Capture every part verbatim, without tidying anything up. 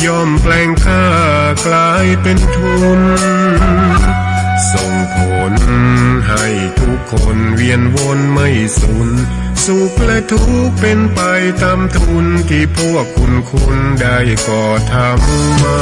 ย่อมแปลงค่ากลายเป็นทุน ส่งผลให้ทุกคนเวียนวนไม่สูญ สุขและทุกข์เป็นไปตามทุน ตี้พวกคุณคุณได้ก่อทำมา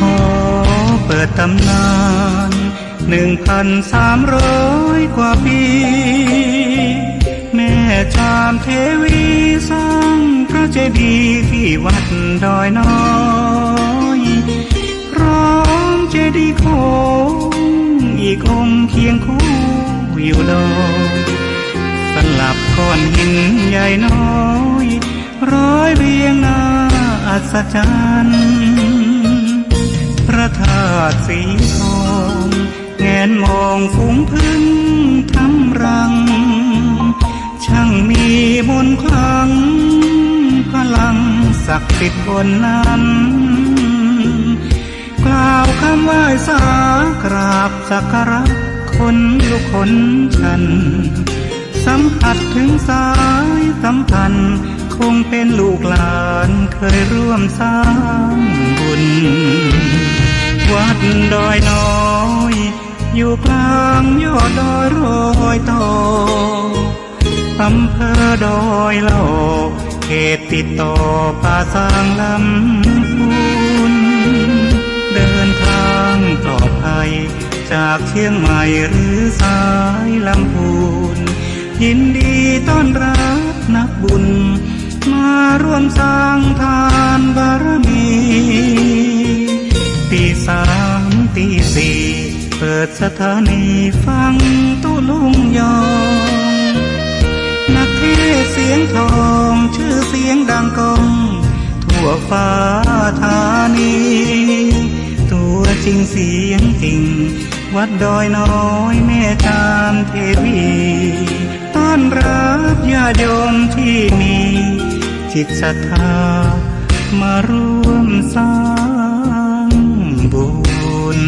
ขอเปิดต๋ำนาน หนึ่งพันสามร้อยกว่าปี๋ แม่จามเทวีสร้างพระเจดีย์ตี้วัดดอยน้อย พร้อมเจดีย์โค้งอีกองค์เคียงคู่อยู่ดอย สลับก้อนหินใหญ่น้อย ร้อยเรียงน่าอัศจรรย์ พระธาตุสีทอง แงนมองฝูงผึ้งทำรัง ช่างมีมนต์ขลัง พลังศักดิ์สิทธิ์บนนั้น กล่าวกำไหว้สากราบสักการะ ขนลุกขนชัน สัมผัสถึงสายสัมพันธ์ คงเป็นลูกหลานเคยร่วมสร้างบุญ วัดดอยน้อย อยู่กลางยอดดอยรอยต่อ อำเภอดอยหล่อ เขตติดต่อป่าซางลำพูน เดินทางปลอดภัย จากเชียงใหม่หรือสายลำพูน ยินดีต้อนรับนักบุญ มาร่วมสร้างทานบารมี ตีสามตีสี่ เปิดสถานีฟังตุ๊ลุงยอง นักเทศน์เสียงทอง ชื่อเสียงดังก้อง ทั่วฟ้าธานี ตัวจริงเสียงจริง วัดดอยน้อยแม่จามเทวี ต้อนรับญาติโยมที่มีจิตศรัทธา มาร่วมสร้างบุญ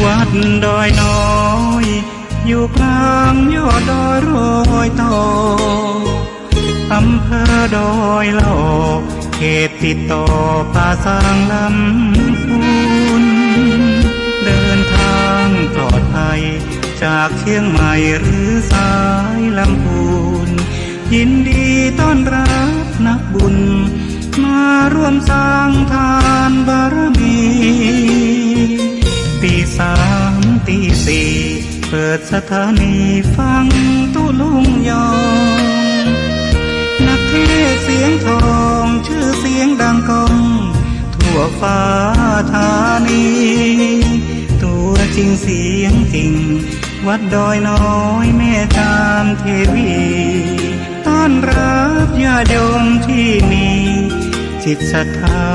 วัดดอยน้อย อยู่กลางยอดดอยรอยต่อ อำเภอดอยหล่อ เขตติดต่อป่าซางลำพูน เดินทางปลอดภัย จากเชียงใหม่หรือสายลำพูน ยินดีต้อนรับนักบุญ มาร่วมสร้างทานบารมี ตีสามตีสี่ เปิดสถานีฟังตุ๊ลุงยอง นักเทศน์เสียงทอง ชื่อเสียงดังก้อง ทั่วฟ้าธานี ตัวจริงเสียงจริง วัดดอยน้อยแม่จามเทวี ต้อนรับญาติโยมที่มีจิตศรัทธา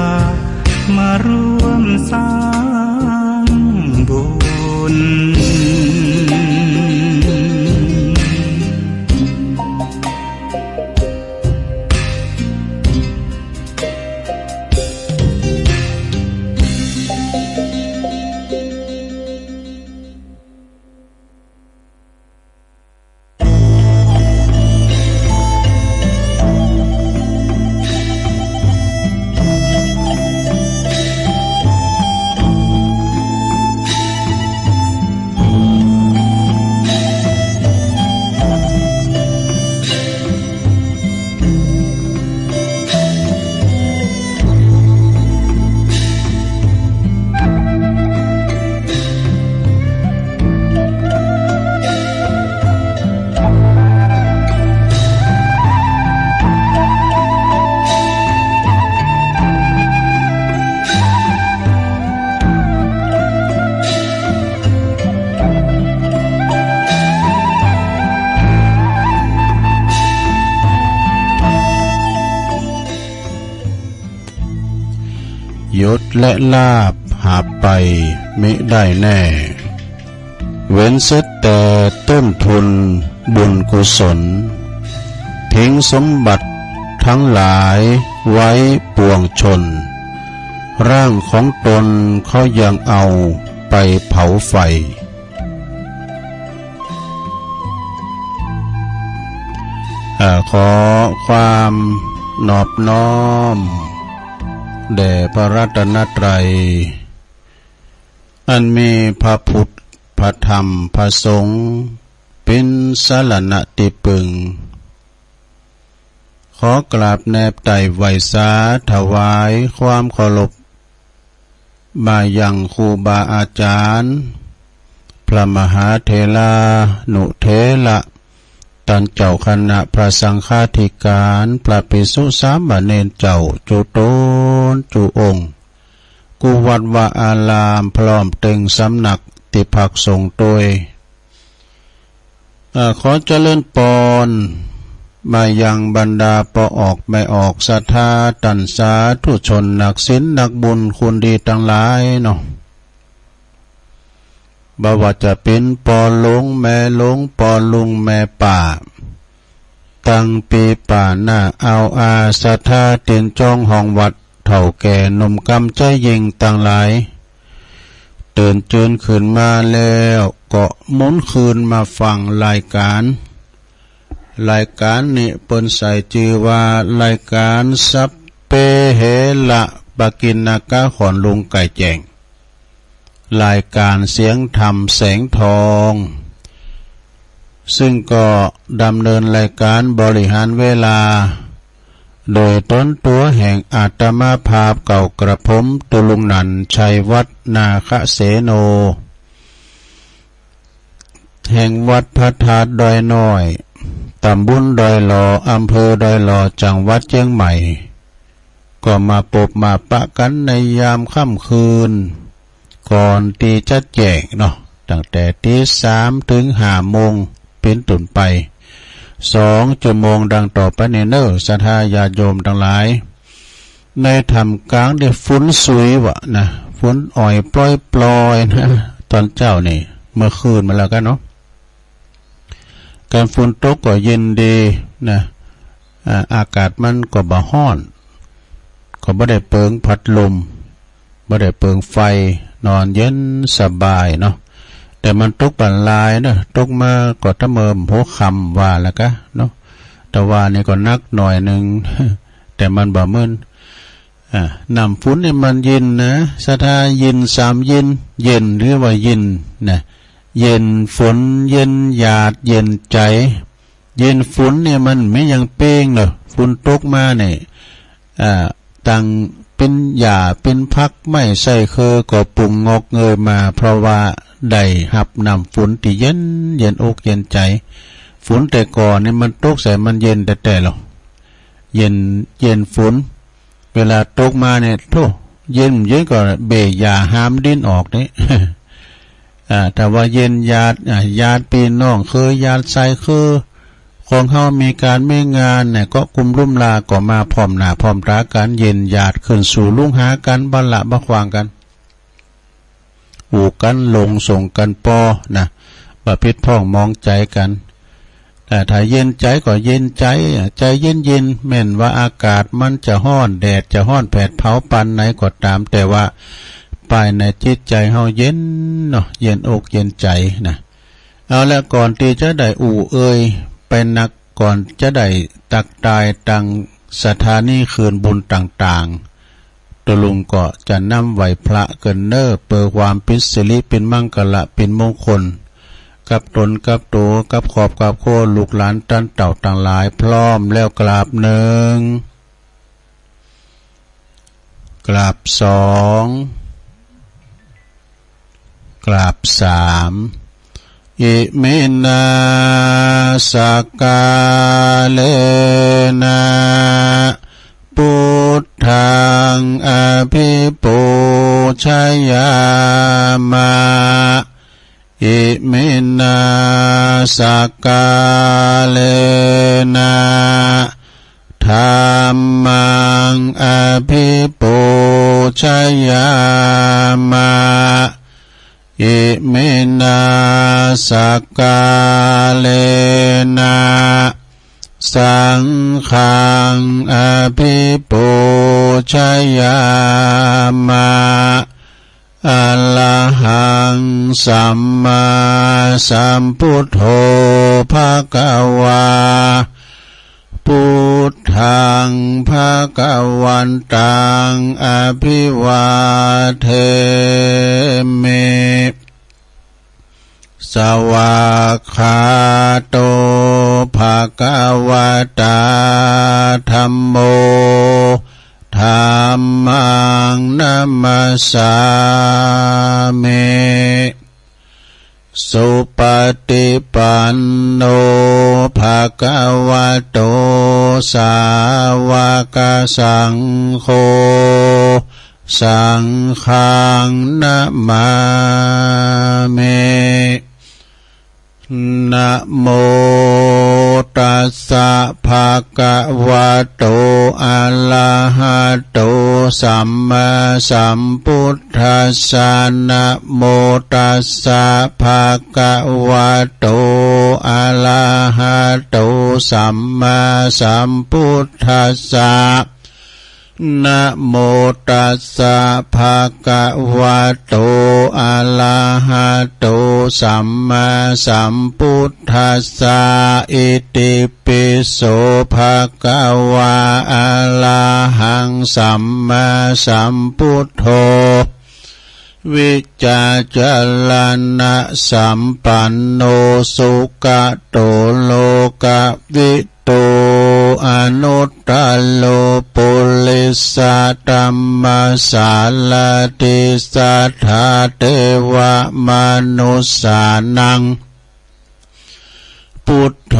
มาร่วมสร้างบุญ และลาภหาไปมิได้แน่ เว้นเสียแต่ต้นทุนบุญกุศล ทิ้งสมบัติทั้งหลายไว้ปวงชน ร่างของตนเขายังเอาไปเผาไฟ อ่า ขอความนอบน้อมแด่พระรัตนตรัย อันมีพระพุทธ พระธรรม พระสงฆ์ เป๋นสรณะตี้ปึง ขอกราบแนบไต่ไหว้สาถวายความเคารพ มายังครูบาอาจารย์ พระมหาเถรานุเถระ ต้านเจ้าคณะพระสังฆาธิการ พระภิกษุสามเณรเจ้า จุ๊ต๋นจุ๊องค์ กู้วัดวาอาราม พร้อมเตึงสำนักตี้พักสงฆ์ตวย เอ่อ ขอเจริญปอนมายังบรรดาป้อออกแม่ออกศรัทธา ต้านสาธุชนนักศีลนักบุญคุณดีตังหลายเนาะ บ่ว่าจะเป๋นป้อหลวงแม่หลวง ป้อลุงแม่ป้า ตังปี๋ป๋าหน้า อ่าวอา ศรัทธาตี๋นจ้องห้องวัด เฒ่าแก่หนุ่มกำใจ๊ยิ่งตังหลาย ตื่นจืนขึ้นมาแล้วก็หมุนคืนมาฟังรายการ รายการนี้เปิ้นใส่จื้อว่ารายการสัพเพเหระ ปกิณณกถรลุงไก่แจ้ง รายการเสียงธรรมแสงทอง ซึ่งก็ดำเนินรายการบริหารเวลา โดยต๋นตั๋วแห่งอาตมาภาพเก่ากระผม ตุ๊ลุงหนันท์ ชัยวัฒน์ นาคเสโน แห่งวัดพระธาตุดอยน้อย ตำบลดอยหล่อ อำเภอดอยหล่อ จังหวัดเจียงใหม่ ก็มาปบมาปะกั๋นในยามค่ำคืน ก่อนตี้จะแจ้งเนาะ ตั้งแต่ตีสามเถิงห้าโมงเป๋นต้นไป สองจั่วโมงดังต่อไปนี้เน่อ ศรัทธาญาติโยมตังหลาย ในท่ามกลางตี้ฝนสุยวะนะ ฝนอ่อยปลอยๆ นะ ต๋อนเจ๊านี่ เมื่อคืนมาแล้วกั๋นเนาะ การฝนตกก็เย็นดีนะ อ่า อากาศมันก็บ่ฮ้อน ก็บ่ได้เปิงพัดลม บ่ได้เปิงไฟ นอนเย็นสบายเนาะ แต่มันตกบ่หลายเนาะ ตกมาก็ตะเมิมหัวค่ำว่าแล้วกะเนาะ แต่ว่านี่ก็หนักหน่อยนึ่ง แต่มันบ่เมิน อ่า น้ำฝนนี่มันเย็นนะ ศรัทธา เย็นสามเย็น เย็นหรือว่าเย็นนะ เย็นฝน เย็นหยาด เย็นใจ๋ เย็นฝนนี่มันบ่มีหยังเป๋งเนาะ ฝนตกมานี่ อ่า ตังเป๋นหญ้าเป๋นผักไม้ไส้เคืองก็ปุงงอกเงยมา เพราะว่าได้ฮับน้ำฝนตี้เย็น เย็นอกเย็นใจ๋ ฝนแต่ก่อนนี่มันตกใส่มันเย็นแต๊ๆ ลอ เย็น เย็นฝน เวลาตกมาเนี่ย โธ่ เย็น เย็นก็เบ้ยหญ้าหามดินออกนี่ อ่า ถ้าว่าเย็นหยาด อ่า หยาดปี้น้องเขย หยาดใส่คือ ของเฮามีก๋านมีงานเนี่ย ก็กุมลุ่มลาก็มาพร้อมหน้าพร้อมต๋ากั๋น เย็นหยาดขึ้นสู่ลุ่งหากั๋น บ่ละบ่ขว้างกั๋น อู้กั๋นหลงส่งกั๋นปอนะ บ่ผิดพ้องมองใจ๋กั๋น แต่ถ้าเย็นใจ๋ก็เย็นใจ๋ ใจ๋เย็นๆ แม้นว่าอากาศมันจะฮ้อน แดดจะฮ้อนแผดเผาปานไหนก็ต๋าม แต่ว่าภายในจิตใจ๋เฮาเย็นเนาะ เย็นอกเย็นใจ๋นะ เอาละ ก่อนตี้จะได้อู้เอ่ยไปนัก ก่อนจะได้ตักตายตังสถานีคืนบุญต่างๆ ตุ๊ลุงก็จะนำไหว้พระเกินเน่อ เปื้อความเป๋นสิริ เป๋นมังคละ เป๋นมงคล กับต๋น กับตั๋ว กับครอบ กับครัว ลูกหลานต้านเต้าตังหลาย พร้อมแล้วกราบนึ่ง กราบสอง กราบสาม อิมินา สักกาเลนะ ปุทธัง อภิปูชยามะ อิมินา สักกาเลนะ ธัมมัง อภิปูชยา สการะนะ สังฆัง อภิปูชยามา อะระหัง สัมมาสัมพุทโธ ภะคะวา พุทธัง ภะคะวันตัง อะภิวาเทมิ สวากขาโต ภะคะวะตา ธัมโม ธัมมัง นะมัสสามิ สุปะติปันโน ภะคะวะโต สาวะกะสังโฆ สังฆัง นะมามิ นะโมตัสสะ ภะคะวะโต อะระหะโต สัมมาสัมพุทธัสสะ นะโมตัสสะ ภะคะวะโต อะระหะโต สัมมาสัมพุทธัสสะ นะโมตัสสะ ภะคะวะโต อะระหะโต สัมมาสัมพุทธัสสะ อิติปิโส ภะคะวา อะระหัง สัมมาสัมพุทโธ วิชชาจารณะสัมปันโน สุขะโต โลกะวิ โต อนุตตะโร ปุริสะธัมมะสารถิ สัทธาเทวะมนุสสานัง พุทโธ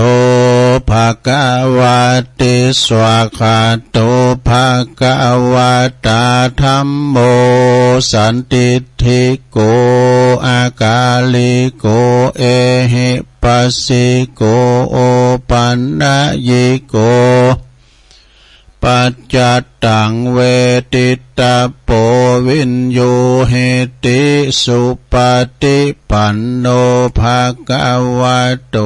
ภะคะวะติ สวากขาโต ภะคะวะตา ธัมโม สันทิฏฐิโก อะกาลิโก เอหิ ปัสสิโก โอปันนยิโก ปัจจัตตัง เวทิตะโป วิญญูหิติ สุปะติปันโน ภะคะวะโต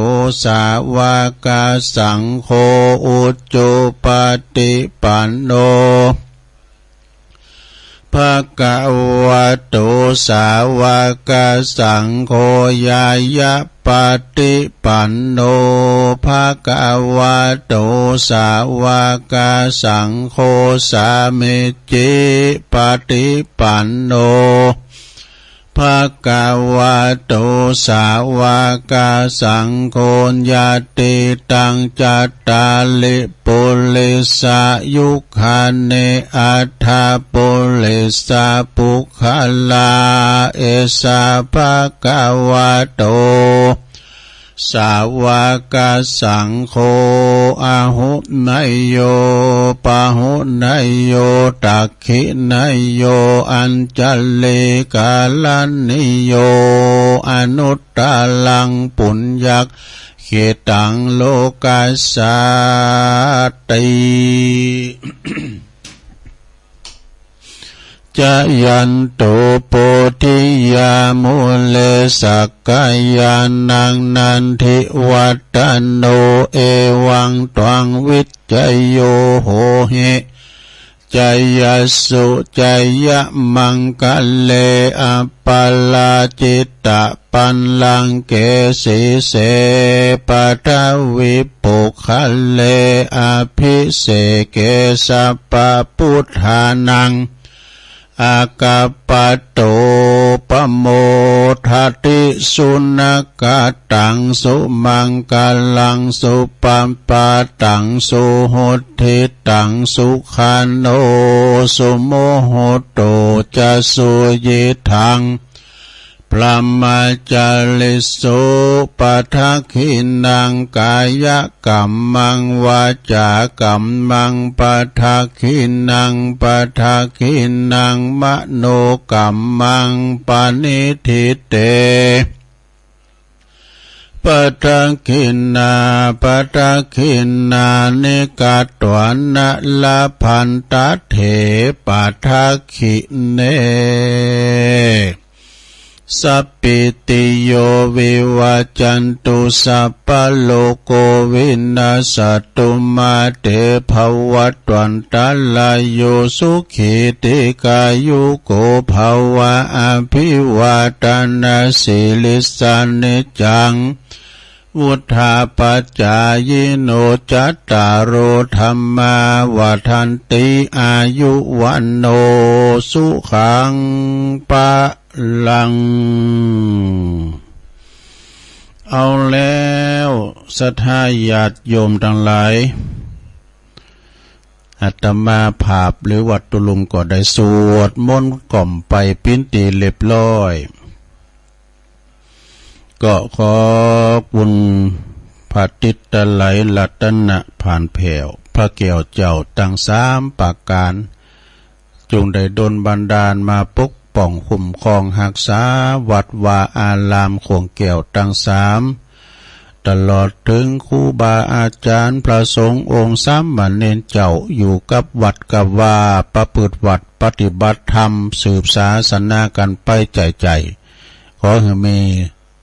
สาวะกะสังโฆ อุจุปะติปันโน ภะคะวะโต สาวะกะสังโฆ ญาณะปะติปันโน ภะคะวะโต สาวะกะสังโฆ สามิจฉิปะติปันโน ภะคะวะโต สาวะกะสังโฆ ยะติตัง จัตตาริ ปุริสะยุคคานิ อัฏฐะปุริสะปุคคลา เอสะภะคะวะโต สาวะกะสังโฆ อะหุเนยโย ปะหุเนยโย ตักขิเนยโย อัญชะลีกะรณีโย อนุตตะรัง ปุญญักขิตัง โลกัสสาติ จายันโต โพธิยา มูเล สักกายานัง นันทิวัฏฏะโน เอวัง ตวัง วิจโย โหหิ จายสสุ จายะมังคะเล อัปปะราจิตะ ปัลลังเก สีเส ปะทะวิ ปุคคะเล อะภิเสเก สัพพะพุทธานัง อะกัปปะโต ปะโมทะติ สุนะกะตัง สุมังคะลัง สุปะปะตัง สุหุตถิตัง สุขะโน สุมุตโต จะ สุยิตถัง บรหมะจาริสุ ปะทักขิณัง กายะกัมมัง วาจากัมมัง ปะทักขิณัง ปะทักขิณัง มโนกัมมัง ปะนิฏฐิเต ปะทักขิณา ปะทักขิณานิ กะตวานะ ละพันตะเถ ปะทักขิเณ สัพพิติโย วิวัจจันตุ สัพพะโรโค วินัสสะตุ มา เต ภะวัตวันตะราโย สุขี ทีฆายุโก ภะวะ อะภิวาทะนะสีลิสสะ นิจจัง วุฑฒาปะจายิโน จัตตาโร ธัมมา วัฑฒันติ อายุ วัณโณ สุขัง พะลัง เอาแล้ว ศรัทธาญาติโยมตังหลาย อาตมาภาพหรือว่าตุ๊ลุงก็ได้สวดมนต์กล่อมไปเป๋นตี้เรียบร้อย ก็ขอบุญพระติดตะไหลรัตนะผ่านแผ้ว พระแก้วเจ้าตังสามประก๋าน จุ่งได้ดลบันดาลมาปกป้องคุ้มครองฮักษาวัดวาอารามของแก้วตังสาม ตลอดเถิงครูบาอาจ๋ารย์พระสงฆ์องค์สามเณรเจ้าอยู่กับวัดกับวา ประพฤติวัตรปฏิบัติธรรมสืบศาสนากั๋นไปใจ๋ๆ ขอหื้อมี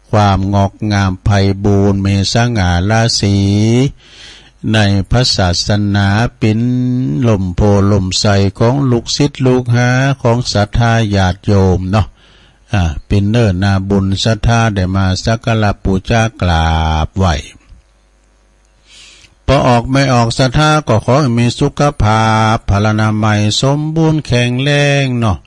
ความงอกงามไพบูลย์ มีสง่าราศีในพระศาสนา เป๋นฮ่มโพธิ์ฮ่มไทรของลูกศิษย์ลูกหาของศรัทธาญาติโยมเนาะ อ่า เป๋นเนื้อนาบุญศรัทธาได้มาสักการะปู๋จากราบไหว้ ปอออกแม่ออกศรัทธาก็ขอหื้อมีสุขภาพพลานามัยสมบูรณ์แข็งแรงเนาะ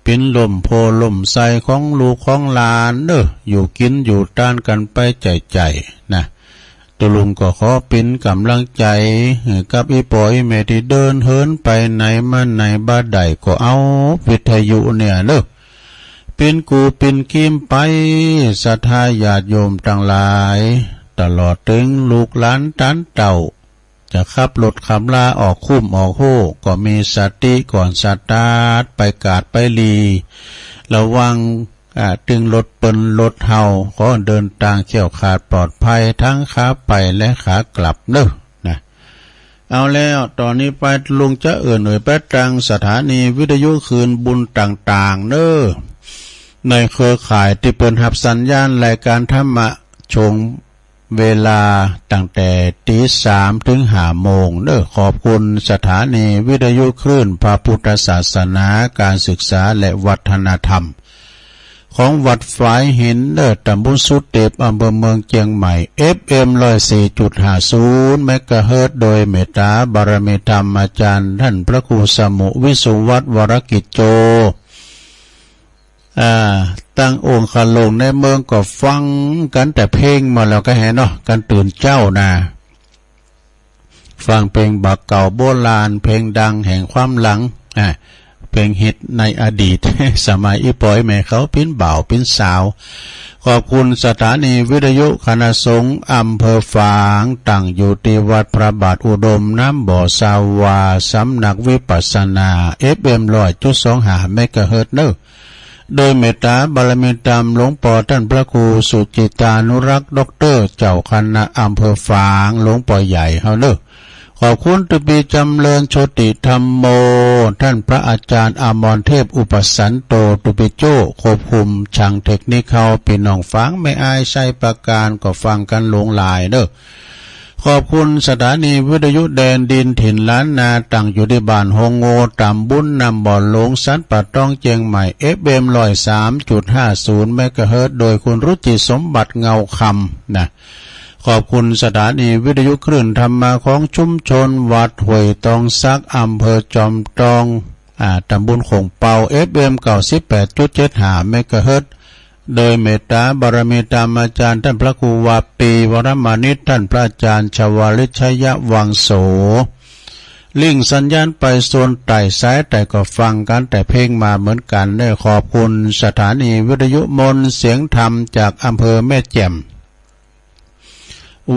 เป๋นฮ่มโพธิ์ฮ่มไทรของลูกของหลานเน่อ อยู่กิ๋นอยู่ตานกั๋นไปใจ๋ๆ นะ ตุ๊ลุงก็ขอเป๋นก๋ำลังใจ๋หื้อกับอี่ป้ออี่แม่ตี้เดินเหินไปไหนมาไหนบ่ได้ก็เอาวิทยุเนี่ยเน่อ เป๋นกู่เป๋นเกียมไป ศรัทธาญาติโยมตังหลาย ตลอดเถิงลูกหลานต๋านเต้า จะขับรถขับราออกคุ้มออกโฮ่ ก็มีสติก่อนสตาร์ท ไปกาดไปหลี ระวัง อ่า ตึงรถเปิ้นรถเฮา ขอเดินตางแคล้วคลาดปลอดภัย ตึงขาไปและขากลับเน่อ นะ เอาแล้ว ต๋อนนี้ไปตุ๊ลุงจะเอ่ยหน่วยไปตังสถานีวิทยุคืนบุญต่างๆ เน่อ ในเครือข่ายตี้เปิ้นฮับสัญญาณรายก๋านธรรมะช่วงเวลาตั้งแต่ตี๋สามเถิงห้าโมงเน่อ ขอบคุณสถานีวิทยุคลื่นพระพุทธศาสนา การศึกษาและวัฒนธรรม ของวัดฝายหินเน่อ ต๋ำบลสุเต็ป อำเภอเมืองเจียงใหม่ เอฟเอ็ม ร้อยสี่จุดห้าศูนย์ เมกะเฮิรตซ์ โดยเมตต๋าบารมีธรรมอาจ๋ารย์ต้านพระครูสมุห์ วิสุวัฒน์ วรกิจโจ อ่า ตังองค์คาหลวงในเมืองก็ฟังกั๋นแต่เพลงมาแล้วก็แหนเนาะ กั๋นตื่นเจ๊านา ฟังเพลงบ่าเก่าโบราณ เพลงดังแห่งความหลัง อ่า เพลงฮิตในอดีต สมัยอี่ป้ออี่แม่เขาเป๋นบ่าวเป๋นสาว ขอบคุณสถานีวิทยุคณะสงฆ์อำเภอฝาง ตั้งอยู่ตี้วัดพระบาทอุดม น้ำบ่อซาวา สำนักวิปัสสนา เอฟเอ็ม ร้อยจุดสองห้า เมกะเฮิรตซ์เน่อ โดยเมตต๋าบารมีธรรมหลวงป้อต้านพระครูสุจิตตานุรักษ์ ด็อกเตอร์ เจ้าคณะอำเภอฝาง หลวงป้อใหญ่เฮาเน่อ ขอบคุณตุ๊ปี้จ๋ำเริญ โชติธัมโม ต้านพระอาจ๋ารย์อมรเทพ อุปสันโต ตุ๊ปี้โจ้ ควบคุมช่างเทคนิคเฮา ปี้น้องฝางแม่อายไชยประการ ก็ฟังกั๋นหลวงหลายเน่อ ขอบคุณสถานีวิทยุแดนดินถิ่นล้านนา ตั้งอยู่ตี้บ้านโฮงโง่ ต๋ำบลน้ำบ่อหลวง สันป่าตอง เจียงใหม่ เอฟเอ็ม ร้อยสามจุดห้าศูนย์ เมกะเฮิรตซ์ โดยคุณรุจิสมบัติ เงาคำ นะ ขอบคุณสถานีวิทยุคลื่นธรรมะของชุมชนวัดห้วยตองสัก อำเภอจอมตอง อ่า ต๋ำบลโข่งเปา เอฟเอ็ม เก้าสิบแปดจุดเจ็ดห้า เมกะเฮิรตซ์ โดยเมตต๋าบารมีธรรมอาจ๋ารย์ต้านพระครูวาปี วรมานิต ต้านพระอาจ๋ารย์ชวาลิชยวังโส ลิงก์สัญญาณไปโซนใต้ สายใต้ก็ฟังกั๋นแต่เพลงมาเหมือนกั๋นเน่อ ขอบคุณสถานีวิทยุมนต์เสียงธรรมจากอำเภอแม่แจ่ม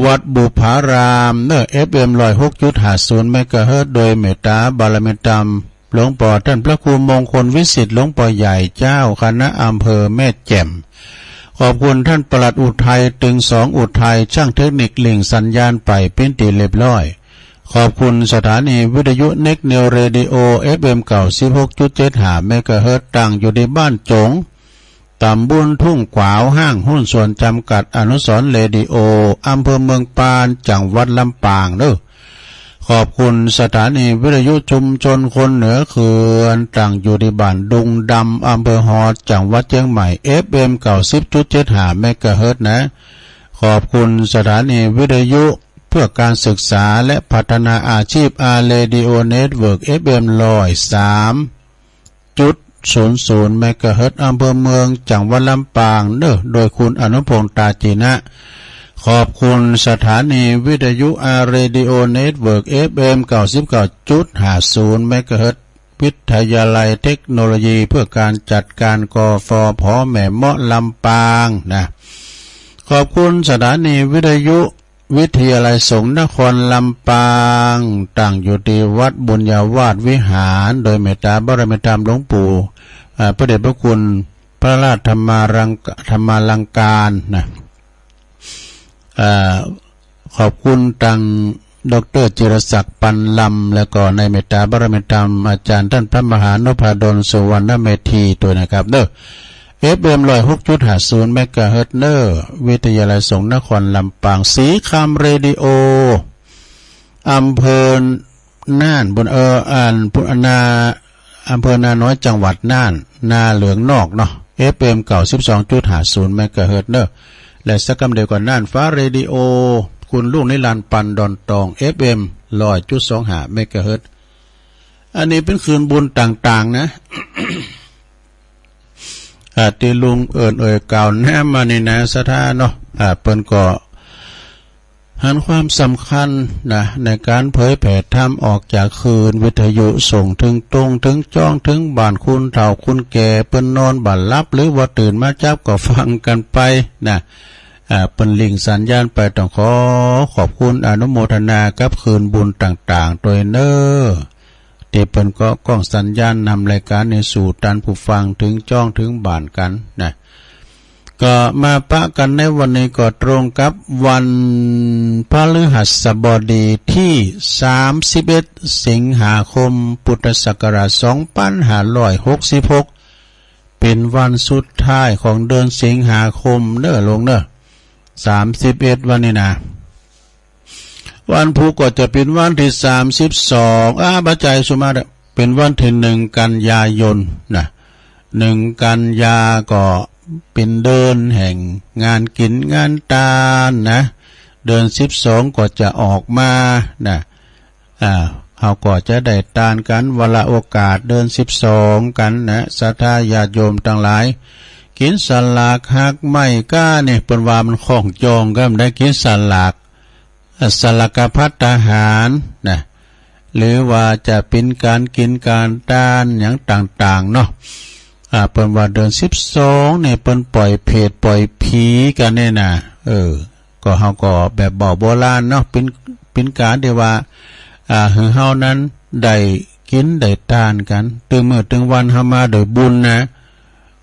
วัดบุพารามเน่อ เอฟเอ็ม ร้อยหกจุดห้าศูนย์ เมกะเฮิรตซ์ โดยเมตต๋าบารมีธรรมหลวงป้อต้านพระครูมงคลวิสิทธิ์ หลวงป้อใหญ่เจ้าคณะอำเภอแม่แจ่ม ขอบคุณต้านปลัดอุทัย ตึงสองอุทัย ช่างเทคนิคลิงก์สัญญาณไปเป๋นตี้เรียบร้อย ขอบคุณสถานีวิทยุเน็กนิวเรดิโอ เอฟเอ็ม เก้าสิบหกจุดเจ็ดห้า เมกะเฮิรตซ์ ตั้งอยู่ตี้บ้านจง ต๋ำบลทุ่งขวาว ห้างหุ้นส่วนจ๋ำกัด อนุสรณ์เรดิโอ อำเภอเมืองปาน จังหวัดลำปางเน้อ ขอบคุณสถานีวิทยุชุมชนคนเหนือเขื่อน ตั้งอยู่ตี้บ้านดุงดำ อำเภอฮอด จังหวัดเจียงใหม่ เอฟเอ็ม เก้าสิบจุดเจ็ดห้า เมกะเฮิรตซ์นะ ขอบคุณสถานีวิทยุเพื่อการศึกษาและพัฒนาอาชีพ อาร์ เรดิโอ เน็ตเวิร์ก เอฟเอ็ม ร้อยสามจุดศูนย์ศูนย์ เมกะเฮิรตซ์ อำเภอเมือง จังหวัดลำปางเน้อ โดยคุณอนุพงษ์ ตาจีนะ ขอบคุณสถานีวิทยุ อาร์ เรดิโอ เน็ตเวิร์ก เอฟเอ็ม เก้าสิบเก้าจุดห้าศูนย์ เมกะเฮิรตซ์ วิทยาลัยเทคโนโลยีเพื่อการจัดการ กฟผ แม่เมาะ ลำปางนะ ขอบคุณสถานีวิทยุ วิทยาลัยสงฆ์นครลำปาง ตั้งอยู่ตี้วัดบุญญาวาสวิหาร โดยเมตตาบารมีธรรมหลวงปู่ อ่า พระเดชพระคุณพระราชธรรมารัง ธรรมาลังการนะ อ่า ขอบคุณตังด็อกเตอร์จิรศักดิ์ ปันลำ แล้วก็ในเมตตาบารมีธรรมอาจารย์ต้านพระมหานพดล สุวรรณเมธี ตวยนะครับเน้อ เอฟเอ็ม ร้อยหกจุดห้าศูนย์ เมกะเฮิรตซ์เน้อ วิทยาลัยสงฆ์นครลำปาง ศรีคำเรดิโอ อำเภอน่านบุญ เออ อ่าน นา อำเภอนาน้อย จังหวัดน่าน นาเหลืองนอกเนาะ เอฟเอ็ม เก้าสิบสองจุดห้าศูนย์ เมกะเฮิรตซ์เน้อ และสักกำเดียวก่อน น่านฟ้าเรดิโอ คุณรุ่งนิรันดร์ ปันดอนตอง เอฟเอ็ม ร้อยจุดสองห้า เมกะเฮิรตซ์ อันนี้เป๋นคลื่นบุญต่างๆ นะ อ่า ตี้ลุงเอิ้นเอ่ยกล่าวแนะมานี่นะ ศรัทธาเนาะ อ่า เปิ้นก็หันความสำคัญนะ ในก๋านเผยแผ่ธรรมออกจากคลื่นวิทยุ ส่งเถิงตรงเถิงจ้องเถิงบ้าน คนเฒ่าคนแก่เปิ้นนอนบ่หลับ หรือว่าตื่นมาจั๊บก็ฟังกั๋นไปนะ อ่า เปิ้นลิงก์สัญญาณไป ต้องขอขอบคุณอนุโมทนากับคลื่นบุญต่างๆ ตวยเน้อ ตี้เปิ้นก็ก้องสัญญาณนำรายก๋านนี้สู่ต้านผู้ฟังเถิงจ้องเถิงบ้านกั๋นนะ ก็มาปะกั๋นในวันนี้ก็ตรงกับวันพฤหัสบดีตี้ สามสิบเอ็ด สิงหาคม พุทธศักราช สองพันห้าร้อยหกสิบหก เป๋นวันสุดท้ายของเดือนสิงหาคมเน้อลุงเน้อ สามสิบเอ็ด วันนี้นะ วันพูกก็จะเป๋นวันตี้ สามสิบสอง อ่า บ่ใจ้สุมาเต๊อะ เป๋นวันตี้ หนึ่ง กันยายนนะ หนึ่ง กันยาก็เป๋นเดือนแห่งงานกิ๋นงานตานนะ เดือนสิบสองก็จะออกมานะ อ่า เฮาก็จะได้ตานกั๋นวันละโอกาสเดือนสิบสองกั๋นนะ ศรัทธาญาติโยมตังหลาย กิ๋นสลากหากไม้ก๊านี่ เปิ้นว่ามันข้องจองกั๋นได้ กิ๋นสลาก อ่า สลากภัตตาหารนะ หรือว่าจะเป๋นก๋านกิ๋นก๋านตานหยังต่างๆ เนาะ อ่า เปิ้นว่าเดือนสิบสองนี่เปิ้นป่อยเผตป่อยผีกั๋นนี่นะ เออ ก็เฮาก็แบบเว้าโบราณเนาะ เป๋น เป๋นก๋านตี้ว่า อ่า หื้อเฮานั้นได้กิ๋นได้ตานกั๋น ตึงมื้อตึงวันเฮามาโดยบุญนะ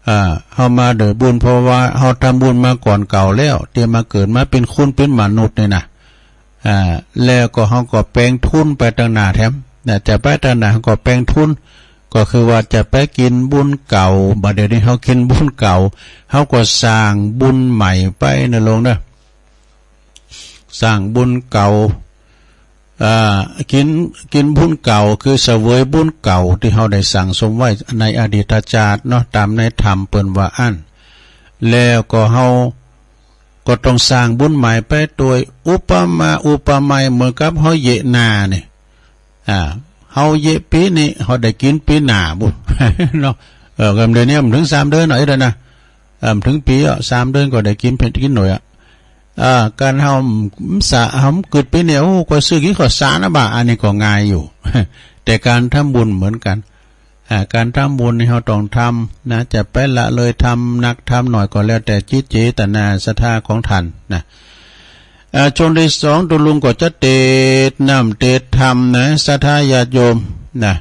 อ่า เฮามาโดยบุญ เพราะว่าเฮาทำบุญมาก่อนเก่าแล้ว ตี้มาเกิดมาเป๋นคนเป๋นมนุษย์นี่นะ อ่า แล้วก็เฮาก็แป๋งทุนไปตังหน้าแถมนะ จะไปตังหน้าเฮาก็แป๋งทุน ก็คือว่าจะไปกิ๋นบุญเก่า บ่าเดี่ยวนี้เฮากิ๋นบุญเก่า เฮาก็สร้างบุญใหม่ไปนะลุงเน้อ สร้างบุญเก่า อ่า กิ๋น กิ๋นบุญเก่า คือเสวยบุญเก่าตี้เฮาได้สั่งสมไว้ในอดีตชาติเนาะ ต๋ามในธรรมเปิ้นว่าอั้น แล้วก็เฮาก็ต้องสร้างบุญใหม่ไปตวย อุปมาอุปไมยเหมือนกับเฮาเหยาะนานี่ อ่า เฮาเหยาะปี๋นี้ เฮาได้กิ๋นปี๋หน้าบุญ เนาะ เออ ก็เดี๋ยวนี้มันเถิงสามเดือนหน่อยแล้วนะ เออ มันเถิงปี๋อ่ะ สามเดือนก็ได้กิ๋นเพ็ดกิ๋นหน่อยอ่ะ อ่า ก๋านเฮาสะ เฮาเกิดปี๋นี้ โอ้ ก็ซื้อกิ๋นข้าวสารนะบ่า อันนี้ก็ง่ายอยู่ แต่ก๋านทำบุญเหมือนกั๋น อ่า ก๋านทำบุญนี่เฮาต้องทำนะ จะไปละเลยทำนักทำหน่อยก็แล้วแต่จิตเจตนาศรัทธาของต้านนะ อ่า ช่วงตี้สอง ตุ๊ลุงก็จะเตสน์น้ำเตสน์ธรรมนะ ศรัทธาญาติโยมนะ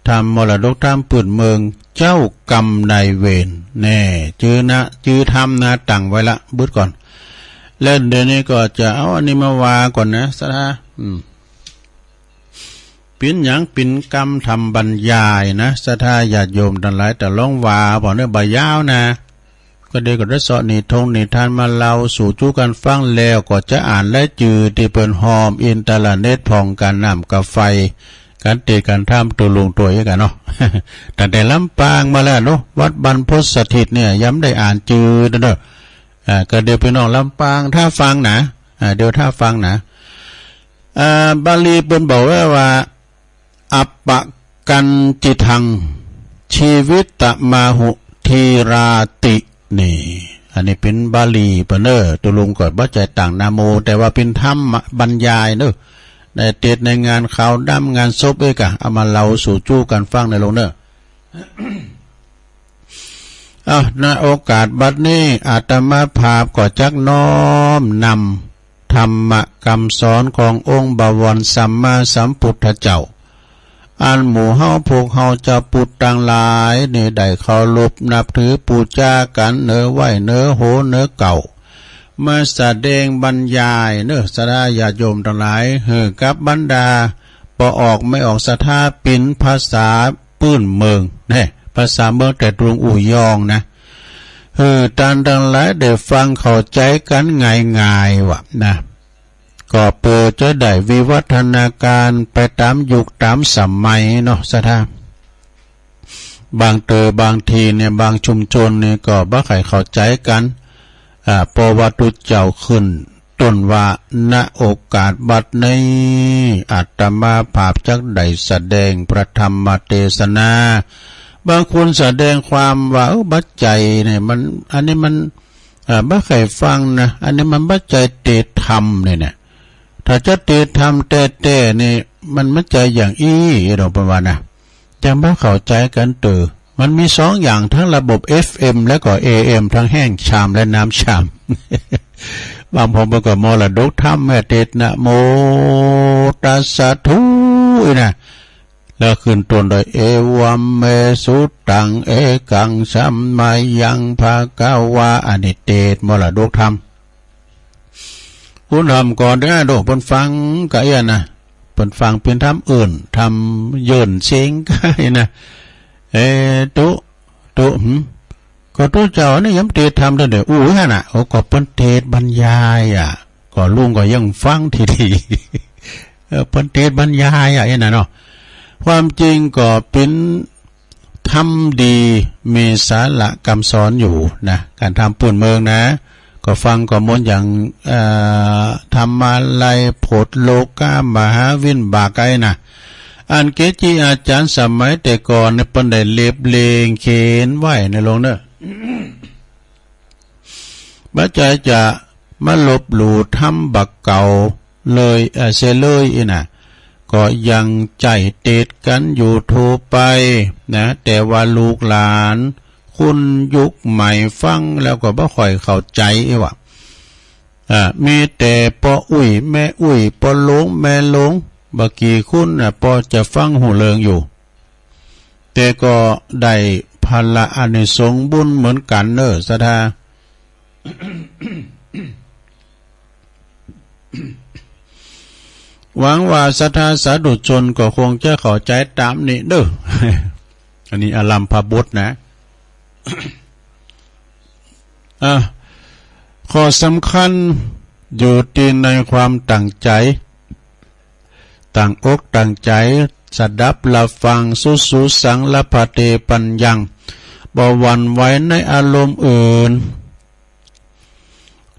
ธรรมมรดกธรรมปื้นเมือง เจ้ากรรมนายเวร แน่ จื้อนะ จื้อธรรมนะ ตั้งไว้ละ บึดก่อน แล้วเดี๋ยวนี้ก็จะเอาอันนี้มาว่าก่อนนะ ศรัทธา อืม เป๋นหยังเป๋นกำธรรมบรรยายนะ ศรัทธาญาติโยมตังหลาย แต่ลองว่า บ่เน้อ บ่ยาวนะ ก็เดี๋ยวก็ได้เซาะนิทงนิทานมาเล่าสู่จู้กั๋นฟัง แล้วก็จะอ่านรายจื้อตี้เปิ้นฮอมอินเทอร์เน็ตพ่อง ก๋านน้ำก๋านไฟ ก๋านเตศน์ก๋านถ้ำตั๋วลุงตั๋วเอ๋ยกั๋นเนาะ ตั้งแต่ลำปางมาแล้วเนาะ วัดบรรพตสถิตเนี่ย ยังบ่ได้อ่านจื้อเน่อ อ่า ก็เดี๋ยวปี้น้องลำปางถ้าฟังนะ อ่า เดี๋ยวถ้าฟังนะ อ่า บาลีเปิ้นบอกไว้ว่า อัปปะกัญจิทัง ชีวิตมาหุ ธีราติ นี่ อันนี้เป๋นบาลีเปิ้นเน่อ ตั๋วลุงก็บ่ใจ้ต่างนาโม แต่ว่าเป๋นธรรมบรรยายเน่อ ในเตศน์ในงานขาวดำงานศพเอ๋ยกะ เอามาเล่าสู่จู้กั๋นฟังเน่อลุงเน่อ อ้าว ณ โอกาสบัดนี้ อาตมาภาพก็จักน้อมนำธรรมะกำสอนขององค์บวรสัมมาสัมพุทธเจ้า อันหมู่เฮาพวกเฮาจาวพุทธตังหลายนี่ได้เคารพนับถือปู๋จากั๋นเน่อ ไหว้เน่อ โหเน่อเก่า มาแสดงบรรยายเน่อ ศรัทธาญาติโยมตังหลาย หื้อกับบรรดาป้อออกแม่ออกศรัทธา เป๋นภาษาปื้นเมือง แน่ ภาษาเมืองแต่ตรงอู่ยองนะ หื้อต้านตังหลายได้ฟังเข้าใจ๋กั๋นง่ายๆ ว่านะ ก็เปื้อจะได้วิวัฒนาการไปต๋ามยุคต๋ามสมัยเนาะ ศรัทธา บางเตื้อบางทีเนี่ย บางชุมชนเนี่ยก็บ่ใค่เข้าใจ๋กั๋น อ่า เพราะว่าตุ๊เจ้าขึ้นต้นว่า ณ โอกาสบัดนี้ อาตมาภาพจักได้แสดงพระธรรมเตสนา บางคนแสดงความว่า เออ บ่ใจ้เนี่ย มัน อันนี้มัน อ่า บ่ใค่ฟังนะ อันนี้มันบ่ใจ้เตสน์ธรรมเนี่ยนะ ถ้าจะเตสน์ธรรมแต๊ๆ นี่ มันบ่ใจ้อย่างอี้ เนาะ เปิ้นว่านะ จั่งบ่เข้าใจ๋กั๋นเตื้อ มันมีสองอย่าง ตึงระบบ เอฟเอ็ม แล้วก็ เอเอ็ม ตึงแห้งชามและน้ำชาม บางพ่องเปิ้นก็มรดกธรรมแม่เตสน์ นะโมตัสสะ ธุ อี้นะ แล้วขึ้นต้นด้วย เอวัมเม สุตตัง เอกัง สะมะยัง ภะคะวา อันนี้เตสน์มรดกธรรม คุณธรรมก่อนเด้อ โดเปิ้นฟังกะเอี้ยนะ เปิ้นฟังเป๋นธรรมอื่น ธรรมเยินเซ็งกะอี้นะ เอ ตุ๊ ตุ๊ หึ ก็ตุ๊เจ้านี่ยังเตสน์ธรรมได้เด้อ อู้ หั้นน่ะ โอ้ ก็เปิ้นเตสน์บรรยายอะ ก็ลุงก็ยังฟังทีดี เออ เปิ้นเตสน์บรรยายอะ อี้นะเนาะ ความจริงก็เป๋นธรรมดี มีสาระกำสอนอยู่นะ ก๋านธรรมปื้นเมืองนะ ก็ฟังก็มนต์อย่าง เอ่อ ธรรมาลัย โผฏฐโลกะ มหาวินบาก ไอ้นะ อันเกจิอาจ๋ารย์สมัยแต่ก่อนเนี่ย เปิ้นได้เล็บเล่งเขียนไว้เน่อลุงเน่อ บ่ใจ้จะมาลบหลู่ธรรมบ่าเก่าเลย เอ่อ เสียเลยอี้นะ ก็ยังใจ๊เตสน์กั๋นอยู่ทั่วไปนะ แต่ว่าลูกหลานคนยุคใหม่ฟังแล้วก็บ่ค่อยเข้าใจ๋อี้ว่า อ่า มีแต่ป้ออุ๊ยแม่อุ๊ย ป้อหลงแม่หลง บ่กี่คนน่ะ ป้อจะฟังฮู้เรื่องอยู่ แต่ก็ได้ผละอานิสงส์บุญเหมือนกั๋นเน่อ ศรัทธา หวังว่าศรัทธาสาธุชนก็คงจะเข้าใจ๋ต๋ามนี้เน่อ อันนี้อารัมภบทนะ อ่ะ ข้อสำคัญอยู่ตี้ในความตั้งใจ๋ ตั้งอกตั้งใจ๋ สดับรับฟัง สุสุสัง ละพันเต ปัญญัง บ่หวั่นไหวในอารมณ์อื่น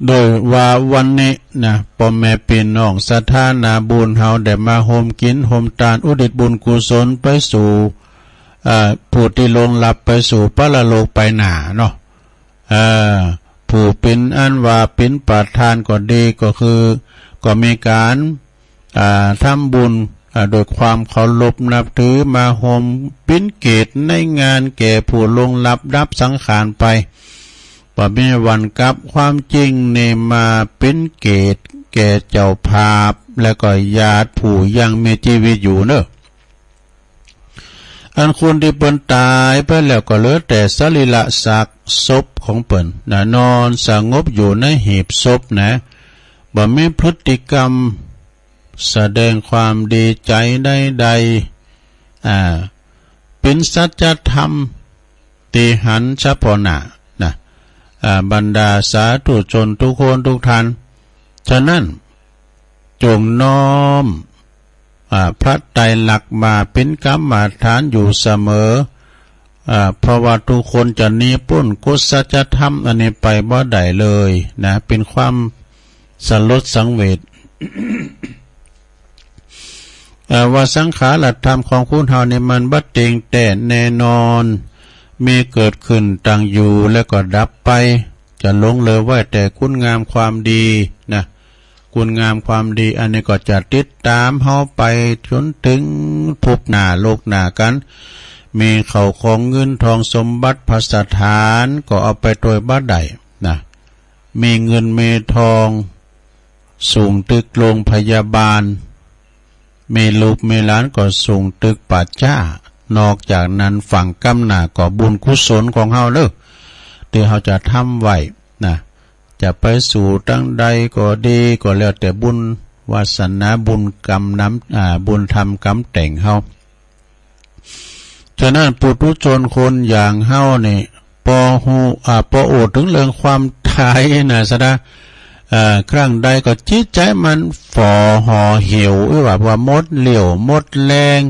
โดยว่าวันนี้นะ ป้อแม่ปี้น้องศรัทธานาบุญเฮาได้มาโฮมกิ๋นโฮมตานอุทิศบุญกุศลไปสู่ เอ่อ ผู้ตี้ล่วงลับไปสู่ปรโลกไปหน้าเนาะ เอ่อ ผู้เป๋นอันว่าเป๋นประธานก็ดี ก็คือ ก็มีก๋าน อ่า ทำบุญ อ่า โดยความเคารพนับถือ มาโฮมเป๋นเกตในงานแก่ผู้ล่วงลับดับสังขารไป บ่มีวันกลับ ความจริงนี่มาเป๋นเกตแก่เจ้าภาพ แล้วก็ญาติผู้ยังมีจีวิตอยู่เนาะ อันคนตี้เปิ้นต๋ายไปแล้วก็เหลือแต่สรีระซากศพของเปิ้นนะ นอนสงบอยู่ในหีบศพนะ บ่มีพฤติกรรมแสดงความดีใจ๋ใดๆ อ่า เป๋นสัจธรรมตี้หันเฉพาะหน้านะ อ่า บรรดาสาธุชนกู้คนกู้ท่าน ฉะนั้น จงน้อม อ่า พระไตรลักษณ์มาเป๋นกรรมฐานอยู่เสมอ อ่า เพราะว่ากู้คนจะหนีป๊นกฎสัจธรรมอันนี้ไปบ่ได้เลยนะ เป๋นความสลดสังเวช เอ่อ ว่าสังขารธรรมของคนเฮานี่มันบ่เต็งแต๊แน่นอน มีเกิดขึ้นตั้งอยู่แล้วก็ดับไป จะหลงเหลือไว้แต่คุณงามความดีนะ คุณงามความดีอันนี้ก็จะติดต๋ามเฮาไปจ๋นเถิงภพหน้าโลกหน้ากั๋น มีเข้าของเงินทองสมบัติภัสถานก็เอาไปตวยบ่ได้นะ มีเงินมีทอง สูงตึกโรงพยาบาล มีลูกมีหลานก็สูงตึกป่าจ๊า นอกจากนั้นฝังก้ำหน้าก็บุญกุศลของเฮาเน่อ ตี้เฮาจะทำไว้นะ จะไปสู่ตังใดก็ดี ก็แล้วแต่บุญวาสนาบุญกรรมนำ อ่า บุญทำกรรมแต่งเฮา ฉะนั้นปุถุชนคนอย่างเฮานี่ ปอฮู้ อ่า ปอโอเถิงเรื่องความต๋ายนะสะดา เอ่อ ครั้งใดก็จิตใจ๋มันฝ่อห่อเหี่ยว หรือว่า ว่าหมดเรี่ยวหมดแฮง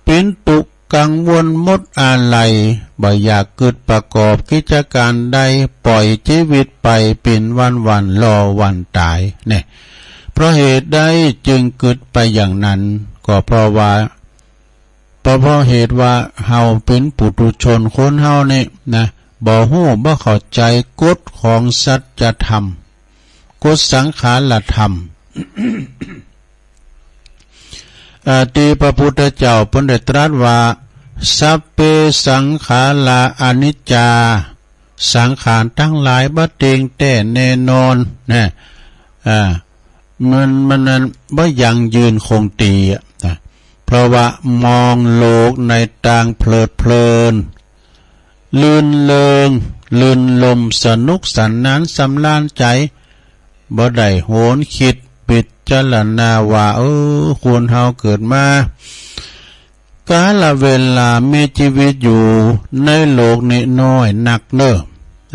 เป๋นตุ๊กข์กังวลหมดอาลัย บ่อยากกึ๊ดประกอบกิจก๋านใด ป่อยจีวิตไปเป๋นวันๆ รอวันต๋ายเนี่ย เพราะเหตุใดจึงกึ๊ดไปอย่างนั้น ก็เพราะว่า ก็เพราะเหตุว่าเฮาเป๋นปุถุชนคนเฮานี่นะ บ่ฮู้บ่เข้าใจ๋กฎของสัจธรรม กฎสังขารธรรม เอ่อ ตี้พระพุทธเจ้าเปิ้นได้ตรัสว่า สัพเพสังขาราอนิจจา สังขารตังหลายบ่เต็งแต๊แน่นอนนะ อ่า มัน มันนั้นบ่ยั่งยืนคงตี้อะนะ เพราะว่ามองโลกในตางเพลิดเพลิน รื่นเริง รื่นรมย์ สนุกสนาน สำราญใจ๋ บ่ได้หวนกึ๊ดพิจารณาว่า เออ คนเฮาเกิดมา กาลเวลามีจีวิตอยู่ในโลกนี้น้อยนักเน่อ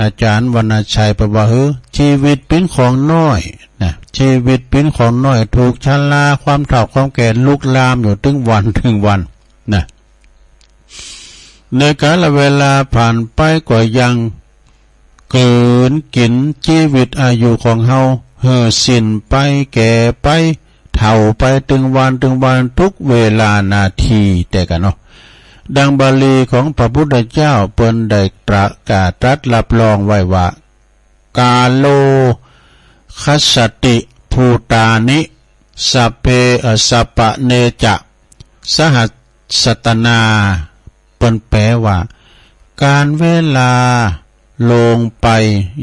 อาจารย์วรรณชัยเปิ้นว่า เฮ้อ จีวิตเป๋นของน้อยนะ จีวิตเป๋นของน้อย ถูกชราความเฒ่าความแก่ลุกลามอยู่ตึงวันตึงวันนะ ในกาลเวลาผ่านไปก็ยัง กืนกิ๋นจีวิตอายุของเฮา หื้อสิ้นไป แก่ไป เฒ่าไป ตึงวันตึงวัน กู้เวลานาที แต่กาเนาะ ดังบาลีของพระพุทธเจ้าเปิ้นได้ประกาศตรัสรับรองไว้ว่า กาโล คัสสติ ภูตานิ สัพเพ เอ่อ สัพพะเนจะ สหัสสตนา เปิ้นแปลว่า ก๋านเวลาล่วงไป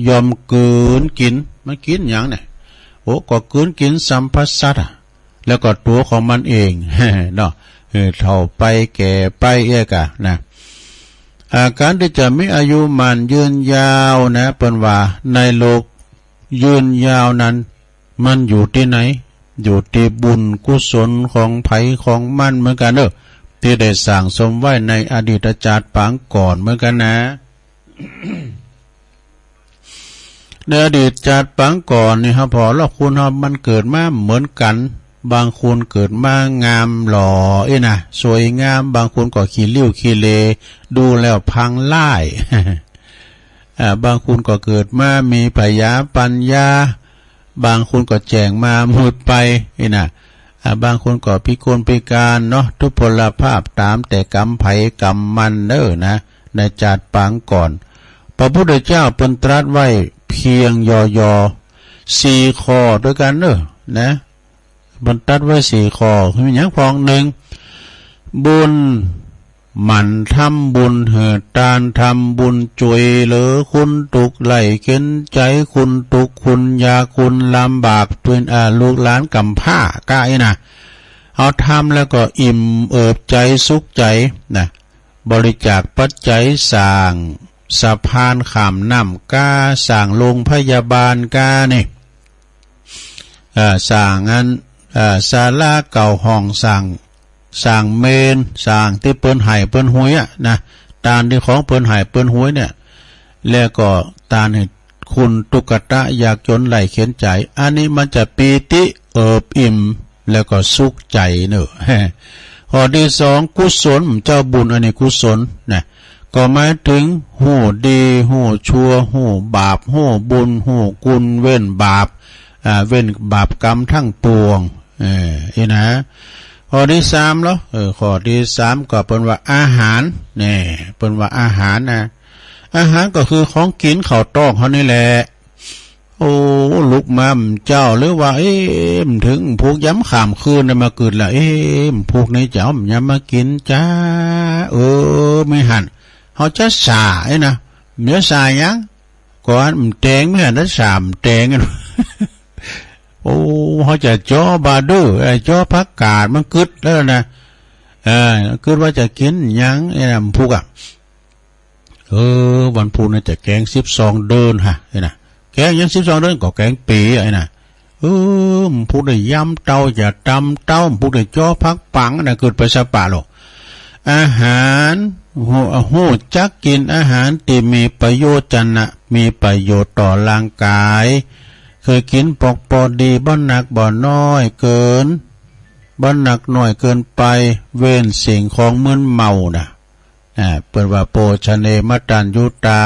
ย่อมกืนกิ๋น มันกิ๋นหยังเนี่ย โอ้ ก็กืนกิ๋นสรรพสัตว์อะ แล้วก็ตั๋วของมันเอง เนาะ เออ เฒ่าไปแก่ไปเอี้ยกานะ อ่า ก๋านตี้จะมีอายุหมั้นยืนยาวนะ เปิ้นว่าในโลกยืนยาวนั้น มันอยู่ตี้ไหน อยู่ตี้บุญกุศลของใผของมันเหมือนกั๋นเน่อ ตี้ได้สั่งสมไว้ในอดีตจาติปางก่อนเหมือนกั๋นนะ ในอดีตจาติปางก่อนนี่ เฮาผ่อลอกคนเฮามันเกิดมาเหมือนกั๋น บางคนเกิดมางามหล่ออี้นะ สวยงาม บางคนก็ขี้ริ้วขี้เหร่ ดูแล้วพังล้าย อ่า บางคนก็เกิดมามีผยาปัญญา บางคนก็แจ้งมามืดไปอี้นะ อ่า บางคนก็พิกลพิก๋านเนาะ ทุพพลภาพต๋ามแต่กรรมใผกรรมมันเน่อนะ ในจาติปางก่อน พระพุทธเจ้าเปิ้นตรัสไว้เพียงย่อๆ สี่ข้อตวยกั๋นเน่อนะ เปิ้นตรัสไว้สี่ข้อ คือหยังพ่อง นึ่ง บุญ หมั่นทำบุญหื้อตาน ทำบุญจ้วยเหลือคนตุ๊กข์ไร้เข็ญใจ๋ คนตุ๊กข์คนยากคนลำบาก เป๋น อ่า ลูกหลานกำพร้าก้าอี้นะ เฮาทำแล้วก็อิ่มเอิบใจ๋สุขใจ๋นะ บริจาคปัจจัยสร้างสะพานข้ามน้ำก้า สร้างโรงพยาบาลก้านี่ เอ่อ สร้างอัน เอ่อ ศาลาเก้าห้อง สร้าง สร้างเมรุ สร้างตี้เปิ้นไห้เปิ้นฮวยอะนะ ตานตี้ของเปิ้นไห้เปิ้นฮวยเนี่ย แล้วก็ตานหื้อ คุณตุ๊กตะยากจ๋นไร้เข็ญใจ๋ อันนี้มันจะปีติเอิบอิ่ม แล้วก็สุขใจ๋เนาะ ข้อตี้สอง กุศล เจ้าบุญ อันนี้กุศลนะ ก็หมายเถิงฮู้ดี ฮู้ชั่ว ฮู้บาป ฮู้บุญ ฮู้กุณ เว้นบาป อ่า เว้นบาปกรรมตังปวง เออ อี้นะ ข้อตี้สามเนาะ เออ ข้อตี้สามก็เปิ้นว่าอาหาร แน่ เปิ้นว่าอาหารนะ อาหารก็คือของกิ๋นเข้าต๊องเฮานี่แหละ โอ้ ลุกมา เจ้า หรือว่า เอ๊ะ มันเถิงผูกยามค่ำคืนนะ มากึ๊ดละ เอ๊ะ มันผูกในเจ้า มันยังมากิ๋นจ้า เออ ไม่หัน เฮาจะส่าไอ้นะ เดี๋ยวส่าหยัง ก่อนมันแตงไม่หันจะส่ามันแตง โอ้ เฮาจะจ้อบาดื้อ ไอ้จ้อผักกาด มันกึ๊ดแล้วนะ เออ กึ๊ดว่าจะกิ๋นหยัง ไอ้นะ มันผูกอะ เออ วันพุธน่ะจะแกงสิบสองเดือนฮะ ไอ้นะ แกงหยังสิบสองเดือน ก็แกงเป๋อะ ไอ้นะ เออ มันผูกได้ยำเต้า จะตำเต้า มันผูกได้จ้อผักปังนะ กึ๊ดไปสะปะโลก อาหาร ฮู้ ฮู้จักกิ๋นอาหารตี้มีประโยชน์จะนะ มีประโยชน์ต่อร่างกาย คือกิ๋นปอกปอดี บ่หนักบ่น้อยเกิน บ่หนักน้อยเกินไป เว้นสิ่งของมึนเมานะ อ่า เปิ้นว่า โภชเน มัตตัญญูตา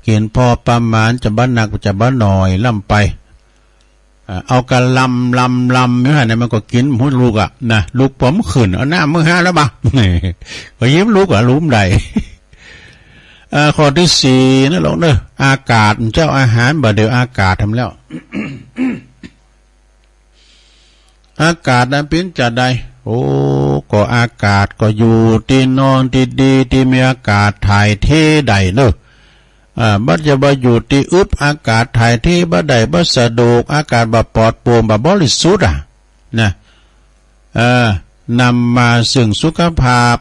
กิ๋นพอประมาณ จะบ่หนัก จะบ่น้อยล้ำไป อ่า เอากะลำ ลำ ลำอยู่หั้นนะ มันก็กิ๋นหมดลูกอะนะ ลูกป๋อมขึ้น เอาน้ำมึงหาแล้วบ่ะ ก็ยิ้มลูกอะ ลูกใด อ่า ข้อตี้สี่นะลูกเนาะ อากาศ เจ้า อาหาร บ่าเดี่ยวอากาศทำแล้ว อากาศนั้นเป๋นจาใด โอ้ ก็อากาศก็อยู่ตี้นอนตี้ดี ตี้มีอากาศถ่ายเทได้เนาะ อ่า บ่จะว่าอยู่ตี้อึบ อากาศถ่ายเทบ่ได้ บ่สะดวก อากาศบ่ปลอดโปร่ง บ่บริสุทธิ์อะ นะ เออ นำมาซึ่งสุขภาพ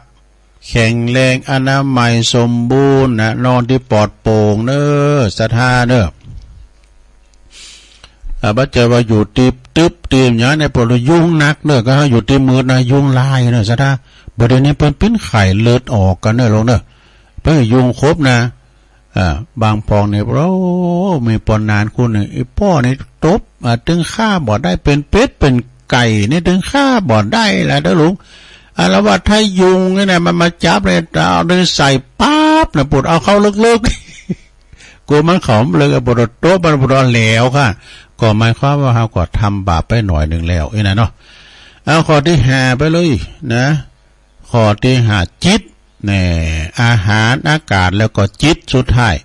แข็งแรง อนามัยสมบูรณ์นะ นอนตี้ปลอดโปร่งเนาะ ศรัทธาเนาะ อ่า บ่ใจ้ว่าอยู่ตี้ตึ๊บตี้หยังเนี่ย ปวดยุงหนักเนาะ ก็อยู่ตี้มืดนะ ยุงลายเนาะ ศรัทธา บ่าเดี่ยวนี้เปิ้นเป๋นไข้เลือดออกกั๋นเนาะลูกเนาะ เปิ้นยุงครบนะ อ่า บางปองเนี่ย โอ้ มีป้อหนานคนนึ่ง ไอ้ป้อนี่ตบ อ่า ตึงฆ่าบ่ได้ เป๋นเป็ดเป๋นไก่นี่ตึงฆ่าบ่ได้ละเด้อลุง อาละวาดไถ่ยุงนี่นะ มันมาจับเลย เอาดึงใส่ปั๊บนะ ปูดเอาเข้าลึกๆ กั๋วมันเข้าบ่ลึก ปูดเอาตบมัน ปูดเอาแหลวค่ะ ก็หมายความว่าเฮาก็ทำบาปไปหน่อยนึ่งแล้วอี้นะเนาะ เอาข้อตี้ห้าไปเลยนะ ข้อตี้ห้า จิต แน่ อาหาร อากาศ แล้วก็จิต สุดท้าย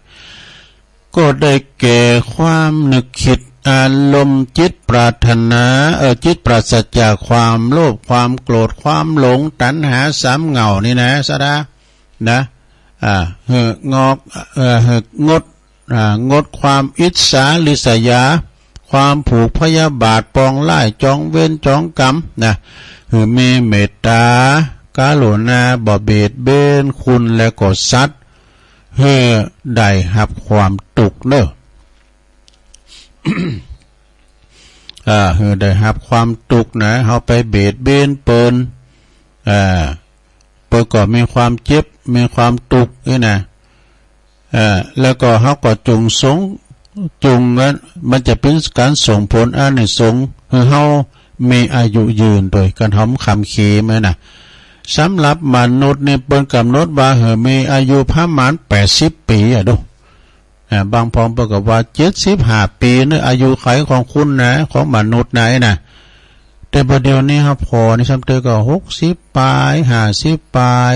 ก็ได้แก่ความนึกคิด อารมณ์จิตปรารถนา เออ จิตปราศจากความโลภ ความโกรธ ความหลง ตัณหาสามเหง้านี่นะ ศรัทธา นะ อ่า หื้องอก เอ่อ หื้องด อ่า งดความอิจฉาริษยา ความผูกพยาบาท ปองร้าย จองเวร จองกรรม นะ หื้อมีเมตตา กรุณา บ่เบียดเบียนคุณและก็สัตว์ หื้อได้ฮับความตุ๊กข์เนาะ อ่า หื้อได้ฮับความตุ๊กข์นะ เฮาไปเบียดเบียนเปิ้น อ่า เปิ้นก็มีความเจ็บ มีความตุ๊กข์อี้นะ เอ่อ แล้วก็เฮาก็จุ่งสง จุ่งนั้น มันจะเป๋นก๋านส่งผลอานิสงส์หื้อเฮามีอายุยืนโดยก๋านหอมคำเขมนะ สำหรับมนุษย์นี่เปิ้นก๋ำหนดว่าหื้อมีอายุประมาณแปดสิบปี๋อะดู อ่า บางปองเปิ้นก็ว่าเจ็ดสิบห้าปี๋เนาะ อายุขัยของคนนะ ของมนุษย์นะ นะ แต่บ่าเดี่ยวนี้ครับ ผ่อนี่ซ้ำเตื้อก็หกสิบป๋าย ห้าสิบป๋าย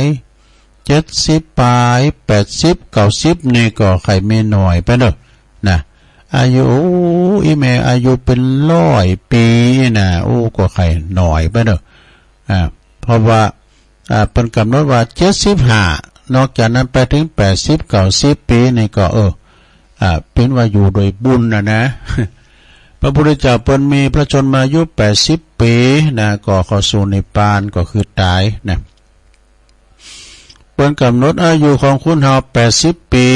เจ็ดสิบป๋าย แปดสิบ เก้าสิบ นี่ก็ใค่มีหน้อยไปเนาะ นะ อายุ โอ้ อี่แม่อายุเป๋นร้อยปี๋นะ โอ้ ก็ใค่หน้อยไปเนาะ อ่า เพราะว่า อ่า เปิ้นก๋ำหนดว่าเจ็ดสิบห้า นอกจากนั้นไปเถิงแปดสิบ เก้าสิบปี๋นี่ก็ เออ อ่า เป๋นว่าอยู่โดยบุญนะนะ พระพุทธเจ้าเปิ้นมีพระชนมายุแปดสิบปี๋นะ ก็เข้าสู่นิพพาน ก็คือต๋ายนะ เปิ้นก๋ำหนดอายุของคนเฮาแปดสิบปี๋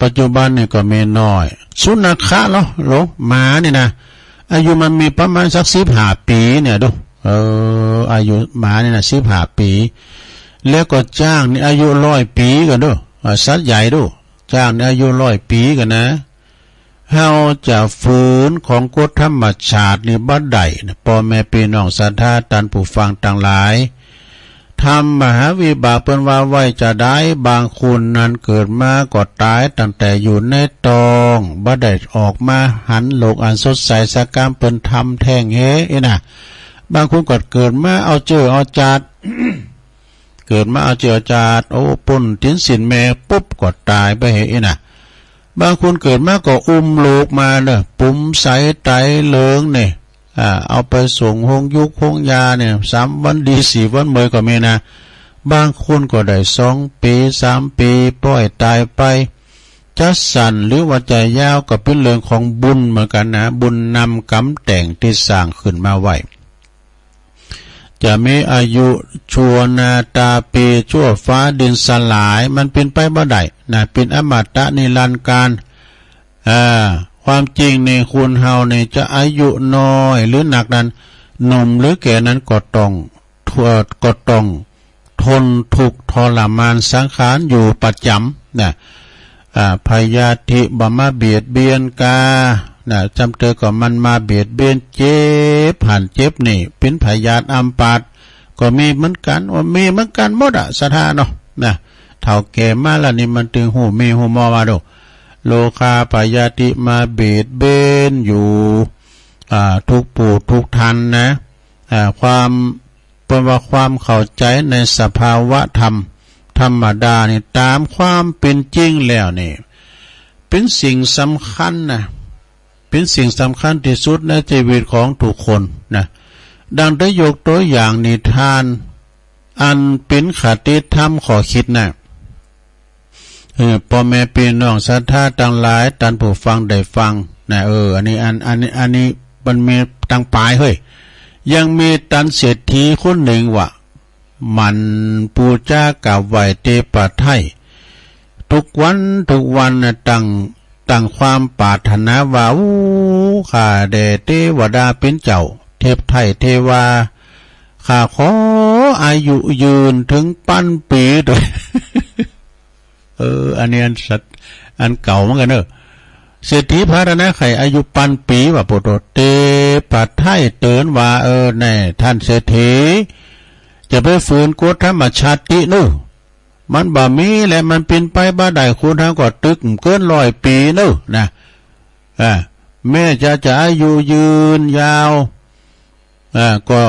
ปัจจุบันนี่ก็มีหน้อย สุนัขะเนาะ หลง หมานี่นะ อายุมันมีประมาณสักสิบห้าปี๋เนี่ยดู เออ อายุหมานี่นะ สิบห้าปี๋ แล้วก็จ๊างนี่อายุร้อยปี๋กั๋นดู อ่า สัตว์ใหญ่ดู จ๊างนี่อายุร้อยปี๋กั๋นนะ เฮาจะฝืนของกฎธรรมชาตินี่บ่ได้นะ ป้อแม่ปี้น้องศรัทธาต้านผู้ฟังตังหลาย ทำมหาวิบากเปิ้นว่าไว้จะใด บางคนนั้นเกิดมาก็ต๋ายตั้งแต่อยู่ในต๊อง บ่ได้ออกมาหันโลกอันสดใสสักกำ เปิ้นทำแท้งเฮ อี้นะ บางคนก็เกิดมาเอาเจื้อเอาจาด เกิดมาเอาเจื้อเอาจาด โอ้ ป๊นตี๋นสิ้นแม่ปุ๊บก็ต๋ายไปเฮ อี้นะ บางคนเกิดมาก็อุ้มลูกมาเน่อ ปุ๋มใสไตเหลิงเนี่ย อ่า เอาไปส่งโฮงยุกโฮงยาเนี่ย สามวันดีสี่วันเมยก็มีนะ บางคนก็ได้สองปี๋สามปี๋ ป้อยต๋ายไป จะสั้นหรือว่าจะยาวก็เป๋นเรื่องของบุญเหมือนกั๋นนะ บุญนำกรรมแต่งตี้สร้างขึ้นมาไว้ จะมีอายุชั่วนาตาปี ชั่วฟ้าดินสลาย มันเป๋นไปบ่ได้นะ เป๋นอมตะนิรันดร์กาล อ่า ความจริงนี่คนเฮานี่จะอายุน้อยหรือนักนั้น หนุ่มหรือแก่นั้นก็ต้อง ก็ต้องทนทุกข์ทรมานสังขารอยู่ประจ๋ำนะ อ่า พยาธิบ่มาเบียดเบียนกา นะ จำเตอก็มันมาเบียดเบียน เจ็บหั้นเจ็บนี่ เป๋นพยาธิอัมพาตก็มีเหมือนกั๋น ว่ามีเหมือนกั๋นหมดอะ ศรัทธาเนาะ นะ เฒ่าแก่มาแล้วนี่มันตึงฮู้แม่ฮู้หมอว่าดู โรคาพยาธิมาเบียดเบียนอยู่ อ่า ทุกผู้ทุกท่านนะ อ่า ความ เปิ้นว่าความเข้าใจ๋ในสภาวะธรรมธรรมดานี่ ต๋ามความเป๋นจริงแล้วนี่ เป๋นสิ่งสำคัญนะ เป๋นสิ่งสำคัญตี้สุดในจีวิตของทุกคนนะ ดังได้ยกตั๋วอย่างนิทาน อันเป๋นคติธรรมข้อคิดนะ เออ ป้อแม่ปี้น้องศรัทธาตังหลาย ต้านผู้ฟังได้ฟังนะ เออ อันนี้ อัน อันนี้ อันนี้มันมีตังป๋ายเฮ้ย ยังมีต้านเศรษฐีคนนึ่งว่า หมั่นปู๋จากราบไหว้เตปะไท้ ทุกวันทุกวันนะ ตั้ง ตั้งความปรารถนาว่า โอ้ ข้าแด่เตวดาเป๋นเจ้า เทพไท้เทวา ข้าขออายุยืนเถิงปันปี๋เต๊อะ เออ อันนี้อันสัตย์ อันเก่าเหมือนกั๋นเนอะ เศรษฐีปรารถนาใค่อายุปันปี๋ว่า โปโต เตปะไท้เตื๋อนว่า เออ แน่ ต้านเศรษฐี จะไปฝืนกฎธรรมชาติตี้เน่อ มันบ่มีแล มันเป๋นไปบ่ได้ คนเฮาก็ตึกเกินร้อยปี๋เน่อนะ อ่า แม้จะ จะอายุยืนยาว อ่า ก็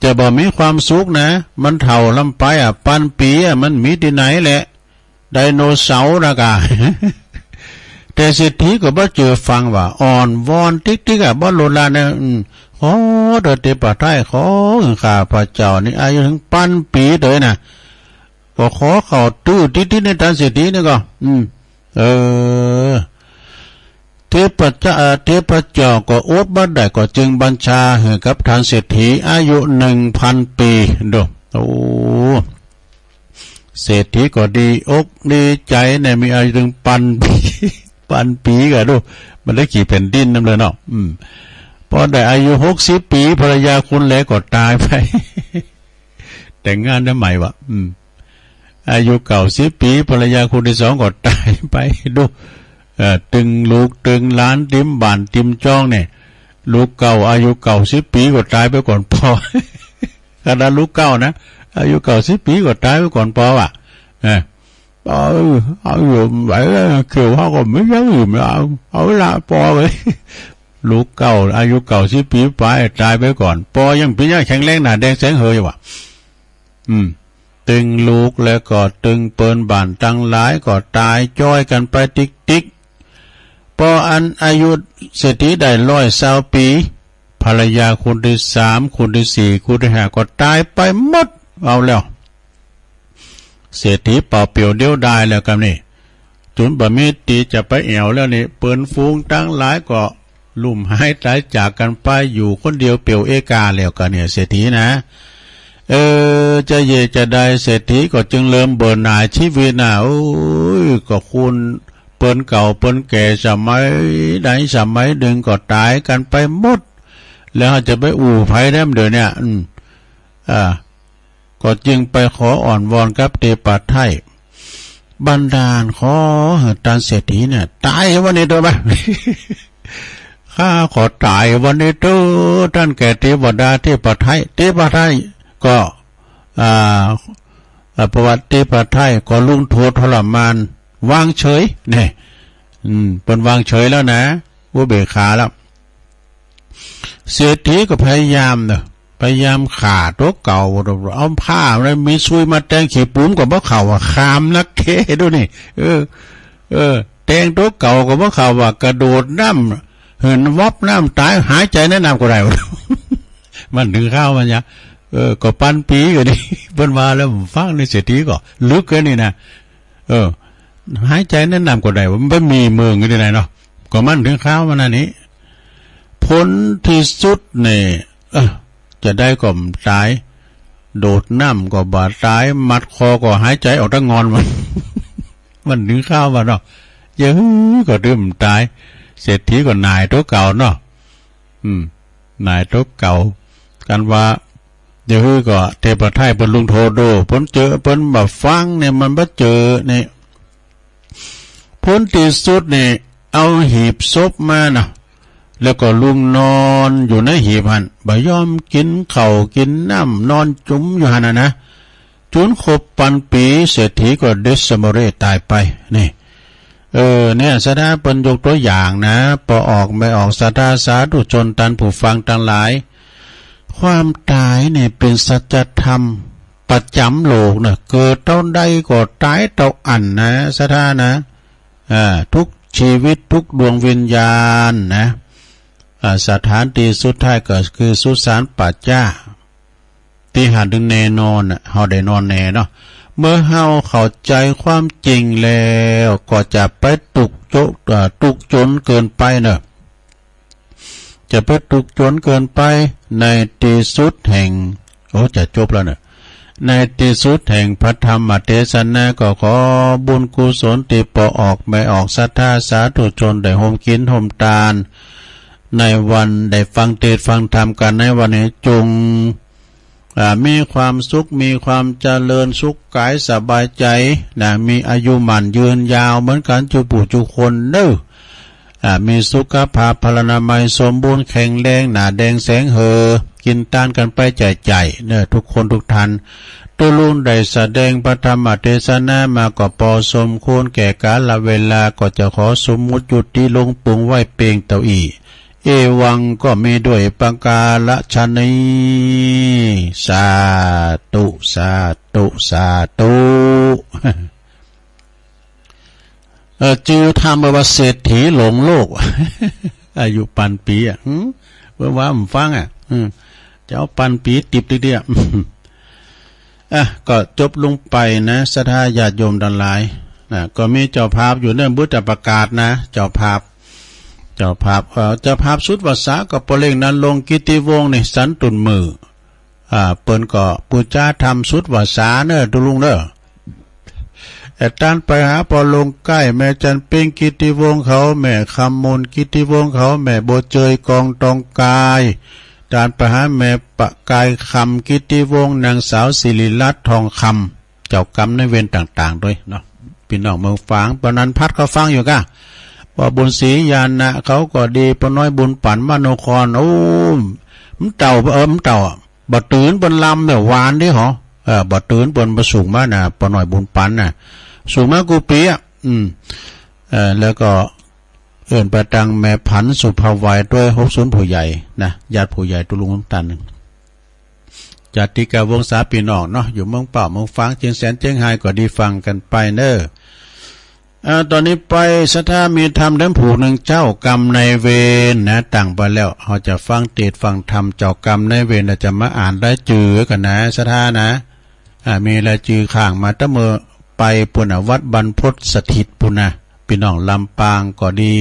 จะบ่มีความสุขนะ มันเฒ่าล้ำไปอะ ปันปี๋อะ มันมีตี้ไหนแหละ ไดโนเสาร์นะกา แต่เศรษฐีก็บ่เจื้อฟังว่า อ่อนวอนติ๊กๆ อะ บ่ลดละนะ อืม ขอเต๊อะเตปะไท้ ขอข้าพเจ้านี่อายุเถิงปันปี๋เต๊อะนะ ก็ขอเข้าตื้อติ๊กๆ ในต้านเศรษฐีนี่ก็ อืม เออ เทพเจ้า เอ่อ เทพเจ้าก็อดบ่ได้ ก็จึงบัญชาหื้อกับต้านเศรษฐีอายุหนึ่งพันปี๋ ดู โอ้ เศรษฐีก็ดีอกดีใจ๋ แน่มีอายุเถิงปันปี๋ ปันปี๋ก่อดู มันได้กี่แผ่นดินนำเลยเนาะ อืม พอได้อายุหกสิบปี๋ ภรรยาคนแรกก็ต๋ายไป แต่งงานได้ใหม่วะ อืม อายุเก้าสิบปี๋ ภรรยาคนตี้สองก็ต๋ายไป ดู เอ่อ ตึงลูกตึงหลานติมบ้านติมจ้องเนี่ย ลูกเก่าอายุเก้าสิบปี๋ก็ต๋ายไปก่อนป้อ ขนาดลูกเก่านะ อายุเก้าสิบปี๋ก็ต๋ายไปก่อนป้อว่ะ เออ เอา เอาอยู่ไหวแล้ว เขียวเขาก็ไม่ยังอยู่ เอา เอาละป้อเอ้ย ลูกเก่าอายุเก้าสิบปี๋ไป ต๋ายไปก่อน ป้อยังปิ้นยังแข็งแรงหน้าแดงแสงเหยว่ะ อืม ตึงลูกแล้วก็ตึงเปิ้นบ้านตังหลายก็ต๋ายจ้อยกั๋นไปติ๊กๆ ป้ออันอายุเศรษฐีได้ร้อยซาวปี๋ ภรรยาคนตี้สาม คนตี้สี่ คนตี้ห้าก็ต๋ายไปหมด เอาแล้ว เศรษฐีเปล่าเปลี่ยวเดียวดายแล้วกำนี้ จุนบ่มีตี้จะไปแอ่วแล้วนี่ เปิ้นฝูงตังหลายก็ลุ่มหายต๋ายจากกั๋นไป อยู่คนเดียวเปลี่ยวเอกาแล้วกำเนี่ย เศรษฐีนะ เออ จะเยียะจะใด เศรษฐีก็จึงเริ่มเบื่อหน่ายจีวิตนะ โอ้ย ก็คนเปิ้นเก่าเปิ้นแก่สมัยใดสมัยหนึ่งก็ต๋ายกั๋นไปหมด แล้วจะไปอู้ใผแหมเดี๋ยวเนี้ย อืม อ่า ก็จึงไปขออ่อนวอนกับเตปะไท้ บันดาลขอหื้อต้านเศรษฐีเนี่ยต๋ายวันนี้เต๊อะบ่า ข้าขอต๋ายวันนี้เต๊อะ ต้านแก่เตวดาเตพไทย เตพไทยก็ อ่า อ่า ประวัติเตพไทยก็ลุงโทษทรมาน วางเฉย เนี่ย อืม เปิ้นวางเฉยแล้วนะ อุเบกขาแล้ว เศรษฐีก็พยายามเนาะ พยายามฆ่าตั๋วเก่า เอาผ้าอะไรมีซุยมาแตงขี้ปุ๋มก็บ่เข้าอะ คามนักเทศน์ดูนี่ เออ เออ แตงตั๋วเก่าก็บ่เข้าอะ กระโดดน้ำ เหินวับน้ำต๋าย หายใจ๋ในน้ำก็ได้ มันเถิงคราวมันยะ เออ ก็ปันปี๋ก็ดี เปิ้นว่าแล้วฟังในเศรษฐีก็ลึกเกินนี่นะ เออ หายใจ๋ในน้ำก็ได้ มันบ่มีเมิงอยู่ตี้ไหนเนาะ ก็มันเถิงคราวมันอันนี้ ผลตี้สุดเนี่ย เออ จะได้ก็บ่ต๋าย โดดน้ำก็บ่ต๋าย มัดคอก็หายใจ๋ออกตางอนมัน มันเถิงคราวมันเนาะ เย้ย ก็ตึงบ่ต๋าย เศรษฐีก็หน่ายตั๋วเก่าเนาะ อืม หน่ายตั๋วเก่า กันว่า เดี๋ยวหื้อก็เตพไทยเปิ้นลุงโทษดู เปิ้นเจอ เปิ้นบ่ฟังเนี่ย มันบ่เจอเนี่ย ผลตี้สุดเนี่ย เอาหีบศพมาเนาะ แล้วก็ลุงนอนอยู่ในหีบหั้น บ่ยอมกิ๋นข้าวกิ๋นน้ำ นอนจุมอยู่หั้นน่ะนะ จุนครบปันปี๋ เศรษฐีก็เดชมเรศต๋ายไป นี่ เออ เนี่ย ศรัทธาเปิ้นยกตั๋วอย่างนะ ป้อออกแม่ออก ศรัทธาสาธุชน ต้านผู้ฟังตังหลาย ความต๋ายเนี่ยเป๋นสัจธรรมประจ๋ำโลกนะ เกิดเต้าใดก็ต๋ายเต้าอั้นนะ ศรัทธานะ อ่า ทุกชีวิต ทุกดวงวิญญาณนะ อ่า สถานตี้สุดท้ายก็คือสุสานป่าจ๊า ตี้หันเถิงแน่นอนน่ะ เฮาได้นอนแน่เนาะ เมื่อเฮาเข้าใจ๋ความจริงแล้ว ก็จะไปตุ๊กโจ- เอ่อ ตุ๊กจนเกินไปเนาะ จะไปตุ๊กจนเกินไป ในตี้สุดแห่ง โอ้ จะจบแล้วเนาะ ในตี้สุดแห่งพระธรรมเตสนา ก็ขอบุญกุศลตี้ป้อออกแม่ออก ศรัทธาสาธุชน ได้ฮ่วมกิ๋นฮ่วมตาน ในวันได้ฟังเตสน์ฟังธรรมกั๋นในวันนี้ จง อ่า มีความสุข มีความเจริญสุขก๋ายสบายใจ๋นะ มีอายุหมั้นยืนยาวเหมือนกั๋น จุผู้จุคนเนาะ อ่า มีสุขภาพพลานามัยสมบูรณ์แข็งแรง หน้าแดงแสงเห่อ กิ๋นตานกั๋นไปใจ๋ๆ เนาะ ทุกคนทุกท่าน ตุ๊ลุงได้แสดงพระธรรมเตสนามาก็ปอสมควรแก่กาลเวลา ก็จะขอสมมุติยุติลงปึงไว้เปียงเต้าอี้ เอวังก็มีด้วยประการฉะนี้ สาธุ สาธุ สาธุ เออ จื้อธรรมว่าเศรษฐีหลงโลก อายุปันปี๋อ่ะ หืม เปิ้นว่าบ่ฟังอ่ะ อืม จะเอาปันปี๋ติบติเดีย อ่ะ ก็จบลงไปนะ ศรัทธาญาติโยมตังหลาย นะ ก็มีเจ้าภาพอยู่เนาะ บ่จะประกาศนะ เจ้าภาพ เจ้าภาพ เอ่อ เจ้าภาพสุดวาสาก็ป้อเล็งนรงค์กิตติวงศ์นี่ สันตุ่นมือ อ่า เปิ้นก็ปู๋จาธรรมสุดวาสาเนาะ ตุ๊ลุงเนาะ เอ่อ ต้านไปหาป้อลงใก้ แม่จันทร์เพ็งกิตติวงศ์เขา แม่คำมนต์กิตติวงศ์เขา แม่บัวเจยกองตองกาย ต้านไปหาแม่ประกายคำกิตติวงศ์ นางสาวศิริรัตน์ทองคำ เจ้ากรรมนายเวรต่างๆ ตวยเนาะ ปี้น้องเมืองฝาง ป้อนันท์พัฒน์ก็ฟังอยู่ก้า ป้อบุญศรีญาณะเขาก็ดี ป้อน้อยบุญปั๋นมโนคร โอ้ มันเต่า เออ มันเต่าอะ บ่ตื่นเปิ้นลำเนี่ยหวานดิหอ เออ บ่ตื่นเปิ้นบ่สูงมานะ ป้อน้อยบุญปั๋นน่ะ สูงมากู้ปี๋อะ อืม เออ แล้วก็ เอิ้นไปตังแม่ผันสุภาวัยตวย ฮกสุนผู้ใหญ่นะ ญาติผู้ใหญ่ตุ๊ลุงตันหนึ่ง จาติกาวงศาปี้น้องเนาะ อยู่เมืองเป้า เมืองฝาง เจียงแสน เจียงฮาย ก็ดีฟังกั๋นไปเนาะ อ่า ต๋อนนี้ไปศรัทธามีธรรมแถมผูกหนึ่ง เจ้ากรรมนายเวรนะ ตั้งไปแล้ว เฮาจะฟังเตสน์ฟังธรรมเจ้ากรรมนายเวร แล้วจะมาอ่านรายจื้อกั๋นนะ ศรัทธานะ อ่า มีรายจื้อข้างมาตั้งเมื่อไปปุ้นน่ะ วัดบรรพตสถิตปุ้นน่ะ ปี้น้องลำปางก็ดี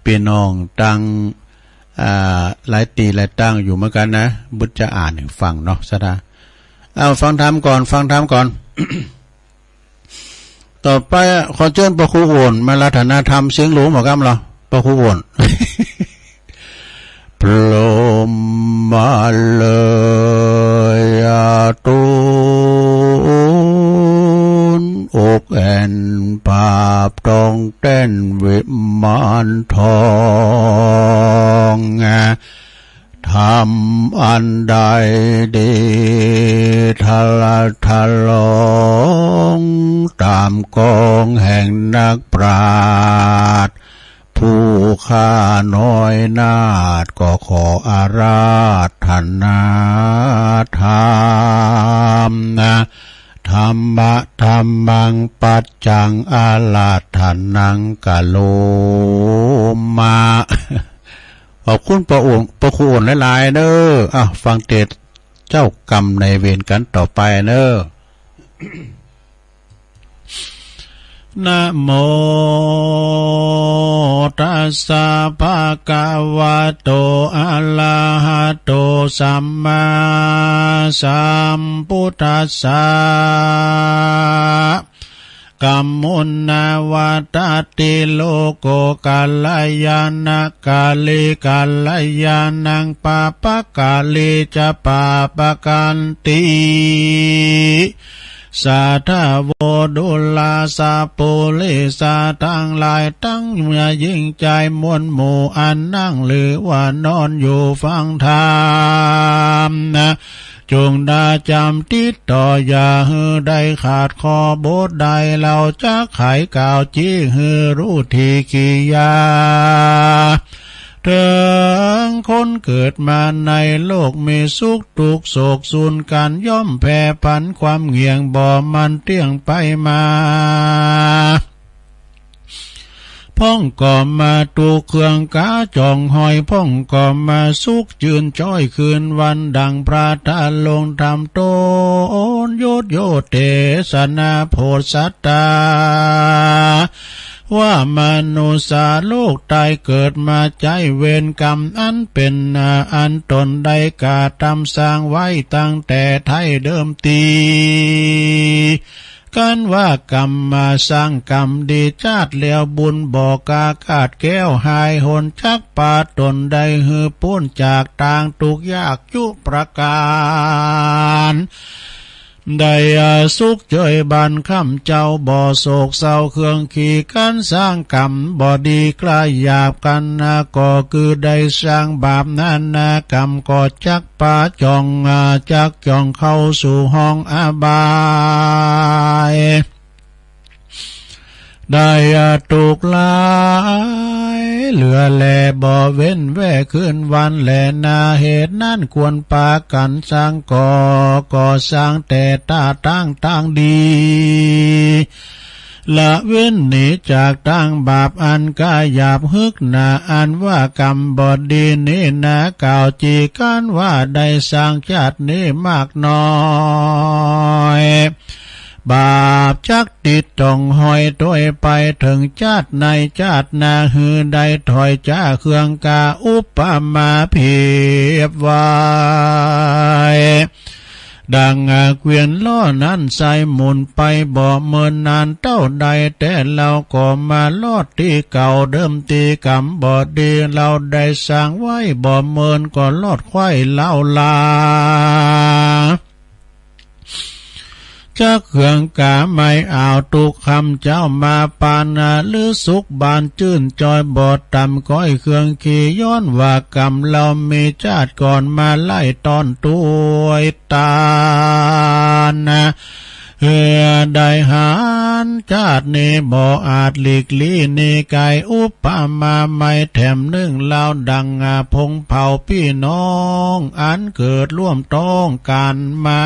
ปี้น้องตัง อ่า หลายตี้หลายตังอยู่เหมือนกั๋นนะ บ่จะอ่านหื้อฟังเนาะ ศรัทธา เอาฟังธรรมก่อน ฟังธรรมก่อน ต่อไปอะ ขอเจิญป้อครูโอ่นมาอาราธนาธรรมเสียงหลวงบ่กำลอ ป้อครูโอ่น พรหมมาเลยอะ ตูนอกแอ่น นทอง ธรรมอันใดดี ทะละทะลอง ต๋ามกองแห่งนักปราชญ์ ผู้ข้าน้อยนาถ ก็ขออาราธนาธรรมนะ ธัมมะธัมมัง ปัจจัง อาราธนัง กะโรมะ ขอบคุณพระองค์ พระครูอ้นหลายๆ เน้อ อ่ะ ฟังเตศน์เจ้ากรรมนายเวรกั๋นต่อไปเน้อ นะโมตัสสะ ภะคะวะโต อะระหะโต สัมมาสัมพุทธัสสะ กัมมุนา วัตตะติ โลโก กัลยาณะ กาลิ กัลยาณัง ปาปะกาลิ จะ ปาปะกันติ สาธะโว ดูราสะ ปุริสะตังหลาย ตังหญิงจายมวลหมู่ อันนั่งหรือว่านอนอยู่ฟังธรรมนะ จงดาจ๋ำติดต่อ อย่าหื้อได้ขาดข้อบทใด เฮาจักไขกล่าวจี้หื้อฮู้ถี่กิริยา เถิงคนเกิดมาในโลก มีสุขทุกข์โศกสูญกั๋น ย่อมแผ่ผันความเงี่ยง บ่มั่นเตี้ยงไปมา พ่องก็มาถูกเครื่องกาจ๋องห้อย พ่องก็มาสุขจื้นจ้อยคืนวัน ดังพระธาตุลงธรรมต๋น โยชน์โยชน์เตสนาโผดสัตตา ว่ามนุษย์โลกใต้เกิดมาใจ๊เวรกรรมอันเป๋นนา อันต๋นได้กระทำสร้างไว้ตั้งแต่ไท้เดิมตี้ กันว่ากรรมมาสร้างกรรมดี จาติแล้วบุญบ่กาขาดแคล้วหายหน จักปาต๋นได้หื้อป๊นจากตางตุ๊กข์ยากจุประก๋าน ได้อาสุขเจยบานค่ำเจ้า บ่โศกเศร้าเครื่องขี กันสร้างกรรมบ่ดีกล้าหยาบกั๋นนา ก็คือได้สร้างบาปนานา กรรมก็จักปาจ๋อง อา จักจ๋องเข้าสู่ห้องอบาย ได้อาทุกข์หลายเหลือแล บ่เว้นแว่คืนวันแลนา เหตุนั้นควรปากั๋นสร้างก่อ ก่อสร้างแต่ตางตั้งดี ละเว้นหนีจากตางบาปอันกาหยาบ ฮึกหนาอันว่ากรรมบ่ดีนี้นา กล่าวจีกันว่าได้สร้างจาตินี้มากน้อย บาปจักติดต๋องห้อยตวยไปเถิงจาติในจาตินา หื้อได้ถ้อยจ๋าเครื่องกาอุปมาเปรียบไว้ ดังเกวียนล้อนั้นใส่หมุนไป บ่เมินนานเต้าใด แต่เฮาก็มาลอดตี้เก่าเดิมตี้ กรรมบ่ดีเฮาได้สร้างไว้ บ่เมินก็ลอดไขว้เฮาลา จักเครื่องกาไม้อาวตุ๊กข์ค่ำเจ้ามาปานนา หรือสุขบานจื้นจอยบ่ต่ำก้อยเครื่องขี ย้อนว่ากรรมเฮามีจาติก่อนมาไล่ต้อนตวยต๋านนา หื้อได้หันจาตินี้บ่อาจหลีกลี้หนีไก๋ อุปมาไม้แถมนึ่งเฮาดังผงเผาปี้น้อง อันเกิดร่วมต้องกั๋นมา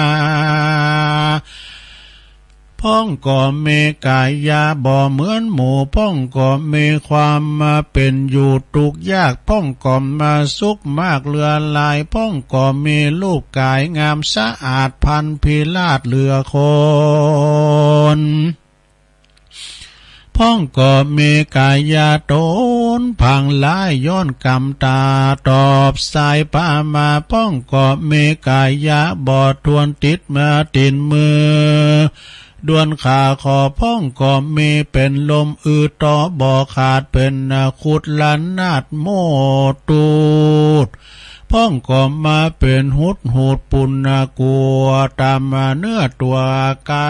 พ่องก็มีก๋ายาบ่เหมือนหมู่ พ่องก็มีความมาเป๋นอยู่ทุกข์ยาก พ่องก็มาสุขมากเหลือหลาย พ่องก็มีรูปก๋ายงามสะอาดพรรณพิราชเหลือคน พ่องก็มีก๋ายาต๋นพังหลายย้อนกรรมต๋าตอบสายปามา พ่องก็มีก๋ายาบ่ถ้วนติดมาตี๋นมือ ด้วนขาขอ พ่องก็มีเป๋นลมอือต่อบ่ขาด เป๋นคุดละนาดโมตูด พ่องก็มาเป๋นหุดหูดปูนกั๋วต๋ามเนื้อตั๋วก๋า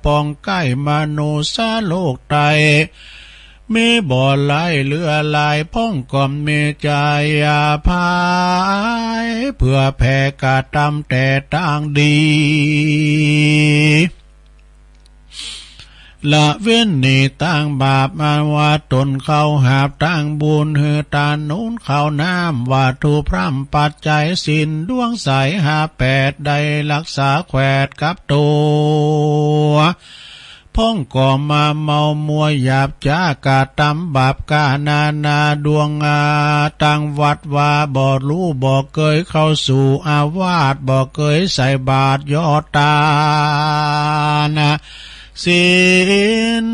ปองใก้มนุษย์โลกใต้ มีบ่หลายเหลือหลาย พ่องก็มีใจ๋อภัย เปื้อแผ่กระตำแต่ตางดี ละเว้นหนีตางบาป อันว่าต๋นเข้าหาบตางบุญ หื้อตานหนุนข้าวน้ำ วัตถุพร่ำปัจจัยศีลดวงใสห้าแปด ได้ฮักษาแขวดกับตั๋ว พ่องก็มาเมามัวหยาบจ๊า กระตำบาปก้านานาดวง อา ตางวัดวาบ่ฮู้ บ่เกยเข้าสู่อาวาส บ่เกยใส่บาตรยอดตาน ศีล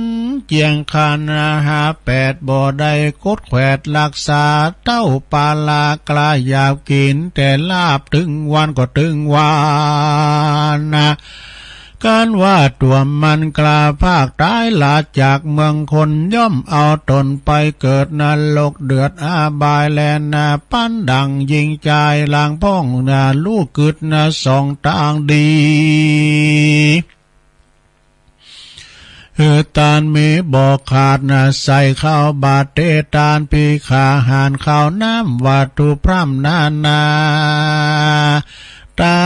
เจียงคันห้าแปด บ่ได้กดแขวดฮักษา เต้าปลากล้าหยาบกิ๋นแต่ลาบ ตึงวันก็ตึงวัน กั๋นว่าตั๋วมันกล้าพากต๋าย ลาจากเมืองคน ย่อมเอาต๋นไปเกิดนรกเดือดอบายแลนา ปันดังญิงจายหลังพ่องนา ลูกกึ๊ดนาสองตางดี หื้อตานมีบ่ขาดนา ใส่ข้าวบาตรเตตาน ภิกขาหารข้าวน้ำ วัตถุพร่ำนานา ตา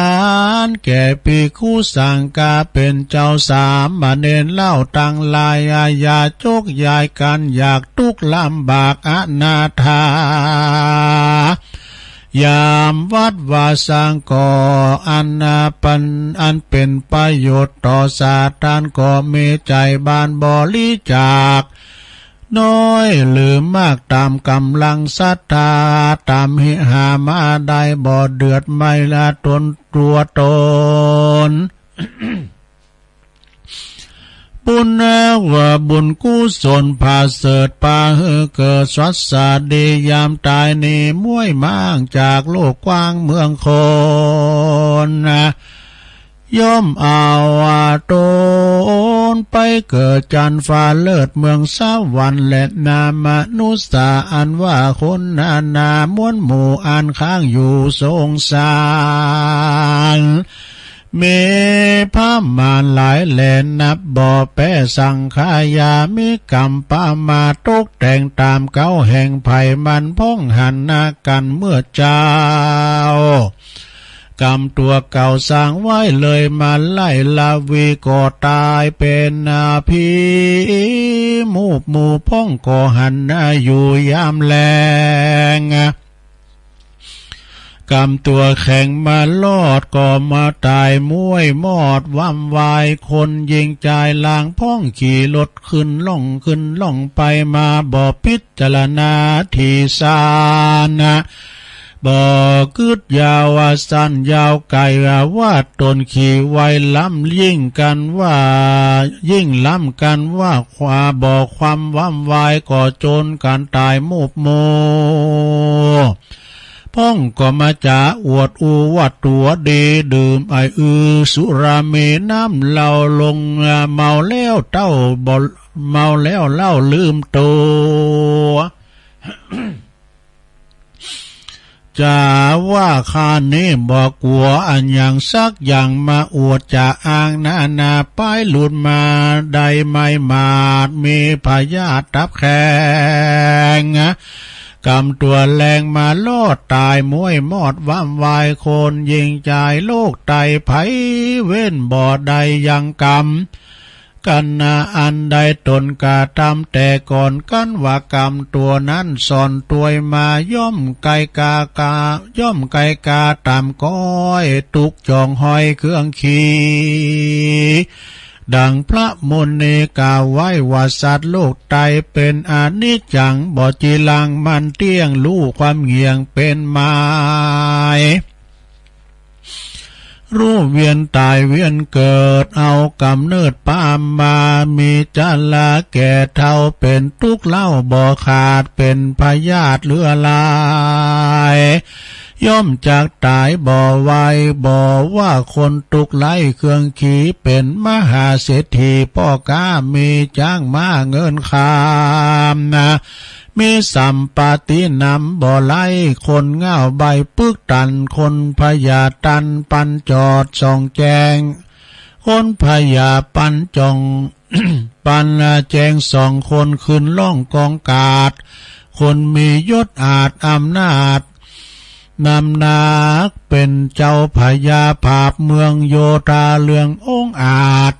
นแก่ภิกขุสังฆา เป๋นเจ้าสามเณรเล่าตังหลาย อาญาจกยายกั๋น อยากตุ๊กข์ลำบากอนาถา ยามวัดวาสังก็ อันนาปัน อันเป๋นประโยชน์ต่อสาธารณะ ก็มีใจ๋บานบริจาค น้อยหรือมากต๋ามก๋ำลังศรัทธา ต๋ามหื้อหามาได้ บ่เดือดไม่ละตนตั๋วต๋น บุญนะว่าบุญกุศลผาเสริฐ ปาหื้อเกิดสวัสดียามต๋ายนี้ ม้วยม้างจากโลกกว้างเมืองคนนะ ย่อมเอาต๋นไปเกิดจันทร์ฟ้าเลิศเมืองสวรรค์ และนามนุษย์อันว่าคนนานา มวลหมู่อันค้างอยู่สงสาร มีประมาณหลายแลนับบ่แป๊สังขายา มีกรรมประมาทตกแต่งต๋ามเก๊าแห่งไผมันพ่องหันหน้ากั๋นเมื่อเจ๊า กรรมตั๋วเก่าสร้างไว้เลยมาไล่ละวีก็ต๋ายเป๋นผีมูบหมู่พ่องก็หันหน้าอยู่ยามแลง กรรมตั๋วแข็งมารอดก็มาต๋ายม้วยมอดวำวาย คนญิงจายหลางพ่องขี่รถขึ้นล่องขึ้นล่องไปมา บ่พิจารณาที่สานะ บ่กึ๊ดยาวว่าสั้นยาวไก๋ ว่าต๋นขี่ไวล้ำยิ่งกั๋นว่า ยิ่งล้ำกั๋นว่า ความบ่ความวำวายก็จนกั๋นต๋ายมูบหมู่ พ่องก็มาจ๋าอวดอู้ว่าตั๋วดี ดื่มไออือสุราเมน้ำเหล้าลง เมาแล้วเต้าบ่ เมาแล้วเล่าลืมตั๋ว จ๋าว่าข้านี้บ่กั๋วอันหยังสักอย่าง มาอวดจ๋าอ้างนานา ป้ายหลุดมาได้ไม่หมาด มีพยาธิตับแข็ง กรรมตั๋วแลงมารอดต๋ายม้วยมอดวำวาย คนญิงจายโรคไตไพเว้นบ่ได้ยังกรรม กั๋นนาอันใดต๋นกระทำแต่ก่อน กั๋นว่ากรรมตั๋วนั้นสอนตวยมา ย่อมไกลกากา ย่อมไกลกาต๋ามก้อย ตุ๊กจองห้อยเครื่องขี่ ดังพระมุนีกล่าวไว้ว่า สัตว์โรคไตเป๋นอนิจจัง บ่จีรังมันเตี้ยง ฮู้ความเหี่ยงเป๋นไม้ ฮู้เวียนต๋ายเวียนเกิด เอาก๋ำเนิดปามา มีจราแก่เฒ่าเป๋นตุ๊กข์เล่าบ่ขาด เป๋นพยาธิเหลือหลาย ย่อมจักต๋ายบ่ไว บ่ว่าคนตุ๊กข์ไร้เครื่องขี่เป๋นมหาเศรษฐี ป้อก๊ามีจ๊างม้าเงินคำนะ มีสัมปตินำบ่ไร้ คนเหง้าใบ้ปึกตัน คนพยาตันปันจอดส่องแจ้ง คนพยาปันจ่อง ปันแจงส่องคนขึ้นล่องกองกาด คนมียศอาจอำนาจ นำนักเป๋นเจ้าพญาผาบเมืองโยธาเรื่ององอาจ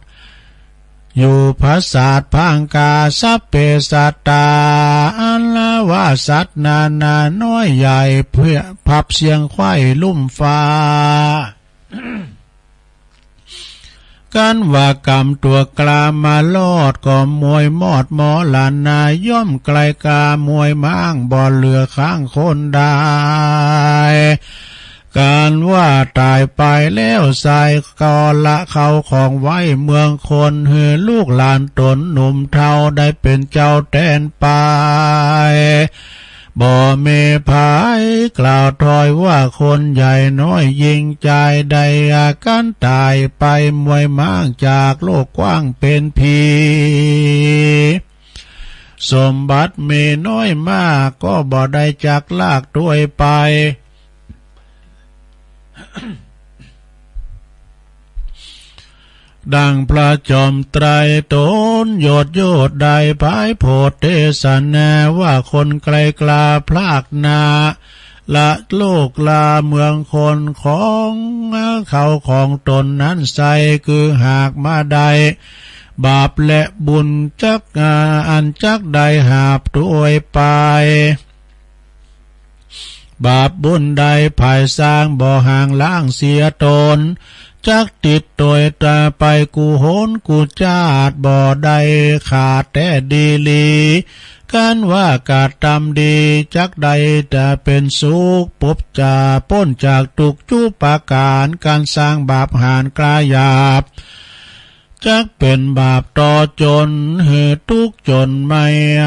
อยู่ผสาทผางกา สัพเพสัตตา อันว่าสัตว์นานาน้อยใหญ่ เพื่อผับเสียงไขว้ลุ่มฟ้า กันว่ากำตั๋วกล้ามารอด ก็มวยมอดมอหลานนา ย่อมไกลกามวยม้าง บ่เหลือข้างคนได้ กันว่าต๋ายไปแล้วไส้ ก็ละเข้าของไว้เมืองคน หื้อลูกหลานต๋นหนุ่มเฒ่า ได้เป๋นเจ้าแตนไป บ่มีใผกล่าวถ้อยว่า คนใหญ่น้อยยิ่งจาย ได้อาการต๋ายไปมวยม้าง จากโลกกว้างเป๋นผี สมบัติมีน้อยมาก ก็บ่ได้จักลากถ้วยไป ดังพระจอมไตรต๋นยอดยอดได้ผายโผดเตสนา ว่าคนไกลกล้าพลากนา ละโลกลาเมืองคน ของเข้าของต๋นนั้นไส้ คือหากมาได้บาปและบุญจัก อันจักได้หาบถ้วยไป บาปบุญใดผายสร้าง บ่ห่างล้างเสียต๋น จักติดตวยต๋ายไปกู้หนกู้จาติ บ่ได้ขาดแต๊ดีหลี กันว่ากระตำดี จักได้เป๋นสุข ปบจะป๊นจากตุ๊กข์จุประก๋าน การสร้างบาปหาญกล้าหยาบ จักเป๋นบาปต่อจน หื้อตุ๊กข์จนไม่อ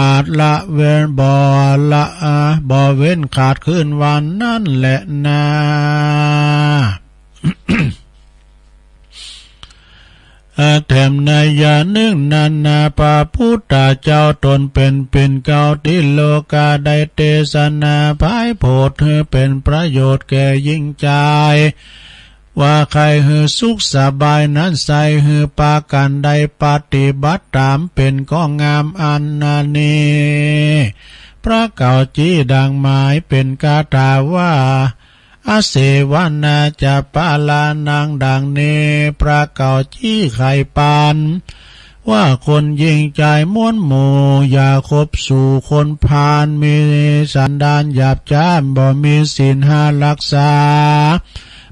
าจละเว้น บ่ละ บ่เว้นขาดคืนวันนั้นแหละนา แถมนัยยะนึ่งนั้นนา พระพุทธเจ้าต๋นเป๋นปิ่นเกล้าติโลกา ได้เตสนาผายโผด หื้อเป๋นประโยชน์แก่ยิ่งจาย ว่าใค่หื้อสุขสบายนั้นไส้ หื้อปากั๋นได้ปฏิบัติต๋ามเป๋นข้องามอันนี้ พระเกล้าจี้ดังหมายเป๋นคาถาว่า อเสวนาจะปาลานัง ดังนี้ พระเกล้าจี้ไขปัน ว่าคนยิ่งจายมวลหมู่ อย่าคบสู่คนพาล มีสันดานหยาบจ๊าม บ่มีศีลห้าฮักษา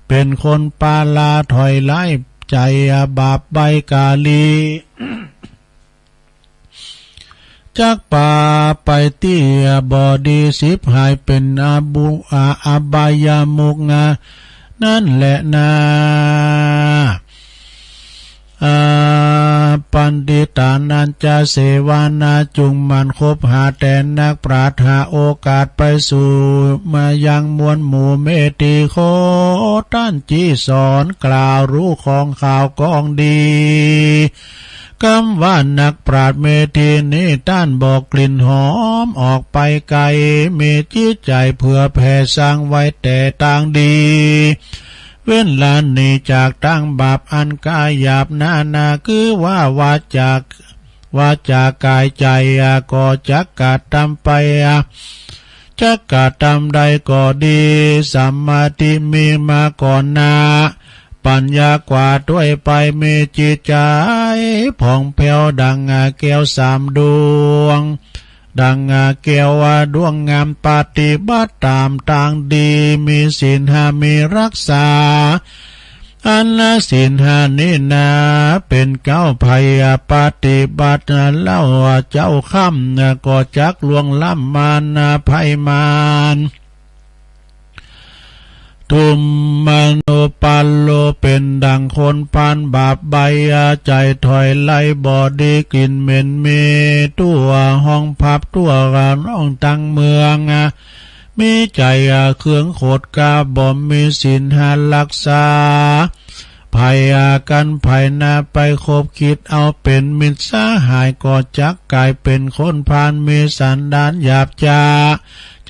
เป๋นคนปาลาถอยไล่ ใจ๋บาปใบ้ก๋าลี จักปาไปตี้บ่ดี ฉิบหายเป๋นอบุ อา อบายมุข นั้นแหละนา อา ปัณฑิตานันจะเสวนา จุ่งหมั่นคบหาแต่นักปราชญ์ หาโอกาสไปสู่มายังมวลหมู่เมธี ขอต้านจี้สอนกล่าวฮู้ของข่าวของดี กำว่านักปราชญ์เมธีนี้ ต้านบอกกลิ่นหอมออกไปไก๋ มีจิตใจ๋เผื่อแผ่สร้างไว้แต่ตางดี เว้นละหนีจากตางบาปอันก๋าหยาบนานา คือว่าวาจาก วาจากายใจ๋ ก็จักกระตำไป จักกระตำได้ก็ดี สมาธิมีมาก่อนนา ปัญญากว่าถ้วยไป มีจิตใจ๋ผ่องแผ้วดังแก้วสามดวง ดังแก้วดวงงาม ปฏิบัติต๋ามตางดี มีศีลห้ามีฮักษา อันศีลห้านี้นา เป๋นเกล้าใผปฏิบัติเล่าเจ้าค่ำ ก็จักล่วงล้ำมารภัยมาร ทุมมานุปัลโล เป๋นดั่งคนพาลบาปใบ้ ใจ๋ถอยไล่บ่ดี กลิ่นเหม็นมีทั่วห้องผับทั่วห้องตังเมือง มีใจ๋เคืองโขดกา บ่มีศีลห้าฮักษา ภัยอากันภัยนา ไปคบคิดเอาเป๋นมิตรสหาย ก็จักก๋ายเป๋นคนพาล มีสันดานหยาบจ๊า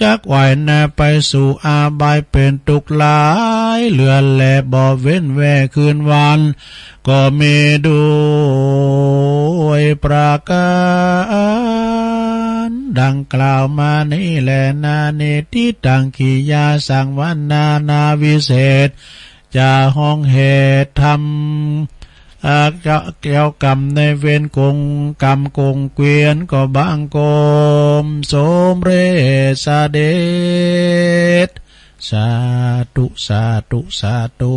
จักไหวนาไปสู่อาบาย เป๋นตุ๊กข์หลายเหลือแล บ่เว้นแว่คืนวัน ก็มีด้วยประก๋านดังกล่าวมานี้แลนา นิฏฐิตัง กิริยาสังวรนานาวิเศษ จะฮ้องเหตุธรรม อ่า เจ้า เจ้ากรรมนายเวรกงกรรมกงเกวียนก็บังคมสมเร็จเสด็จ สาธุ สาธุ สาธุ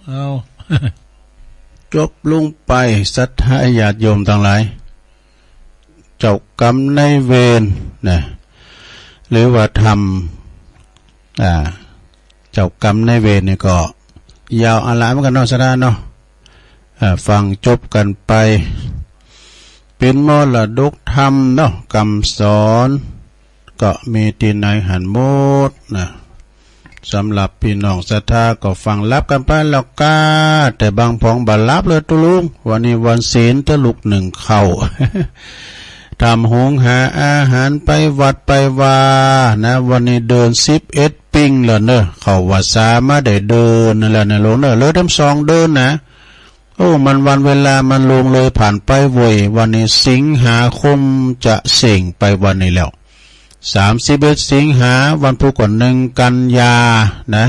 เอา จบลงไป ศรัทธาญาติโยมตังหลาย เจ้ากรรมนายเวรนะ หรือว่าธรรม อ่า เจ้ากรรมนายเวรนี่ก็ยาวอาหลามเหมือนกั๋นเนาะ ศรัทธาเนาะ อ่า ฟังจบกั๋นไป เป๋นมรดกธรรมเนาะ กำสอน ก็มีตี้ไหนหั้นหมดนะ สำหรับปี้น้องศรัทธาก็ฟังหลับกั๋นไปแล้วก้า แต่บางผองบ่หลับเลยตุ๊ลุง วันนี้วันศีลตะลุกนึ่งข้าว ทำหุงหาอาหารไปวัดไปวานะ วันนี้เดินสิบเอ็ดปิ้งแล้วเนอะ เข้าวัดสามาได้เดินนั่นแหละนะลุงเนอะ เหลือตั้งสองเดินนะ โอ้ มันวันเวลามันล่วงเลยผ่านไปเว้ย วันนี้สิงหาคมจะเส้งไปวันนี้แล้ว สามสิบเอ็ดสิงหา วันพุธก็หนึ่งกันยานะ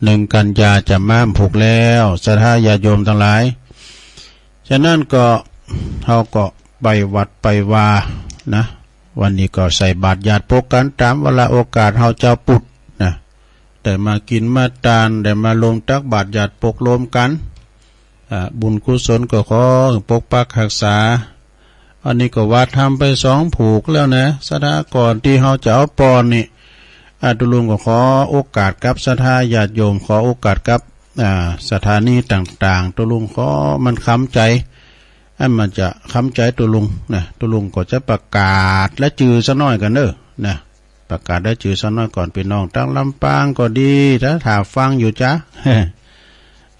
หนึ่งกันยาจะมาพุกแล้ว ศรัทธาญาติโยมตังหลาย ฉะนั้นก็ เฮาก็ไปวัดไปวานะ วันนี้ก็ใส่บาตรญาติปกกั๋นต๋ามวาระโอกาสเฮาเจ้าปุดนะ ได้มากิ๋นมาตาน ได้มาลงตักบาตรญาติปกรวมกั๋น อ่า บุญกุศลก็ขอปกปักฮักษา อันนี้ก็ว่าทำไปสองผูกแล้วนะ ศรัทธา ก่อนตี้เฮาจะเอาปอนนี่ อ่า ตุ๊ลุงก็ขอโอกาสกับศรัทธาญาติโยม ขอโอกาสกับ อ่า สถานีต่างๆ ตุ๊ลุงขอมันคำใจ๋ อันมันจะคำใจ๋ตุ๊ลุงนะ ตุ๊ลุงก็จะประกาศรายจื้อสักหน้อยก่อนเนอะนะ ประกาศรายจื้อสักหน้อยก่อน ปี้น้องตางลำปางก็ดี ถ้า ถ้าฟังอยู่จ๊ะ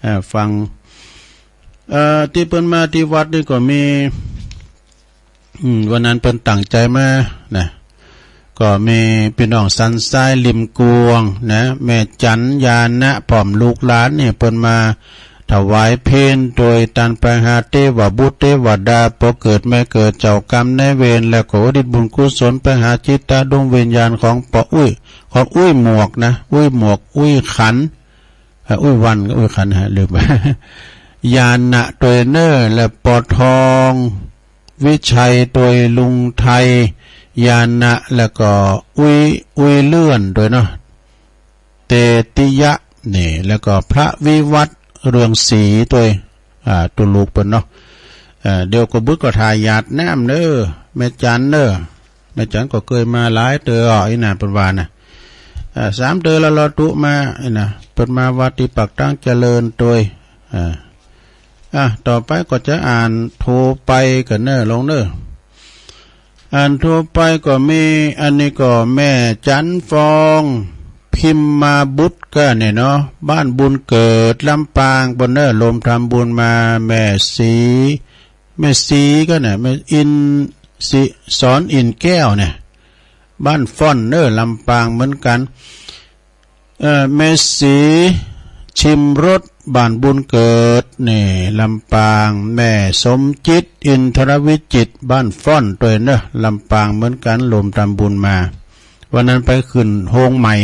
เอ่อ ฟัง เอ่อ ตี้เปิ้นมาตี้วัดนี่ก็มี อืม วันนั้นเปิ้นตั้งใจ๋มานะ ก็มีปี้น้องสันทรายริมกวงนะ แม่จั๋นยานะ พร้อมลูกหลานนี่ เปิ้นมาถวายเพลตวย ตันไปหาเตวบุตรเตวดา ปอเกิดแม่เกิด เจ้ากรรมนายเวร แล้วก็อุทิศบุญกุศลไปหาจิตดวงวิญญาณของป้ออุ๊ย ของอุ๊ยหมวกนะ อุ๊ยหมวก อุ๊ยขัน อ่ะ อุ๊ยวัน อุ๊ยขัน ฮะ ลืม ยานะตวยเนอะ และป้อทองวิชัยตวย ลุงไทยยานะ แล้วก็อุ๊ย อุ๊ยเลื่อนตวยเนาะ เตติยะนี่ แล้วก็พระวิวัฒน์เรืองศรีตวย อ่า ตุ๊ลุงเปิ้นเนาะ เอ่อ เดี๋ยวก็บึกก็ถ่ายหยาดน้ำเนอะ แม่จั๋นเนอะ แม่จั๋นก็เกยมาหลายเตื้อ อีหน้าเปิ้นว่านะ อ่า สามเตื้อแล้วลอตุ๊มา อีหน้า เปิ้นมาวัดตี้ปากตางเจริญตวย อ่า อ่ะ ต่อไปก็จะอ่านทั่วไปกั๋นเนอะ ลงเนอะ อ่านทั่วไปก็มี อันนี้ก็แม่จั๋นฟอง พิมมาบุตรก็เนี่ยเนาะ บ้านบุญเกิดลำปางปู๊นเนอะ รวมทำบุญมา แม่ศรี แม่ศรีก็เนี่ย แม่อินทร์ศรี สอนอินทร์แก้วเนี่ย บ้านฟ้อนเนอะ ลำปางเหมือนกั๋น เอ่อ แม่ศรีชิมรส บ้านบุญเกิดนี่ ลำปาง แม่สมจิต อินทรวิจิตร บ้านฟ้อนตวยเนอะ ลำปางเหมือนกั๋น รวมทำบุญมา วันนั้นไปขึ้นโฮงใหม่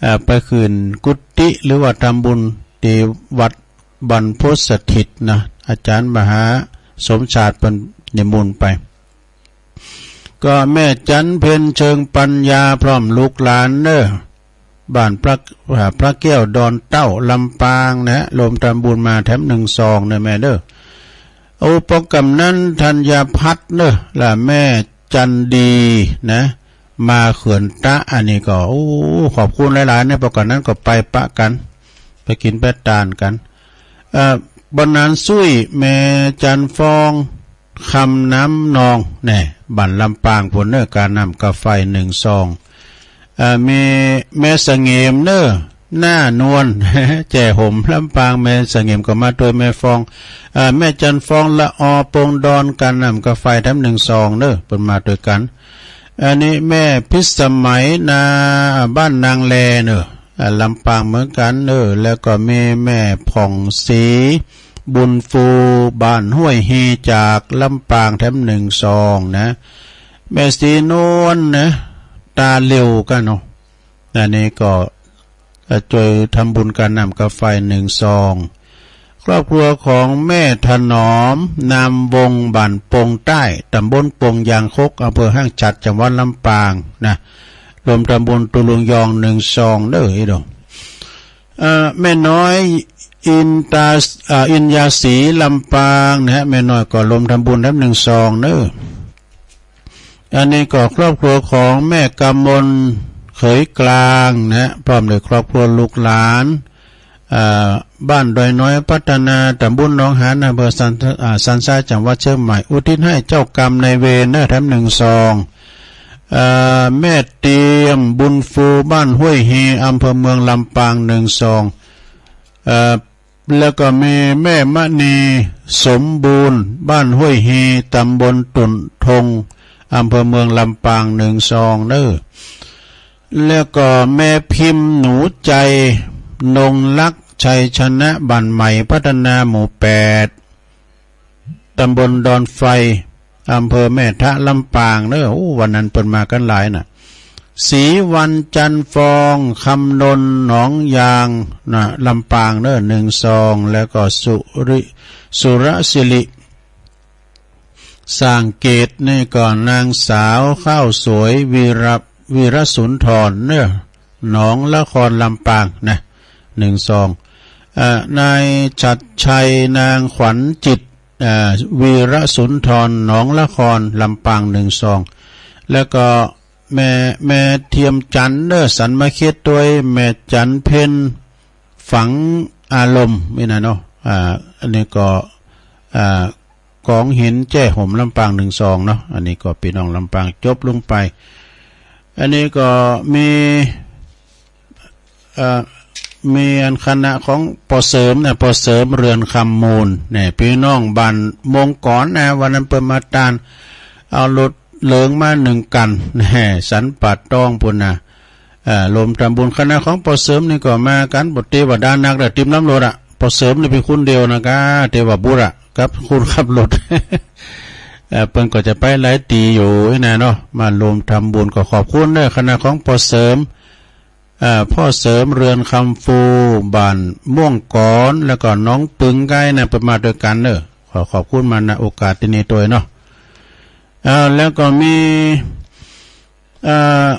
เอ่อ ไปขึ้นกุฏิ หรือว่าทำบุญตี้วัดบรรพตสถิตนะ อาจ๋ารย์มหาสมชาติเปิ้นนิมนต์ไป ก็แม่จั๋นเพ็ญเชิงปัญญา พร้อมลูกหลานเนอะ บ้านพระ อ่า พระแก้วดอนเต้า ลำปางนะ รวมทำบุญมาแถมนึ่งซองเนอะแม่เนอะ โอ้ ปอกำนันธัญพัฒน์เนอะ และแม่จั๋นดีนะ มาเขื่อนตะ อันนี้ก็ โอ้ ขอบคุณหลายๆ นะ ปอกำนันก็ไปปะกั๋น ไปกิ๋นไปตานกั๋น เอ่อ บรรณาสุย แม่จั๋นฟอง คำน้ำนองแน่ บ้านลำปางปู๊นเนอะ กาน้ำกาไฟนึ่งซอง เอ่อ มีแม่เสงมเนอะ หน้านวล แจ้ห่มลำปาง แม่สะเหง่มก็มาตวย แม่ฟอง เอ่อ แม่จันทร์ฟอง ละออ ปงดอน กาน้ำกาไฟ แถมหนึ่งซองเน่อ เปิ้นมาตวยกั๋น อันนี้แม่พิสมัย นา บ้านนางแลเน่อ อ่า ลำปางเหมือนกั๋นเน่อ แล้วก็มีแม่ผ่องศรี บุญฟู บ้านห้วยฮี จากลำปาง แถมหนึ่งซองนะ แม่ศรีนวลนะ ตาเหลวกั๋นเนาะ อันนี้ก็ เอ่อ จ้วยทำบุญกาน้ำกาไฟหนึ่งซอง ครอบครัวของแม่ถนอม นามวงศ์ บ้านปงใต้ ตำบลปงยางคก อำเภอห้างฉัตร จังหวัดลำปางนะ รวมทำบุญตุ๊ลุงยองหนึ่งซองเน่อ อีโด เอ่อ แม่น้อย อินตา เอ่อ อินยาศรี ลำปางนะฮะ แม่น้อยก็รวมทำบุญแถมหนึ่งซองเน่อ อันนี้ก็ครอบครัวของแม่กำมล เขยกลางนะฮะ พร้อมด้วยครอบครัวลูกหลาน อ่า บ้านดอยน้อยพัฒนา ตำบลหนองหาน อำเภอสัน อ่า สันทราย จังหวัดเชียงใหม่ อุทิศให้เจ้ากรรมนายเวรเน่อ แถมหนึ่งซอง เอ่อ แม่เตียม บุญฟู บ้านห้วยฮี อำเภอเมืองลำปาง หนึ่งซอง เอ่อ แล้วก็มีแม่มณี สมบูรณ์ บ้านห้วยฮี ตำบลตุ่นทง อำเภอเมืองลำปาง หนึ่งซองเน่อ แล้วก็แม่พิมพ์ หนูใจ นงรัก ชัยชนะ บ้านใหม่พัฒนา หมู่แปด ตำบลดอนไฟ อำเภอแม่ทะ ลำปางเน่อ โอ้ วันนั้นเปิ้นมากั๋นหลายน่ะ ศรีวรรณ จันทร์ฟอง คำนนท์ หนองยางนะ ลำปางเน่อ หนึ่งซอง แล้วก็สุริ สุรศิริ สร้างเกตนี่ก็นางสาวข้าวสวย วีระ วีรสุนทรเน่อ หนองละคร ลำปางนะ หนึ่งซอง เอ่อ นายฉัตรชัย นางขวัญจิต เอ่อ วีรสุนทร หนองละคร ลำปาง หนึ่งซอง แล้วก็แม่ แม่เทียมจันทร์เน่อ สันมาเขตตวย แม่จันทร์เพ็ญ ฝังอารมณ์นี่นะเนาะ อ่า อันนี้ก็ อ่า กองหินแจ้ห่มลำปาง หนึ่งซองเนาะ อันนี้ก็ปี้น้องลำปางจบลงไป อันนี้ก็มี เอ่อ มีอันคณะของป้อเสริมนะ ป้อเสริม เรือนคำมูลเนี่ย ปี้น้องบ้านมงกรนะ วันนั้นเปิ้นมาตาน เอารถเหลืองมาหนึ่งคัน แหม สันป่าตองปู้นนะ เอ่อ รวมทำบุญ คณะของป้อเสริมนี่ก็มากั๋นบ่เต๋วาดานักเด้อ ติมลำรถอะ ป้อเสริมนี่เป๋นคนเดียวนะก้า เต๋วาบุตรอะ กับคนขับรถ เอ่อ เปิ้นก็จะไปหลายตี้อยู่นี่นะเนาะ มารวมทำบุญ ก็ขอบคุณเด้อ คณะของป้อเสริม เอ่อ ป้อเสริม เรือนคำฟู บ้านม่วงกร แล้วก็น้องปึงไกนะ เปิ้นมาตวยกั๋นเน่อ ขอขอบคุณมา ณ โอกาสตี้นี้ตวยเนาะ เอ่อ แล้วก็มี เอ่อ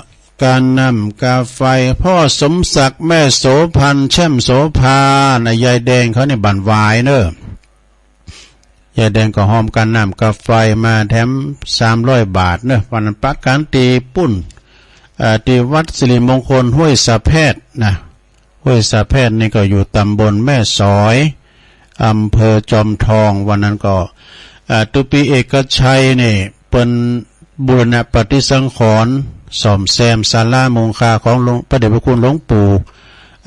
กาน้ำกาไฟ ป้อสมศักดิ์ แม่โสภณ แช่มโสภานะ ยายแดงเขานี่บ้านหวายเน่อ ยายแดงก็ฮอมกาน้ำกาไฟมาแถมสามร้อยบาทเน่อ วันนั้นปะกั๋นตี้ปู้น เอ่อ ตี้วัดสิริมงคลห้วยสะแพดนะ ห้วยสะแพดนี่ก็อยู่ตำบลแม่สอย อำเภอจอมทอง วันนั้นก็ เอ่อ ตุ๊ปีเอกชัยนี่ เปิ้นบูรณะปฏิสังขรณ์ ซ่อมแซมศาลามุงคาของหลวง พระเดชพระคุณหลวงปู่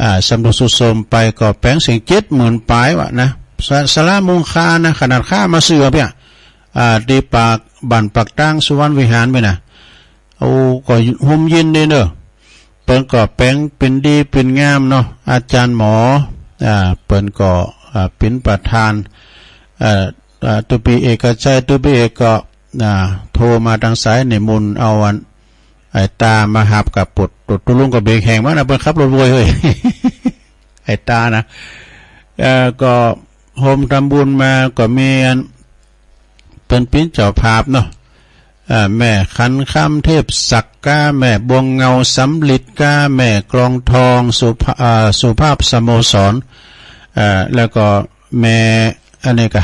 อ่า สำรุดทรุดโทรมไปก็แป๋งเสี้ยงเจ็ดหมื่นปลายวะนะ ศา ศาลามุงคานะ ขนาดข้ามาเสือเปีย อ่า ตี้ปาก บ้านปากตางสุวรรณวิหารไปนะ โอ้ ก็ฮุมยินดีเน่อ เปิ้นก็แป๋งเป๋นดีเป๋นงามเนาะ อาจารย์หมอ อ่า เปิ้นก็ อ่า เป๋นประธาน เอ่อ อ่า ตุ๊ปีเอกชัย ตุ๊ปีเอกก็ อ่า โทรมาตางสายนิมนต์เอาอัน ไอ้ตามาหับกับปุด ตุ๊ ตุ๊ลุงก็เบรกแหงมานะ เปิ้นขับรถโวยเฮ้ย ไอ้ตานะ เอ่อ ก็ฮวมทำบุญมาก็มีอัน เปิ้นเป๋นเจ้าภาพเนาะ เอ่อ แม่ขันคำเทพศักดิ์ก้า แม่บวงเงาสำลิดก้า แม่กลองทองสุภา เอ่อ สุภาพสโมสร เอ่อ แล้วก็แม่ อันนี้กะ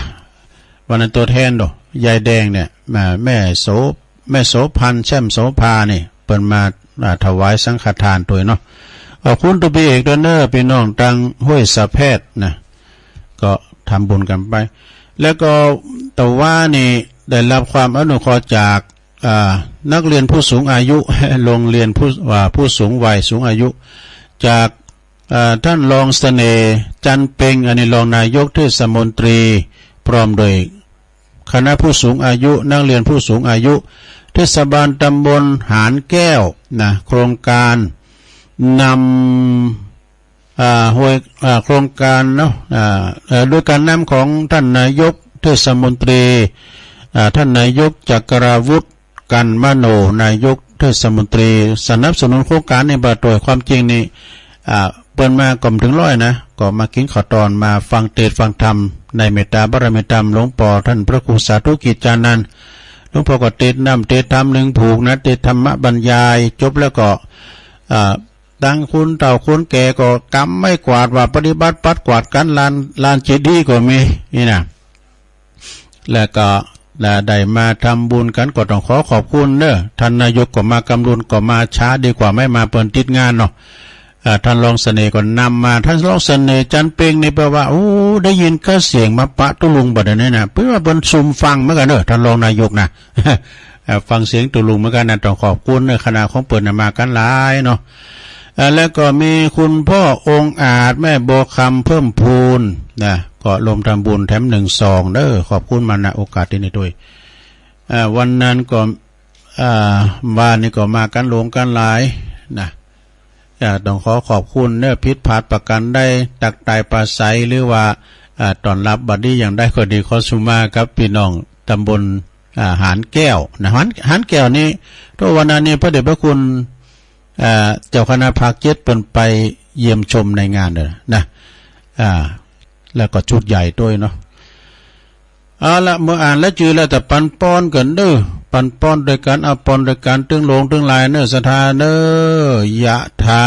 วันนั้นตั๋วแทนโด ยายแดงเนี่ย มา แม่โส แม่โสภณ แช่มโสภานี่ เปิ้นมา อ่า ถวายสังฆทานตวยเนาะ ขอบคุณตุ๊ปีเอกตวยเน่อ ปี้น้องตางห้วยสะแพดนะ ก็ทำบุญกั๋นไป แล้วก็ตะวานี่ได้รับความอนุเคราะห์จาก อ่า นักเรียนผู้สูงอายุ โรงเรียนผู้ อ่า ผู้สูงวัย สูงอายุ จาก เอ่อ ท่านรองเสน่ห์ จันทร์เพ็ง อันนี้รองนายกเทศมนตรี พร้อมด้วยคณะผู้สูงอายุ นักเรียนผู้สูงอายุ เทศบาลตำบลหานแก้วนะ โครงการนำ อ่า ห้วย อ่า โครงการเนาะ อ่า เอ่อ โดยการนำของท่านนายกเทศมนตรี อ่า ท่านนายกจักราวุธ กันมโน นายกเทศมนตรี สนับสนุนโครงการนี้บ่าโตย ความจริงนี่ อ่า เปิ้นมาก็บ่เถิงร้อยนะ ก็มากิ๋นข้าวตอน มาฟังเตสน์ฟังธรรม ในเมตตาบารมีธรรมหลวงป้อท่านพระครูสาธุกิจจานันท์ หลวงป้อก็เตสน์น้ำเตสน์ธรรมนึ่งผูกนะ เตสน์ธรรมบรรยาย จบแล้วก็ อ่า ตังคนเฒ่าคนแก่ก็กำไม้กวาดว่าปฏิบัติปัดกวาดกั๋นลาน ลานเจดีย์ก็มีนี่นะ แล้วก็ได้มาทำบุญกั๋น ก็ต้องขอขอบคุณเน้อ ท่านนายกก็มากำลุน ก็มาช้าดีกว่าไม่มา เปิ้นติดงานเนาะ อ่า ท่านรองเสน่ห์ก็นำมา ท่านรองเสน่ห์ จันทร์เพ็ง นี่แปลว่า โอ้ ได้ยินกระเสียงมาปะตุ๊ลุงบ่าเดี่ยวนี้นะ แปลว่าเปิ้นซุ่มฟังเหมือนกั๋นเน้อ ท่านรองนายกนะ อ่า ฟังเสียงตุ๊ลุงเหมือนกั๋นนะ ต้องขอบคุณเน้อ คณะของเปิ้นน่ะมากั๋นหลายเนาะ อ่า แล้วก็มีคุณพ่อองอาจ แม่บัวคำเพิ่มพูนนะ ก็ร่วมทำบุญแถมนึ่งซองเน้อ ขอบคุณมา ณ โอกาสตี้นี้ตวย อ่า วันนั้นก็ อ่า วานนี้ก็มากั๋นหลวงกั๋นหลายนะ อ่า ต้องขอขอบคุณเน้อ ผิดพลาดประก๋านใด ตั๊กตายปราศรัย หรือว่า อ่า ต้อนรับบ่ดีอย่างใดก็ดี ขอสุมากับปี้น้องตำบล อ่า หานแก้วนะ หาน หานแก้วนี่ ตั๊ววันนั้นนี่พระเดชพระคุณ อ่า เจ้าคณะภาคเจ็ดเปิ้นไปเยี่ยมชมในงานเน้อนะ อ่า แล้วก็ชุดใหญ่ตวยเนาะ เอาละ เมื่ออ่านรายจื้อแล้ว แต่ปันปอนกั๋นเน้อ ปันปอนตวยกั๋น เอาปอนตวยกั๋น ตึงหลวงตึงหลายเน้อ ศรัทธาเน้อ ยะถา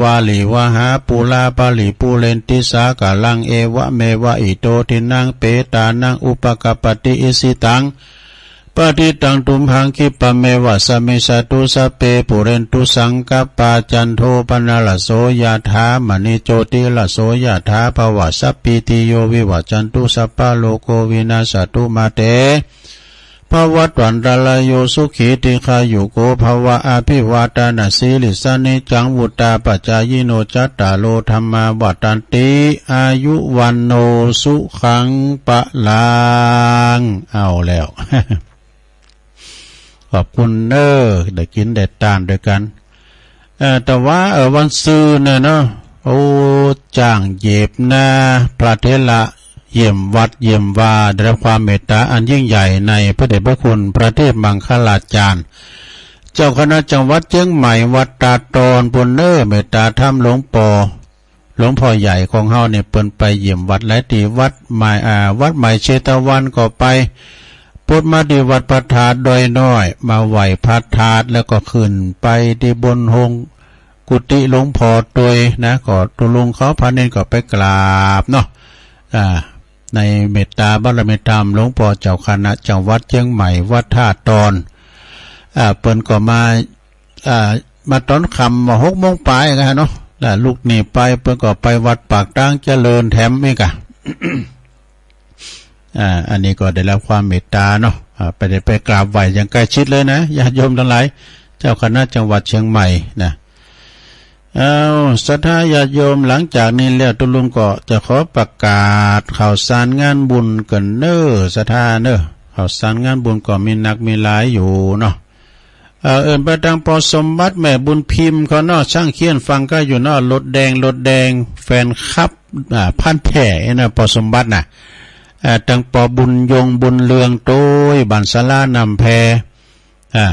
วาริวหา ปูรา ปะริปูเรนติ สาคะรัง เอวะเมวะ อิโต ทินนัง เปตานัง อุปะกัปปะติ อิชิตัง ปะฏิตัง ตุมหัง คิปะเมวะ สะมิชฌะตุ สัพเพ ปูเรนตุ สังกัปปา จันโท ปะนะระโส ยะถา มะณิ โชติระโส ยะถา ภะวะ สัพพีติโย วิวะจันตุ สัพพะโรโค วินัสสะตุ มาเต ภะวัตวันตะราโย สุขี ทีฆายุโก ภะวะ อะภิวาทะนะสีลิสสะ นิจจัง วุฑฒาปะจายิโน จัตตาโร ธัมมา วัฑฒันติ อายุ วัณโณ สุขัง พะลัง เอาแล้ว ขอบคุณเน้อ ได้กิ๋นได้ตานตวยกั๋น เอ่อ แต่ว่า เอ่อ วันซืนเนี่ยเนาะ โอ้ จ้างเหยบนา พระเถระเยี่ยมวัดเยี่ยมวา ได้รับความเมตตาอันยิ่งใหญ่ในพระเดชพระคุณพระเทพมังคลาจารย์ เจ้าคณะจังหวัดเจียงใหม่ วัดตาดตอนปู้นเน้อ เมตตาธรรมหลวงป้อ หลวงป้อใหญ่ของเฮาเนี่ย เปิ้นไปเยี่ยมวัดหลายตี้ วัดใหม่ อ่า วัดใหม่เชตวันก็ไป ปดมาตี้วัดพระธาตุดอยน้อย มาไหว้พระธาตุ แล้วก็ขึ้นไปตี้บนโฮงกุฏิหลวงป้อตวยนะ ก็ตุ๊ลุงเขาพาเณรก็ไปกราบเนาะ อ่า ในเมตตาบารมีธรรมหลวงป้อเจ้าคณะจังหวัดเจียงใหม่ วัดตาดตอน อ่า เปิ้นก็มา อ่า มาต๋อนค่ำ หกโมงป๋ายกั๋นเนาะ แล้วลุกนี่ไป เปิ้นก็ไปวัดปากตางเจริญแถมอีกอะ อ่า อันนี้ก็ได้รับความเมตตาเนาะ อ่า ไปได้ไปกราบไหว้อย่างใกล้ชิดเลยนะ ญาติโยมตังหลาย เจ้าคณะจังหวัดเชียงใหม่นะ เอา ศรัทธาญาติโยม หลังจากนี้แล้วตุ๊ลุงก็จะขอประกาศข่าวสารงานบุญกั๋นเน้อ ศรัทธาเน้อ ข่าวสารงานบุญก็มีนักมีหลายอยู่เนาะ เอ่อ เอิ้นไปตางป้อสมบัติ แม่บุญพิมพ์เขาเนาะ ช่างเขี้ยนฟังก็อยู่เนาะ รถแดง รถแดง แฟนคลับ อ่า พันธุ์แท้เนาะ ป้อสมบัติน่ะ เอ่อ ตางป้อบุญยง บุญเรืองตวย บ้านสาราน้ำแพ อ่า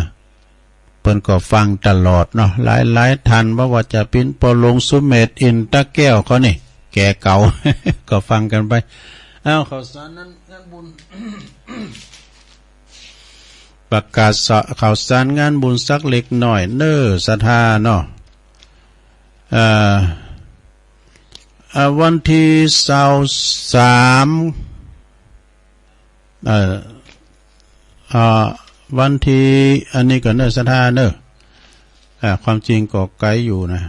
เปิ้นก็ฟังตลอดเนาะ หลายๆ ท่าน บ่ว่าจะเป๋นป้อหลวงสุเมธ อินตะแก้วเขานี่ แก่เก่า ก็ฟังกั๋นไป เอา ข่าวสารนั้น งานบุญ ประกาศข่าวสารงานบุญสักเล็กน้อยเน้อ ศรัทธาเนาะ เอ่อ อ่า วันตี้ซาวสาม เอ่อ อ่า วันตี้ อันนี้ก็เน้อ ศรัทธาเน้อ อ่า ความจริงก็ไกลอยู่นะ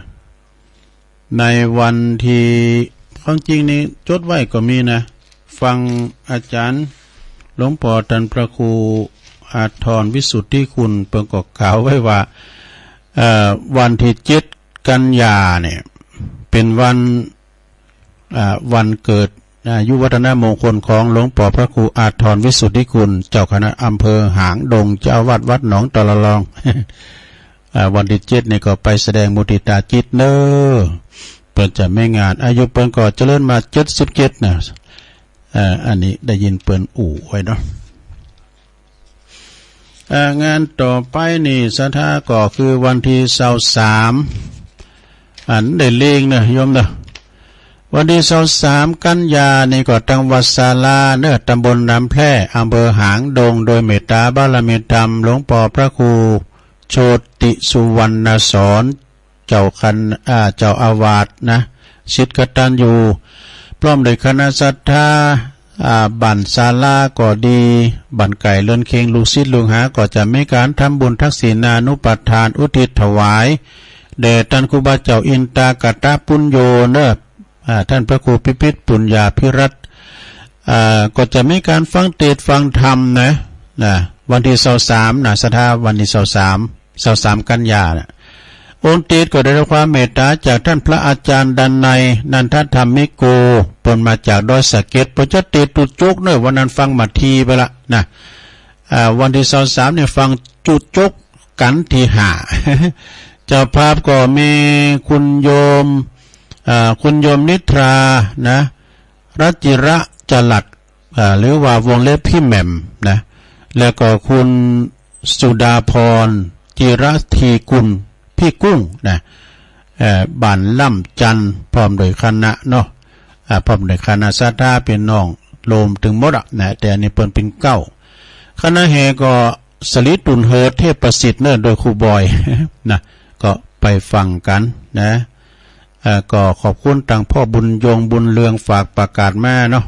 ในวันตี้ ความจริงนี่จดไว้ก็มีนะ ฟังอาจารย์หลวงป้อต้านพระครูอาทรวิสุทธิคุณ เปิ้นก็กล่าวไว้ว่า เอ่อ วันตี้เจ็ดกันยาเนี่ย เป็นวัน อ่า วันเกิดอายุวัฒนมงคลของหลวงป้อพระครูอาทรวิสุทธิคุณ เจ้าคณะอำเภอหางดง เจ้าอาวาสวัดหนองตะละลอง อ่า วันตี้เจ็ดนี่ก็ไปแสดงมุทิตาจิตเน่อ เปิ้นจะมีงาน อายุเปิ้นก็เจริญมาเจ็ดสิบเจ็ดนะ อ่า อันนี้ได้ยินเปิ้นอู้ไว้เนาะ อ่า งานต่อไปนี่ศรัทธาก็คือวันตี้ซาวสาม อันได้เล็งเน่อโยมเน่อ วันตี้ซาวสามกันยานี่ก็ตังวัดศาลาเน่อ ตำบลน้ำแพร่ อำเภอหางดง โดยเมตตาบารมีธรรมหลวงป้อพระครูโชติสุวรรณสร เจ้าคัน อ่า เจ้าอาวาสนะ ศิษย์กตัญญู พร้อมด้วยคณะศรัทธา อ่า บ้านศาลาก็ดี บ้านใก้เรือนเคียง ลูกศิษย์ลูกหาก็จะมีก๋านทำบุญทักษิณานุปทานอุทิศถวายแด่ต้านครูบาเจ้าอินตากตปุญโญเน่อ อ่า ต้านพระครูพิพิธปุญญาภิรัตน์ อ่า ก็จะมีก๋านฟังเตสน์ฟังธรรมนะ นะ วันตี้ซาวสามนะศรัทธา วันตี้ซาวสาม ซาวสามกันยานะ องค์เตสน์ก็ได้รับความเมตตาจากต้านพระอาจารย์ดนัย นันทธรรมิโก เปิ้นมาจากดอยสะเก็ด เปิ้นจะเตสน์ตุ๊จุกเน่อ วันนั้นฟังมาทีไปละนะ อ่า วันตี้ซาวสามนี่ฟังตุ๊จุกกั๋นตี้ห้า เจ้าภาพก็มีคุณโยม อ่า คุณโยมนิทรานะ รัตน์จิระจรัส อ่า หรือว่าวงเล็บพี่แหม่มนะ แล้วก็คุณสุดาพร จิระธีกุล พี่กุ้งนะ เอ่อ บ้านล่ำจันทน์ พร้อมด้วยคณะเนาะ อ่า พร้อมด้วยคณะศรัทธาพี่น้อง รวมตึงหมดอะนะ แต่อันนี้เปิ้นเป๋นเก้า คณะแห่ก็สรีตุ่นเหิดเทพประสิทธิ์เน่อ โดยครูบอยนะ ก็ไปฟังกั๋นนะ เอ่อ ก็ขอบคุณตังพ่อบุญยง บุญเรือง ฝากประกาศมาเนาะ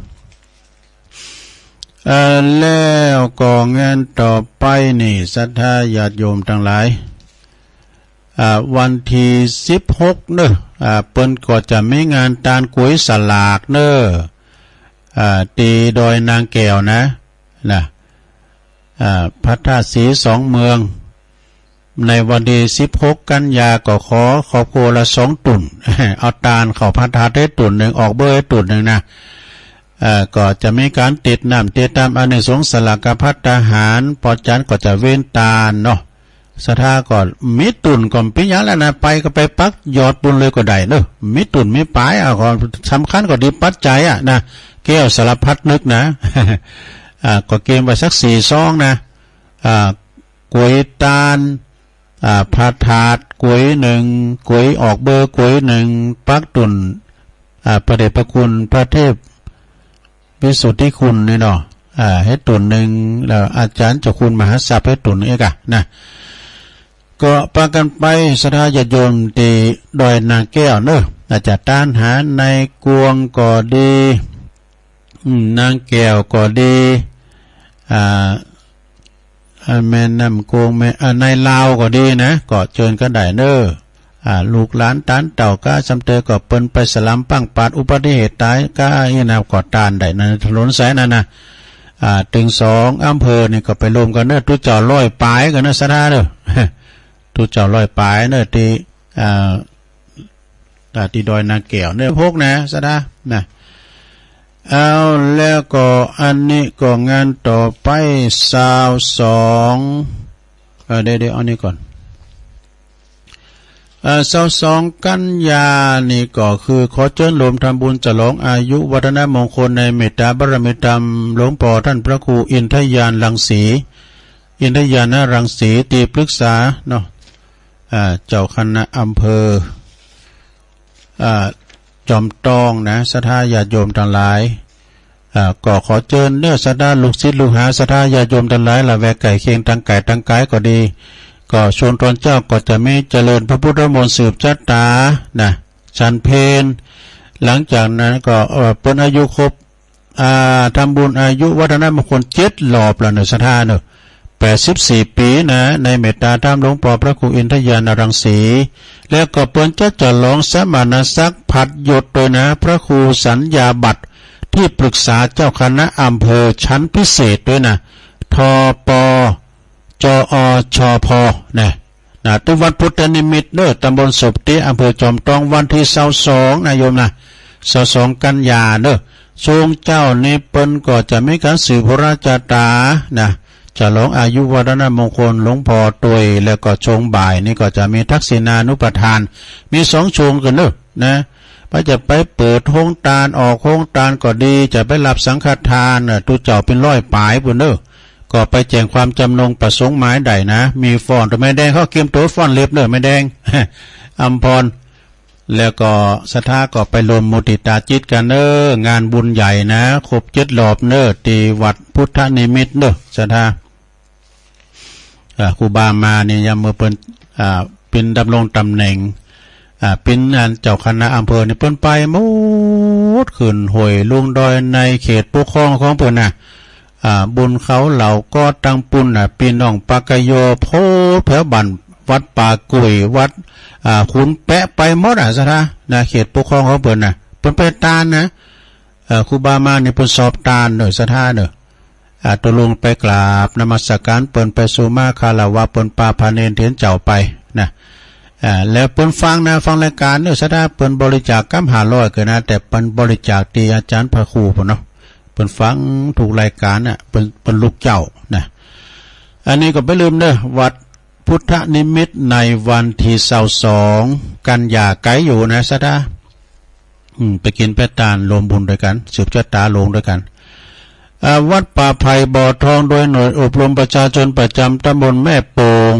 เอ่อ แล้วก็งานต่อไปนี่ ศรัทธาญาติโยมตังหลาย อ่า วันตี้สิบหกเน่อ อ่า เปิ้นก็จะมีงานตานก๋วยสลากเน่อ อ่า ตี้ดอยนางแก้วนะ นะ อ่า พระธาตุศรีสองเมือง ในวันตี้สิบหกกันยาก็ขอครอบครัวละสองตุ่น เอาตานเข้าพระธาตุให้ตุ่นนึ่ง ออกเบอร์ให้ตุ่นนึ่งนะ เอ่อ ก็จะมีก๋านเตสน์น้ำเตสน์ธรรมอานิสงส์สลากภัตตาหาร ป้อจ๋ารย์ก็จะเว้นตานเนาะ ศรัทธาก็มีตุ่นก็เป๋นหยังแล้วนะ ไปก็ไปปักหยอดบุญเลยก็ได้เนาะ มีตุ่นมีป๋าย อ่ะ ก็สำคัญก็ดีปัจจัยอะนะ แก้วสารพัดนึกนะ อ่า ก็เกียมไว้สักสี่ซองนะ อ่า ก๋วยตาน อ่า พระธาตุก๋วยนึ่ง ก๋วยออกเบอร์ก๋วยนึ่ง ปักตุ่น อ่า พระเดชพระคุณพระเทพวิสุทธิคุณนี่เนาะ อ่า ให้ตุ่นนึ่ง แล้วอาจ๋ารย์เจ้าคุณมหาทรัพย์ให้ตุ่นนึ่งเอกอะนะ ก็ปากั๋นไปศรัทธาญาติโยมตี้ดอยนางแก้วเนาะ อาจจะตานหาในกวงก็ดี อืม นางแก้วก็ดี อ่า อ่า แม่น้ำโขง แม่ อ่า ในลาวก็ดีนะ ก็เจิญกั๋นได้เนาะ อ่า ลูกหลานตานเต้าก๊าซ้ำเตยก็เปิ้นไปสลามปังปาดอุบัติเหตุต๋ายก๊าอี้นะ ก็ตานได้นะ ถนนสายนั้นนะ อ่า ตึงสองอำเภอนี่ก็ไปรวมกั๋นเนาะ ตุ๊เจ้าร้อยป๋ายกั๋นเนาะ ศรัทธาเนาะ ตุ๊เจ้าร้อยป๋ายเนาะ ตี้ อ่า อ่า ตี้ดอยนางแก้วเนาะ พกนะ ศรัทธานะ เอา แล้วก็อันนี้ก็งานต่อไป ซาวสอง เอ่อ เดี๋ยวๆ เอานี้ก่อน เอ่อ ซาวสองกันยานี่ก็คือขอเจิญรวมทำบุญฉลองอายุวัฒนมงคลในเมตตาบารมีธรรมหลวงป้อต้านพระครูอินทญาณรังสี อินทญาณรังสี ตี้ปรึกษาเนาะ อ่า เจ้าคณะอำเภอ อ่า จอมตองนะ ศรัทธาญาติโยมตังหลาย อ่า ก็ขอเจิญเนาะ ศรัทธาลูกศิษย์ลูกหา ศรัทธาญาติโยมตังหลาย ละแวกใก้เคียง ตังก๋ายตังก๋ายก็ดี ก็ชวนตอนเจ๊าก็จะมีเจริญพระพุทธมนต์สืบชะตานะ ฉันเพล หลังจากนั้นก็ เอ่อ เปิ้นอายุครบ อ่า ทำบุญอายุวัฒนมงคลเจ็ดรอบแล้วเนาะ ศรัทธาเนาะ แปดสิบสี่ปี๋นะ ในเมตตาธรรมหลวงป้อพระครูอินทญาณรังสี แล้วก็เปิ้นจะฉลองสมณศักดิ์ผัดยศตวยนะ พระครูสัญญาบัตร ตี้ปรึกษาเจ้าคณะอำเภอชั้นพิเศษตวยนะ ทป จอชพ นะ นะ ตี้วัดพุทธนิมิตรเน่อ ตำบลศพเตี้ย อำเภอจอมตอง วันตี้ซาวสองนะโยมนะ ซาวสองกันยาเน่อ ช่วงเจ๊านี้เปิ้นก็จะมีก๋านสืบพระราชานะ ฉลองอายุวัฒนมงคลหลวงพ่อตวย แล้วก็ช่วงบ่ายนี้ก็จะมีทักษิณานุปทาน มีสองช่วงกั๋นเน่อนะ ไปจะไปเปิดโฮงตาน ออกโฮงตานก็ดี จะไปฮับสังฆทานน่ะ ตุ๊เจ้าเป๋นร้อยป๋ายปู้นเน่อ ก็ไปแจ้งความจ๋ำนงประสงค์มาได้นะ มีฟ้อน ตุ๊แม่แดง เขาเกียมตั๋วฟ้อนเล็บเน่อ แม่แดง อำพร แล้วก็ศรัทธาก็ไปร่วมมุทิตาจิตกั๋นเน่อ งานบุญใหญ่นะ ครบเจ็ดรอบเน่อ ตี้วัดพุทธนิมิตรเน่อ ศรัทธา อ่า ครูบามานี่ยามเมื่อเปิ้น อ่า เป๋นดำรงต๋ำแหน่ง อ่า เป๋นอันเจ้าคณะอำเภอนี่เปิ้นไปหมด ขึ้นห้วยลงดอยในเขตปกครองของเปิ้นน่ะ อ่า บุญเขาเหล่าก็ตังปุ้นน่ะ ปี้น้องปากกะโย โพดแผวบ้านวัดป่ากุ๋ย วัด อ่า ขุนแปะ ไปหมดอ่ะศรัทธานะ เขตปกครองของเปิ้นน่ะ เปิ้นไปตานนะ เอ่อ ครูบามานี่เปิ้นสอบตานเน่อศรัทธาเน่อ อ่า ตุ๊ลุงไปกราบนมัสการเปิ้น ไปสุมาคารวะเปิ้น ปาพระเณรเตียนเจ้าไปนะ อ่า แล้วเปิ้นฟังนะ ฟังรายก๋านเน่อศรัทธา เปิ้นบริจาคกำห้าร้อยเกินนะ แต่เปิ้นบริจาคตี้อาจ๋ารย์พระครูปู้นเนาะ เปิ้นฟังทุกรายก๋านน่ะ เปิ้น เปิ้นลูกเจ้านะ อันนี้ก็บ่าลืมเน่อ วัด พุทธนิมิตรในวันตี้ซาวสองกันยา ไก๋อยู่นะศรัทธา อืม ไปกิ๋นไปตานร่วมบุญตวยกั๋น สืบจะต๋าหลวงตวยกั๋น อ่า วัดป่าไผ่บ่อทอง โดยหน่วยอบรมประชาชนประจ๋ำตำบลแม่โป่ง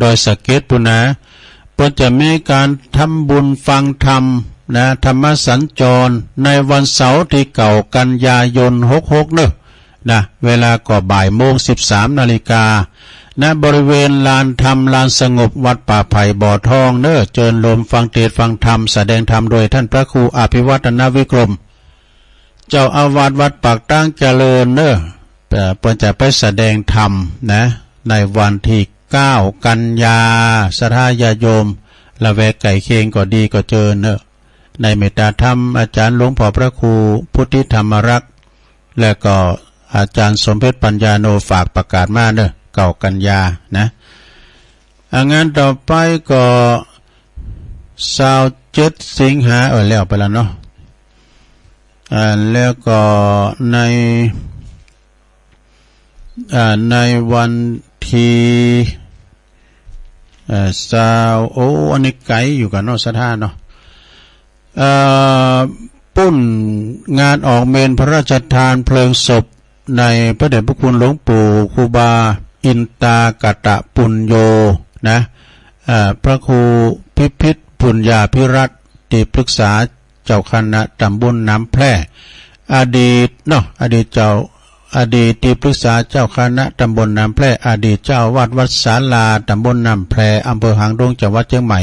ดอยสะเก็ดปู้นนะ เปิ้นจะมีก๋านทำบุญฟังธรรมนะ ธรรมสัญจร ในวันเสาร์ตี้เก้ากันยายนหกหกเน่อ นะ เวลาก็บ่ายโมง สิบสามนาฬิกา ณ บริเวณลานธรรม ลานสงบ วัดป่าไผ่บ่อทองเน่อ เจิญโฮมฟังเตสน์ฟังธรรม แสดงธรรมโดยต้านพระครูอภิวัฒนวิกรม เจ้าอาวาสวัดปากตางเจริญเน่อ เอ่อ เปิ้นจะไปแสดงธรรมนะ ในวันตี้เก้ากันยา ศรัทธาญาติโยม ละแวกใก้เคียงก็ดีก็เจิญเน่อ ในเมตตาธรรม อาจ๋ารย์หลวงพ่อพระครูพุทธิธรรมรักษ์ และก็อาจ๋ารย์สมเพชรปัญญาโน ฝากประกาศมาเน่อ เก้ากันยานะ อ่า งานต่อไปก็ซาวเจ็ดสิงหา เออ แล้วไปแล้วเนาะ อ่า แล้วก็ใน อ่า ในวันตี้ เอ่อ ซาว โอ้ อันนี้ไก๋อยู่กั๋นเนาะศรัทธาเนาะ เอ่อ ปุ้นงานออกเมรุพระราชทานเพลิงศพในพระเดชพระคุณหลวงปู่ครูบาอินตากตปุญโญนะ เอ่อ พระครูพิพิธปุญญาภิรัตน์ ตี้ปรึกษาเจ้าคณะตำบลน้ำแพร่ อดีตเนาะ อดีตเจ้า อดีตตี้ปรึกษาเจ้าคณะตำบลน้ำแพร่ อดีตเจ้าอาวาสวัดศาลา ตำบลน้ำแพร่ อำเภอหางดง จังหวัดเจียงใหม่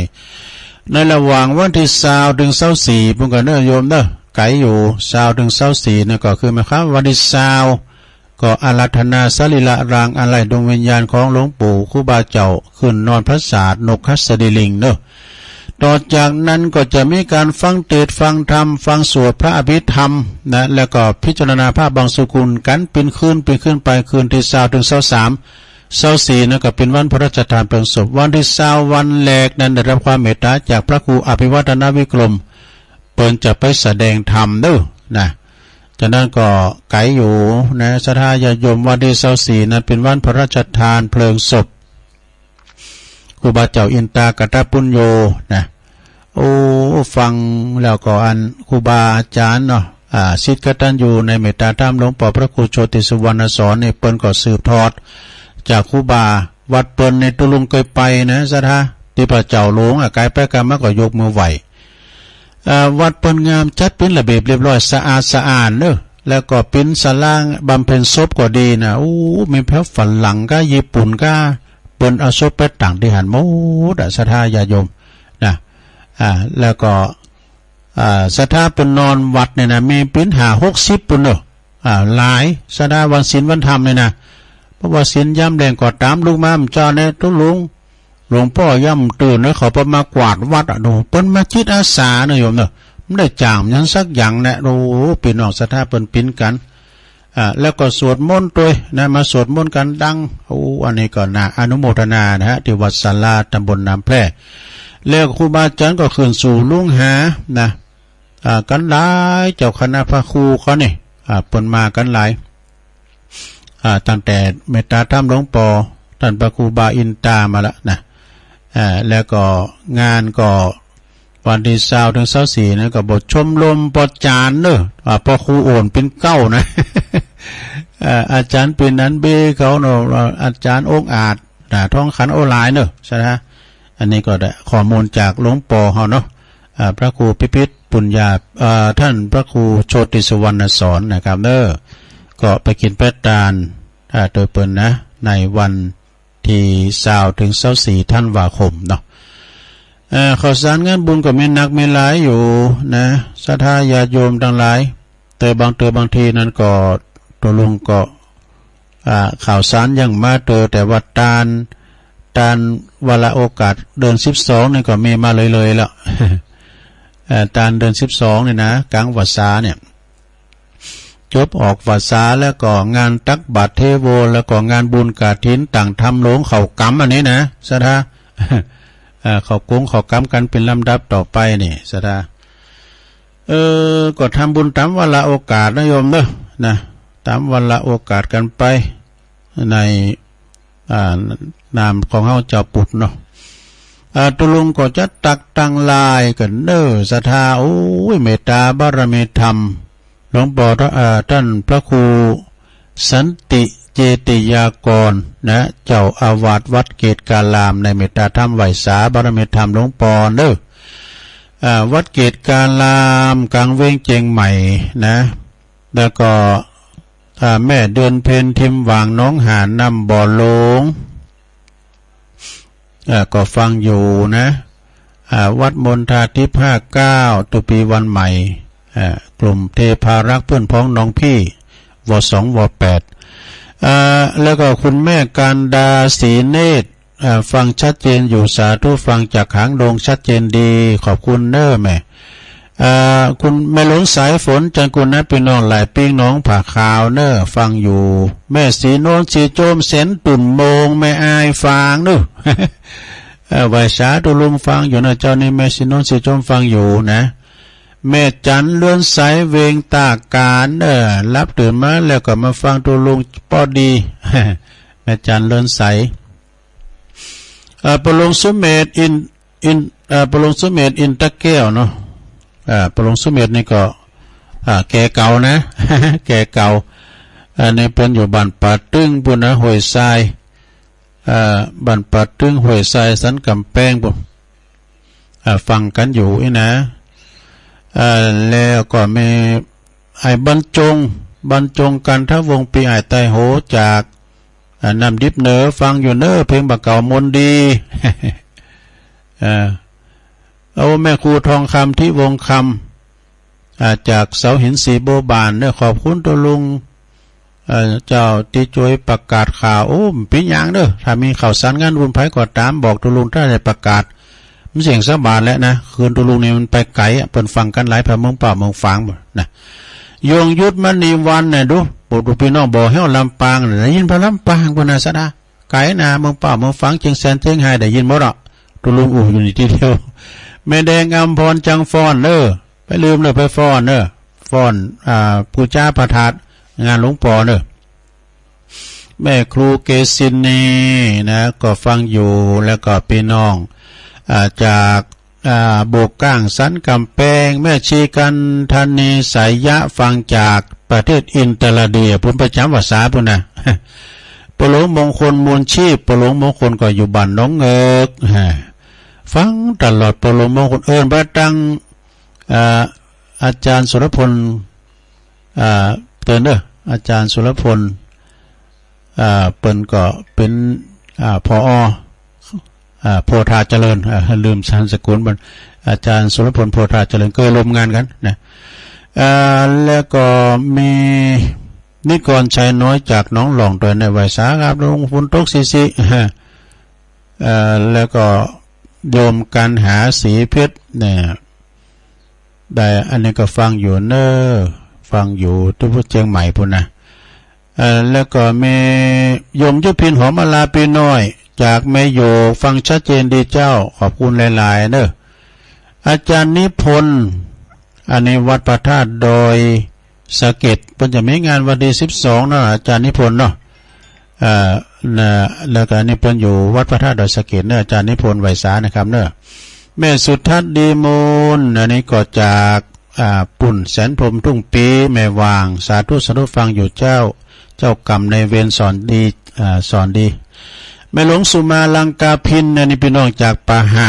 ในระหว่างวันตี้ซาวเถิงซาวสี่ ปู้นก่อเน่อโยมเน่อ ไก๋อยู่ ซาวเถิงซาวสี่ นั่นก็คือหมายความวันตี้ซาว ก็อาราธนาสรีระรางอาลัยดวงวิญญาณของหลวงปู่ครูบาเจ้า ขึ้นนอนปราสาทนกหัสดีลิงเน่อ ต่อจากนั้นก็จะมีก๋านฟังเตสน์ฟังธรรม ฟังสวดพระอภิธรรมนะ แล้วก็พิจารณาพระบังสุกุลกั๋นเป๋นคืน เป๋นคืนไป คืนตี้ซาวเถิงซาวสาม ซาวสี่ นั่นก็เป๋นวันพระราชทานเพลิงศพ วันตี้ซาววันแรกนั้นได้ฮับความเมตต๋าจากพระครูอภิวัฒนวิกรม เปิ้นจะไปแสดงธรรมเน่อนะ ฉะนั้นก็ไก๋อยู่นะ ศรัทธาญาติโยม วันตี้ซาวสี่ นั้นเป๋นวันพระราชทานเพลิงศพ ครูบาเจ้าอินตากตปุญโญนะ โอ้ ฟังแล้วก็อันครูบาอาจ๋ารย์เนาะ อ่า ศิษย์กตัญญูในเมตตาธรรมหลวงป้อพระครูโชติสุวรรณสรนี่ เปิ้นก็สืบทอดจากครูบา วัดเปิ้นในตุ๊ลุงเกยไปนะ ศรัทธา ตี้พระเจ้าหลวง อ่ะ ไก๋ไปไก๋มาก็ยกมือไหว้ อ่า วัดเปิ้นงาม จัดเป๋นระเบียบเรียบร้อย สะอาดสะอ้านเน่อ แล้วก็เป๋นศาลาบำเพ็ญศพก็ดีนะ โอ้ มีแผวฝรั่งก้า ญี่ปุ่นก้า เปิ้นเอาศพไปตั้งตี้หั้นหมดอะ ศรัทธาญาติโยมนะ อ่า แล้วก็ อ่า ศรัทธาเปิ้นนอนวัดเนี่ยนะ มีเป๋นห้าหกสิบปู้นเน่อ อ่า หลาย ศรัทธาวันศีลวันธรรมเนี่ยนะ เพราะว่าศีลยามแลงก็ต๋ามลุกมา เมื่อเจ๊าเนี่ยตุ๊ลุง หลวงป้อยังตื่นเน่อ เขาเปิ้นมากวาดวัดอะ ดู เปิ้นมาจิตอาสาเน่อโยมเน่อ บ่ได้จ้างหยังสักอย่างแหละ โอ้ ปี้น้องศรัทธาเปิ้นปิ๊นกั๋น อ่า แล้วก็สวดมนต์ตวยนะ มาสวดมนต์กั๋นดัง โอ้ อันนี้ก็น่าอนุโมทนานะฮะ ตี้วัดศาลาตำบลน้ำแพร่ แล้วครูบาอาจ๋ารย์ก็ขึ้นสู่ลุงหานะ อ่า กั๋นหลาย เจ้าคณะพระครูเขานี่ อ่า เปิ้นมากั๋นหลาย อ่า ตั้งแต่เมตตาธรรมหลวงป้อ ต้านพระครูบาอินตามาละนะ อ่า แล้วก็งานก็วันตี้ซาวเถิงซาวสี่นั้นก็บอกชมรมปอจารย์เน่อ อ่า ปอครูโอ่นปิ่นเกล้านะ อ่า อาจ๋ารย์ปิ่นอันเบเขาเนาะ อาจ๋ารย์องอาจ นะ ทองขัน โอ้ หลายเน่อ ศรัทธา อันนี้ก็ได้ข้อมูลจากหลวงป้อเฮาเนาะ อ่า พระครูพิพิธปุญญา เอ่อ ต้านพระครูโชติสุวรรณสอนนะครับเน่อ ก็ไปกิ๋นไปตาน อ่า ตวยเปิ้นนะ ในวันตี้ซาวเถิงซาวสี่ธันวาคมเนาะ เอ่อ ข้าวสารงานบุญก็มีหนักมีหลายอยู่นะ ศรัทธาญาติโยมตังหลาย แต่บางเตื้อบางทีนั้นก็ตุ๊ลุงก็ อ่า ข้าวสารยังมาเตื้อ แต่ว่าตาน ตานวาระโอกาสเดือนสิบสองนี่ก็มีมาเลยๆ แล้ว เอ่อ ตานเดือนสิบสองนี่นะ ก๋างพรรษาเนี่ย จบออกพรรษาแล้วก็งานตักบาตรเทโว แล้วก็งานบุญกฐินต่างธรรมหลวงเข้ากรรมอันนี้นะ ศรัทธา เอ่อ เข้ากงเข้ากรรมกั๋นเป๋นลำดับต่อไปนี่ ศรัทธา เออ ก็ทำบุญต๋ามวาระโอกาสนะโยมเน่อ นะ ต๋ามวาระโอกาสกั๋นไป ใน อ่า นามของเฮาจาวปุถเนาะ อ่า ตุ๊ลุงก็จะตักตั้งหลายกั๋นเน่อ ศรัทธา โอ้ย เมตตาบารมีธรรม หลวงป้อ อ่า ต้านพระครูสันติเจติยากรนะ เจ้าอาวาสวัดเกตุการาม ในเมตตาธรรมไหว้สาบารมีธรรมหลวงป้อเน่อ อ่า วัดเกตุการาม ก๋างเวียงเจียงใหม่นะ แล้วก็ อ่า แม่เดือนเพ็ญ ทิมหว่างหนองหาน น้ำบ่อหลวง อ่า ก็ฟังอยู่นะ อ่า วัดมณฑาทิพย์ ห้าเก้า ตุ๊ปีวันใหม่ อ่า กลุ่มเทพารักษ์เพื่อนพ้องน้องพี่ ว.สอง ว.แปด อ่า แล้วก็คุณแม่การดา ศรีเนตร อ่า ฟังชัดเจนอยู่ สาธุ ฟังจากหางดงชัดเจนดี ขอบคุณเน่อแม่ อ่า คุณแม่หลวงสายฝน จันกุลนะ ปี้น้องหลายปิ้ง หนองผาขาวเน่อ ฟังอยู่ แม่ศรีนวล ศรีโจม เสนตุ่นโมง แม่อาย ฟังเน่อ เอ่อ ไหว้สาตุ๊ลุงฟังอยู่นะเจ้านี่ แม่ศรีนวล ศรีโจม ฟังอยู่นะ แม่จันเรือนใส เวียงตากาน เออ หลับตื่นมาแล้วก็มาฟังตุ๊ลุงป้อดี แม่จันเรือนใส เอ่อ ป้อหลวงสุเมธ อิน อิน เอ่อ ป้อหลวงสุเมธ อินตะแก้วเนาะ เอ่อ ป้อหลวงสุเมธนี่ก็ อ่า แก่เก่านะ แก่เก่า อันนี้เปิ้นอยู่บ้านป่าตึงปู้นนะ ห้วยทราย เอ่อ บ้านป่าตึง ห้วยทราย สันก๋ำแปงปู้น อ่า ฟังกั๋นอยู่อี้นะ เอ่อ แล้วก็มี อ้ายบรรจง บรรจง กันทวงศ์ ปี้อ้ายใต้โห จาก อ่า น้ำดิบเหนือ ฟังอยู่เน่อ เพลงบ่าเก่ามนต์ดี เอ่อ โอ้ แม่ครูทองคำ ทิวงศ์คำ อ่า จากเสาหินสีบัวบานเน่อ ขอบคุณตุ๊ลุง เอ่อ เจ้าตี้จ้วยประกาศข่าว โอ้ บ่เป๋นหยังเน่อ ถ้ามีข่าวสารงานบุญใผก็ต๋าม บอกตุ๊ลุงถ้าได้ประกาศ มันเสียงสาบานแล้วนะ คืนตุ๊ลุงนี่มันไปไก๋อะ เปิ้นฟังกั๋นหลายแผงเมืองป้าวเมืองฝางปู้นนะ ยงยุทธ มณีวรรณเนี่ย ดู บอกดูปี้น้อง บอกแฮ่วลำปางน่ะ ได้ยินผ่านลำปางปู้นนะ ศรัทธา ไก๋นะ เมืองป้าวเมืองฝาง เจียงแสน เจียงฮาย ได้ยินหมดอะ ตุ๊ลุงอู้อยู่นี่ตี้เดียว แม่แดงอำพร จังฟ้อนเน่อ บ่าลืมเน่อ ไปฟ้อนเน่อ ฟ้อน อ่า ปู๋จาพระธาตุ งานหลวงป้อเน่อ แม่ครูเกศินีนะ ก็ฟังอยู่ แล้วก็ปี้น้อง อ่า จาก อ่า โบกก้าง สันก๋ำแปง แม่ชีกันทนี ไสยะ ฟังจากประเทศอินเตอร์เดียปู้น ประจ๋ำวัดสาปู้นนะ ป้อหลวงมงคล มูลชีพ ป้อหลวงมงคลก็อยู่บ้านหนองเงิก ฮะ ฟังตลอด ป้อหลวงมงคล เอิ้นไปตัง อ่า อาจ๋ารย์สุรพล อ่า เตินเน่อ อาจ๋ารย์สุรพล อ่า เปิ้นก็เป๋น อ่า ผอ อ่า โพธาเจริญ อ่า ลืมนามสกุลมัน อาจ๋ารย์สุรพล โพธาเจริญ เกยร่วมงานกั๋นนะ อ่า แล้วก็มีนิกรชัยน้อยจากหนองหล่องตวยเน่อ ไหว้สาครับลุง ฝนตกสิๆ เอ่อ แล้วก็โยมกันหา ศรีเพชรเนี่ย ได้ อันนี้ก็ฟังอยู่เน่อ ฟังอยู่ตี้เจียงใหม่ปู้นนะ เอ่อ แล้วก็แม่โยมยุพินหอมมาลาปีน้อย จากแม่โยก ฟังชัดเจนดีเจ้า ขอบคุณหลายๆ เนอะ อาจารย์นิพนธ์ อันนี้วัดพระธาตุดอยสะเก็ด เปิ้นจะมีงานวันตี้สิบสองเนาะ อาจารย์นิพนธ์เนาะ เอ่อ นะ แล้วก็อันนี้เปิ้นอยู่วัดพระธาตุดอยสะเก็ดเนอะ อาจารย์นิพนธ์ ไหว้สานะครับเนอะ แม่สุทัศน์ ดีมูล อันนี้ก็จาก อ่า ปุ้นแสนพรหมทุ่งปี แม่วาง สาธุ สาธุ ฟังอยู่เจ้า เจ้ากรรมนายเวรสอนดี อ่า สอนดี แม่หลวงสุมาลังกาภิน อันนี้ปี้น้องจากป่าห่า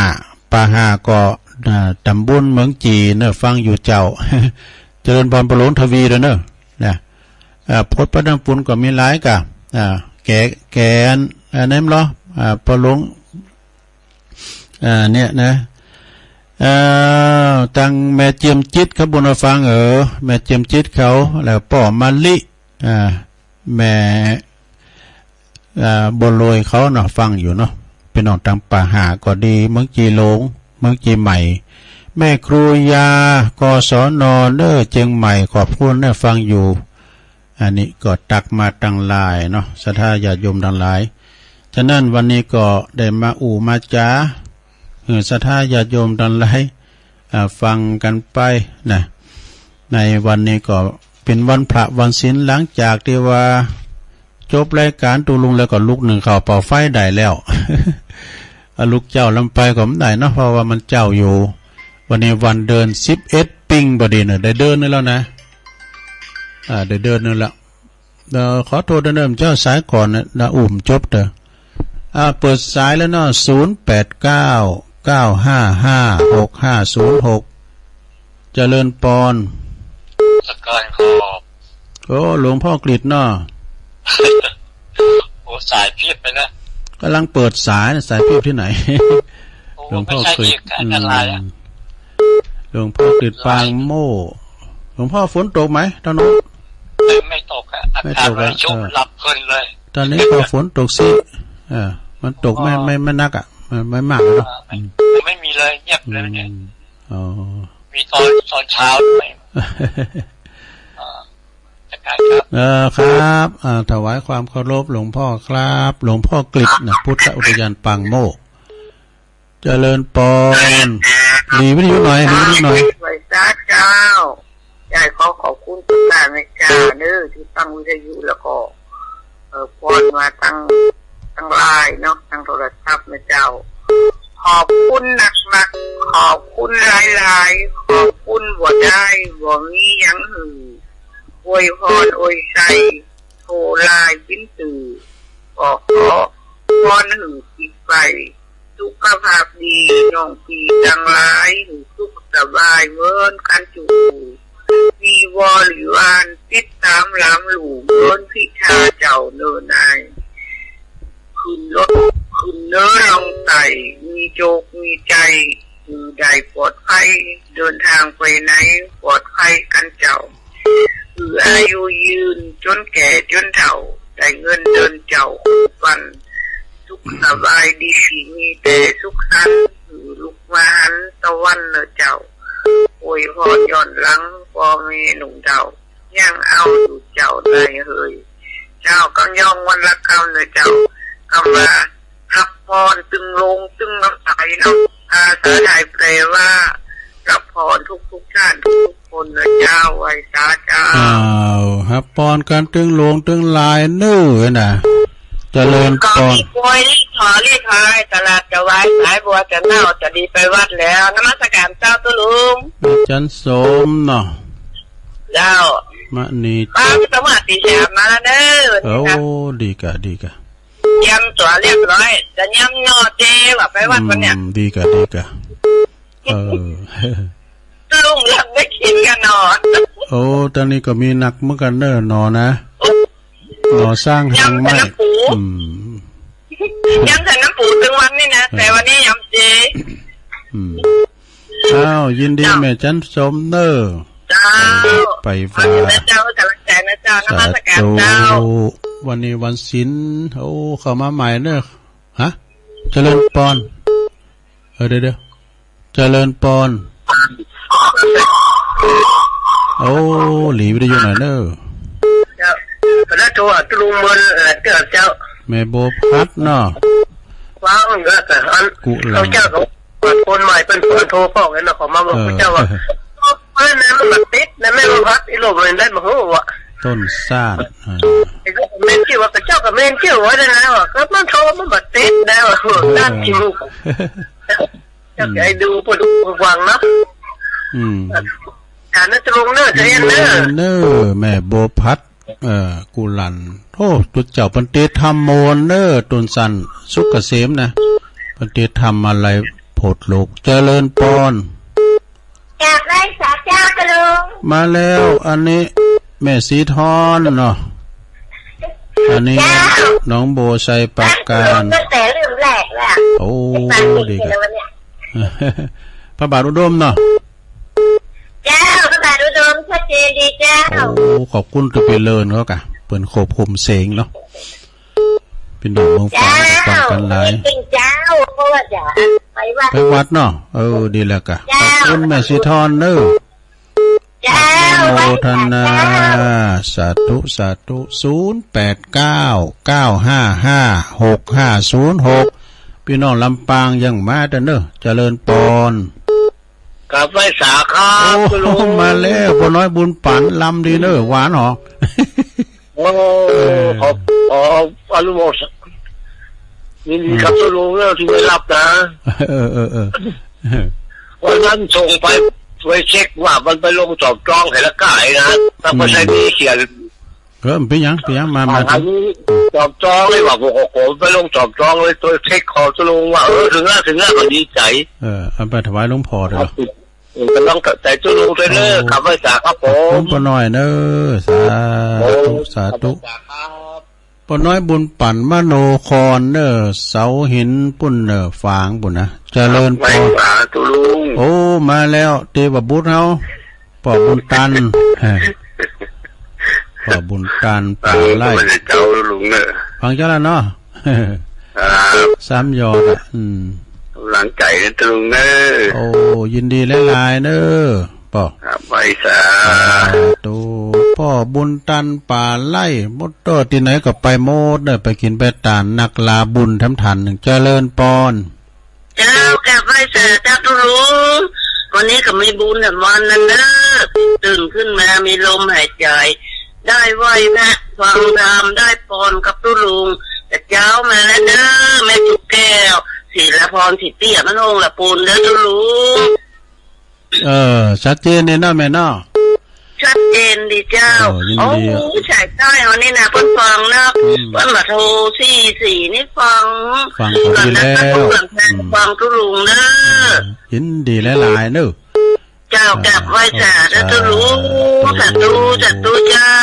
ป่าห่าก็ อ่า ต๋ำบลเมืองจีเนอะ ฟังอยู่เจ้า เจริญพรป้อหลวงทวีตวยเนอะ นะ อ่า พดป้าดำปุนก็มีหลายก่ะ อ่า แก แกน อันนั้นเหรอ อ่า ป้อหลวง อ่า เนี่ยนะ เอ่อ ตังแม่เจียมจิตครับ บุญมาฟัง เออ แม่เจียมจิตเขา แล้วป้อมะลิ อ่า แม่ อ่า บัวลอยเขาเนาะ ฟังอยู่เนาะ ปี้น้องตังป่าห่าก็ดี เมืองจีหลง เมืองจีใหม่ แม่ครูยา กศน เนอะ เจียงใหม่ ขอบคุณเนอะ ฟังอยู่ อันนี้ก็ตักมาตังหลายเนาะ ศรัทธาญาติโยมตังหลาย ฉะนั้นวันนี้ก็ได้มาอู้มาจ๋า หื้อศรัทธาญาติโยมตังหลาย อ่า ฟังกั๋นไปนะ ในวันนี้ก็เป๋นวันพระวันศีล หลังจากตี้ว่าจบรายก๋านตุ๊ลุงแล้วก็ลุกนึ่งข้าวเป่าไฟได้แล้ว อ่ะ ลุกเจ๊าลำไปก็บ่ได้เนาะ เพราะว่ามันเจ๊าอยู่ วันนี้วันเดือนสิบเอ็ดปิงพอดีเนอะ ได้เดือนนึ่งแล้วนะ อ่า ได้เดือนนึ่งแล้ว เอ่อ ขอโทษเด้อเนอะ เจ้าสายก่อนนะ นะ อู้บ่จบเต๊อะ อ่า เปิดสายแล้วเนาะ ศูนย์แปดเก้า เก้าห้าห้า หกห้าศูนย์หก เจริญปอน สการขอบ โอ้ หลวงพ่อกฤษเนาะ โอ้ สายเพียบไปนะ ก๋ำลังเปิดสายนะ สายเพียบตี้ไหน โอ้ หลวงพ่อกฤษ ไม่ใช่อีก อันตรายอะ อืม หลวงพ่อกฤษ ปางโม่ หลวงพ่อฝนตกไหมตอนโน้น ไม่ ไม่ตกอะ ไม่ตกอะ อากาศมันชุ่ม เออ หลับเพลินเลย ตอนนี้ก็ฝนตกสิ เออ มันตกไม่ อ๋อ ไม่ ไม่นักอะ มันไม่มากเนาะ อ่า ไม่ อืม ไม่มีเลย เงียบเลยเนี่ย อืม อ๋อ มีตอน ตอนเช้าด้วย อ่า อาจารย์ครับ เออ ครับ อ่า ถวายความเคารพหลวงพ่อครับ หลวงพ่อกฤษนะ พุทธอุทยานปางโม่ เจริญปอน หลีวิทยุหน่อย หลีวิทยุหน่อย ไหว้สาเจ้า ยายขอขอบคุณทุกท่านนะเจ้าเนอะ ตี้ฟังวิทยุแล้วก็ เอ่อ ปอนมาตัง ตังไลน์เนาะ ตังโทรศัพท์นะเจ้า ขอบคุณนักๆ ขอบคุณหลายๆ ขอบคุณบ่ได้บ่มีหยังหื้อ อวยพรอวยชัย โทรไลน์ปิ้นตื่อ ก็ขอพรหื้อปีใหม่ สุขภาพดี น้องปี้ตังหลาย หื้อสุขสบายเหมือนกั๋นจุ มีบริวารติดต๋ามหลามหลู่ เหมือนพิชาเจ้าเนอร์นาย ขึ้นรถขึ้นเนินลงไต่ มีโจคมีชัย หื้อได้ปลอดภัย เดินทางไปไหนปลอดภัยกั๋นเจ้า หื้ออายุยืน จ๋นแก่จ๋นเฒ่า ได้เงินเดือนเจ้าคู่ปัน สุขสบายดี มีแต่สุขสันต์ หื้อลุกมาหันตะวันเนอะเจ้า อวยพรย้อนหลัง ป้อแม่หนุ่มเฒ่า ยังเอาอยู่เจ้าได้เฮย เจ้า กำยองวันละกำเนอะเจ้า กำว่า ฮับปอนตึงโลงตึงน้ำใสเนาะ ภาษาไทยแปลว่า ฮับปอนทุกๆ ท่านทุกๆ คนเนอะเจ้า ไหว้สาเจ้า อ้าว ฮับปอนกั๋นตึงโลงตึงหลายเน่อนะ เจริญปอน ก็มีกล้วยรีดหอรีดหอย ตลาดจะวาย สายบัวจะเน่า จะดีไปวัดแล้ว นมัสการเจ้าตุ๊ลุง อาจารย์สมเนาะ เจ้า มณี ป้าสวัสดีครับ มาแล้วเด้อ สวัสดีครับ โอ้ ดีกะ ดีกะ เตรียมตั๋วเรียบร้อย จะเยี่ยมยอดเจ้ว่าไปวัดวันเนี้ย อืม ดีกะ ดีกะ เออ ลุงหลับได้กิ๋นกั๋นหนอ โอ้ ตอนนี้ก็มีนักเหมือนกั๋นเน่อหนอนะ หนอสร้างหางไม้ ยำใส่น้ำปู อืม ยำใส่น้ำปูตึงวันนี่นะ อืม แต่วันนี้ยำเจ อืม อ้าว ยินดี เจ้า แม่จันสมเน่อ เจ้า ไป ไป ขอบคุณนะเจ้า กำลังใจนะเจ้า นมัสการเจ้า สาธุ วันนี้วันศีล โอ้ เข้ามาใหม่เน่อ ฮะ เจริญปอน เออ เดี๋ยว เดี๋ยว เจริญปอน โอ้ หลีวิทยุหน่อยเน่อ เจ้า แล้วโทร บน เออ เจ้า เจ้า แม่บัวพัดเนาะ ฟังก็แต่อัน กุหลาบ เขาเจ้าก็คนใหม่เปิ้น เปิ้นโทรบอกเลยเนาะ เขามาบอก เออ พระเจ้าว่า เปิ้นนะมันบ่ติดนะ แม่บัวพัด อีหลบเลยได้มาฮู้ว่า ต้นซ่าน อ่า ไอ้ก็เมนชื่อว่า พระเจ้าก็เมนชื่อไว้แล้วนะ ว่าก็มันโทรมันบ่ติดนะ ว่า เออ ด้านที่ฮู้ อยากให้ดู เปิดดูฟังเนาะ อืม อ่า นะตรงเนอะ เจริญเนอะ เนอะ แม่บัวพัด เอ่อ กุหลัน โอ้ ตุ๊เจ้าเปิ้นเตรียมธรรมโมนเนอะ ต้นซ่าน สุขเกษมนะ เปิ้นเตรียมธรรมมาลัยโพธิ์โลก เจริญปอน กราบไหว้สาเจ้าค่ะลุง มาแล้ว อันนี้แม่สีทอนเนาะ อันนี้ เจ้า น้องโบชัยปราการ ตั้งแต่เริ่มแรกแล้ว โอ้ ฟังดี ดี กั๋น แล้วเนี่ย พระบาทอุดมเนาะ เจ้า พระบาทอุดมชัดเจนดีเจ้า โอ้ ขอบคุณตุ๊เปเลินเขาก่ะ เปิ้นควบคุมเสียงเนาะ พี่น้องเมืองฝาง เจ้า ฟังกั๋นหลาย จริงเจ้า เพราะว่าจะไปวัด ไปวัดเนาะ เออ ดีแล้วก่ะ เจ้า ขอบคุณแม่สีทอนเนอะ เจ้า อนุโมทนา ไหว้สาเจ้า สาธุ สาธุ ศูนย์แปดเก้า เก้าห้าห้า หกห้าศูนย์หก พี่น้องลำปางยังมาเต๊อะเนอะ เจริญปอน กราบไหว้สาครับ โอ้ คุณลุง มาแล้ว ป้อน้อยบุญปั๋น ลำดีเนอะ หวานหอ โอ้ เออ ขอ ขออนุโมทนา ยินดีครับ อืม คุณลุงเนอะ ตี้ได้ฮับนะ เออ เออ เออ วันนั้นส่งไป ไปเช็คว่ามันไปลงจอมจองไหนละก้านะ แล้วก็ อืม ใช้หนี้เขียน เออ เป๋นหยัง เป๋นหยัง มา มา อันนี้จอมจองเลยว่า ผมก็โขนไปลงจอมจองเลย โตเช็คของตกลงว่า เออ เถิงแล้ว เถิงแล้ว ก็ดีใจ๋ เออ เอาไปถวายหลวงพ่อเด้อ เออ ก็ต้องใจตกลงไปเลย โอ้ กราบไหว้สาครับผม ขอบคุณป้อน้อยเนอะ สาธุ โอ้ สาธุ กราบไหว้สาครับ ป้อน้อยบุญปั๋น มโนครเนอะ เสาหินปุ้นเนอะ ฝางปุ้นนะ เจริญปอน ไหว้สาตกลง โอ้ มาแล้ว เตวบุตรเฮา ป้อบุญตัน ป้อบุญตัน ป๋าไล่ ฟังเจ้าลุงเนอะ ฟังเจ้าละเนาะ ครับ สามยอดอะ อืม กำลังใจ๋นะตกลงเนอะ โอ้ ยินดีหลายๆ เนอะ ป้อ ครับ ไหว้สา สาธุ ป้อบุญตัน ป๋าไล่ มอเตอร์ตี้ไหนก็ไปหมดเนอะ ไปกิ๋นไปตาน นักลาบุญแถมตันนึ่ง เจริญปอน เจ้า กราบไหว้สาเจ้าตกลง วันนี้ก็มีบุญแถมวันนั้นเนอะ ตื่นขึ้นมามีลมหายใจ๋ ได้ไหว้พระฟังธรรม ได้ปอนกับตกลง แต่เจ๊ามาแล้วเนอะ แม่ตุ๊กแก้ว ศิลพร ศรีเตี้ย บ้านโฮงละปูนเนอะตกลง เออ ชัดเจนดีเนาะแม่เนาะ ชัดเจนดีเจ้า เออ ยินดี โอ้ สายใต้เฮานี่นะ เปิ้นฟังเนาะ อืม เปิ้นมาโทรสี่สี่นี่ฟัง ฟังเขาดีแล้ว ก่อนนะ เปิ้นฟัง อืม ฟังตกลงเนอะ เออ ยินดีหลายๆ เนอะ เจ้า เออ กราบไหว้สา สาธุ สาธุ สาธุ สาธุเจ้า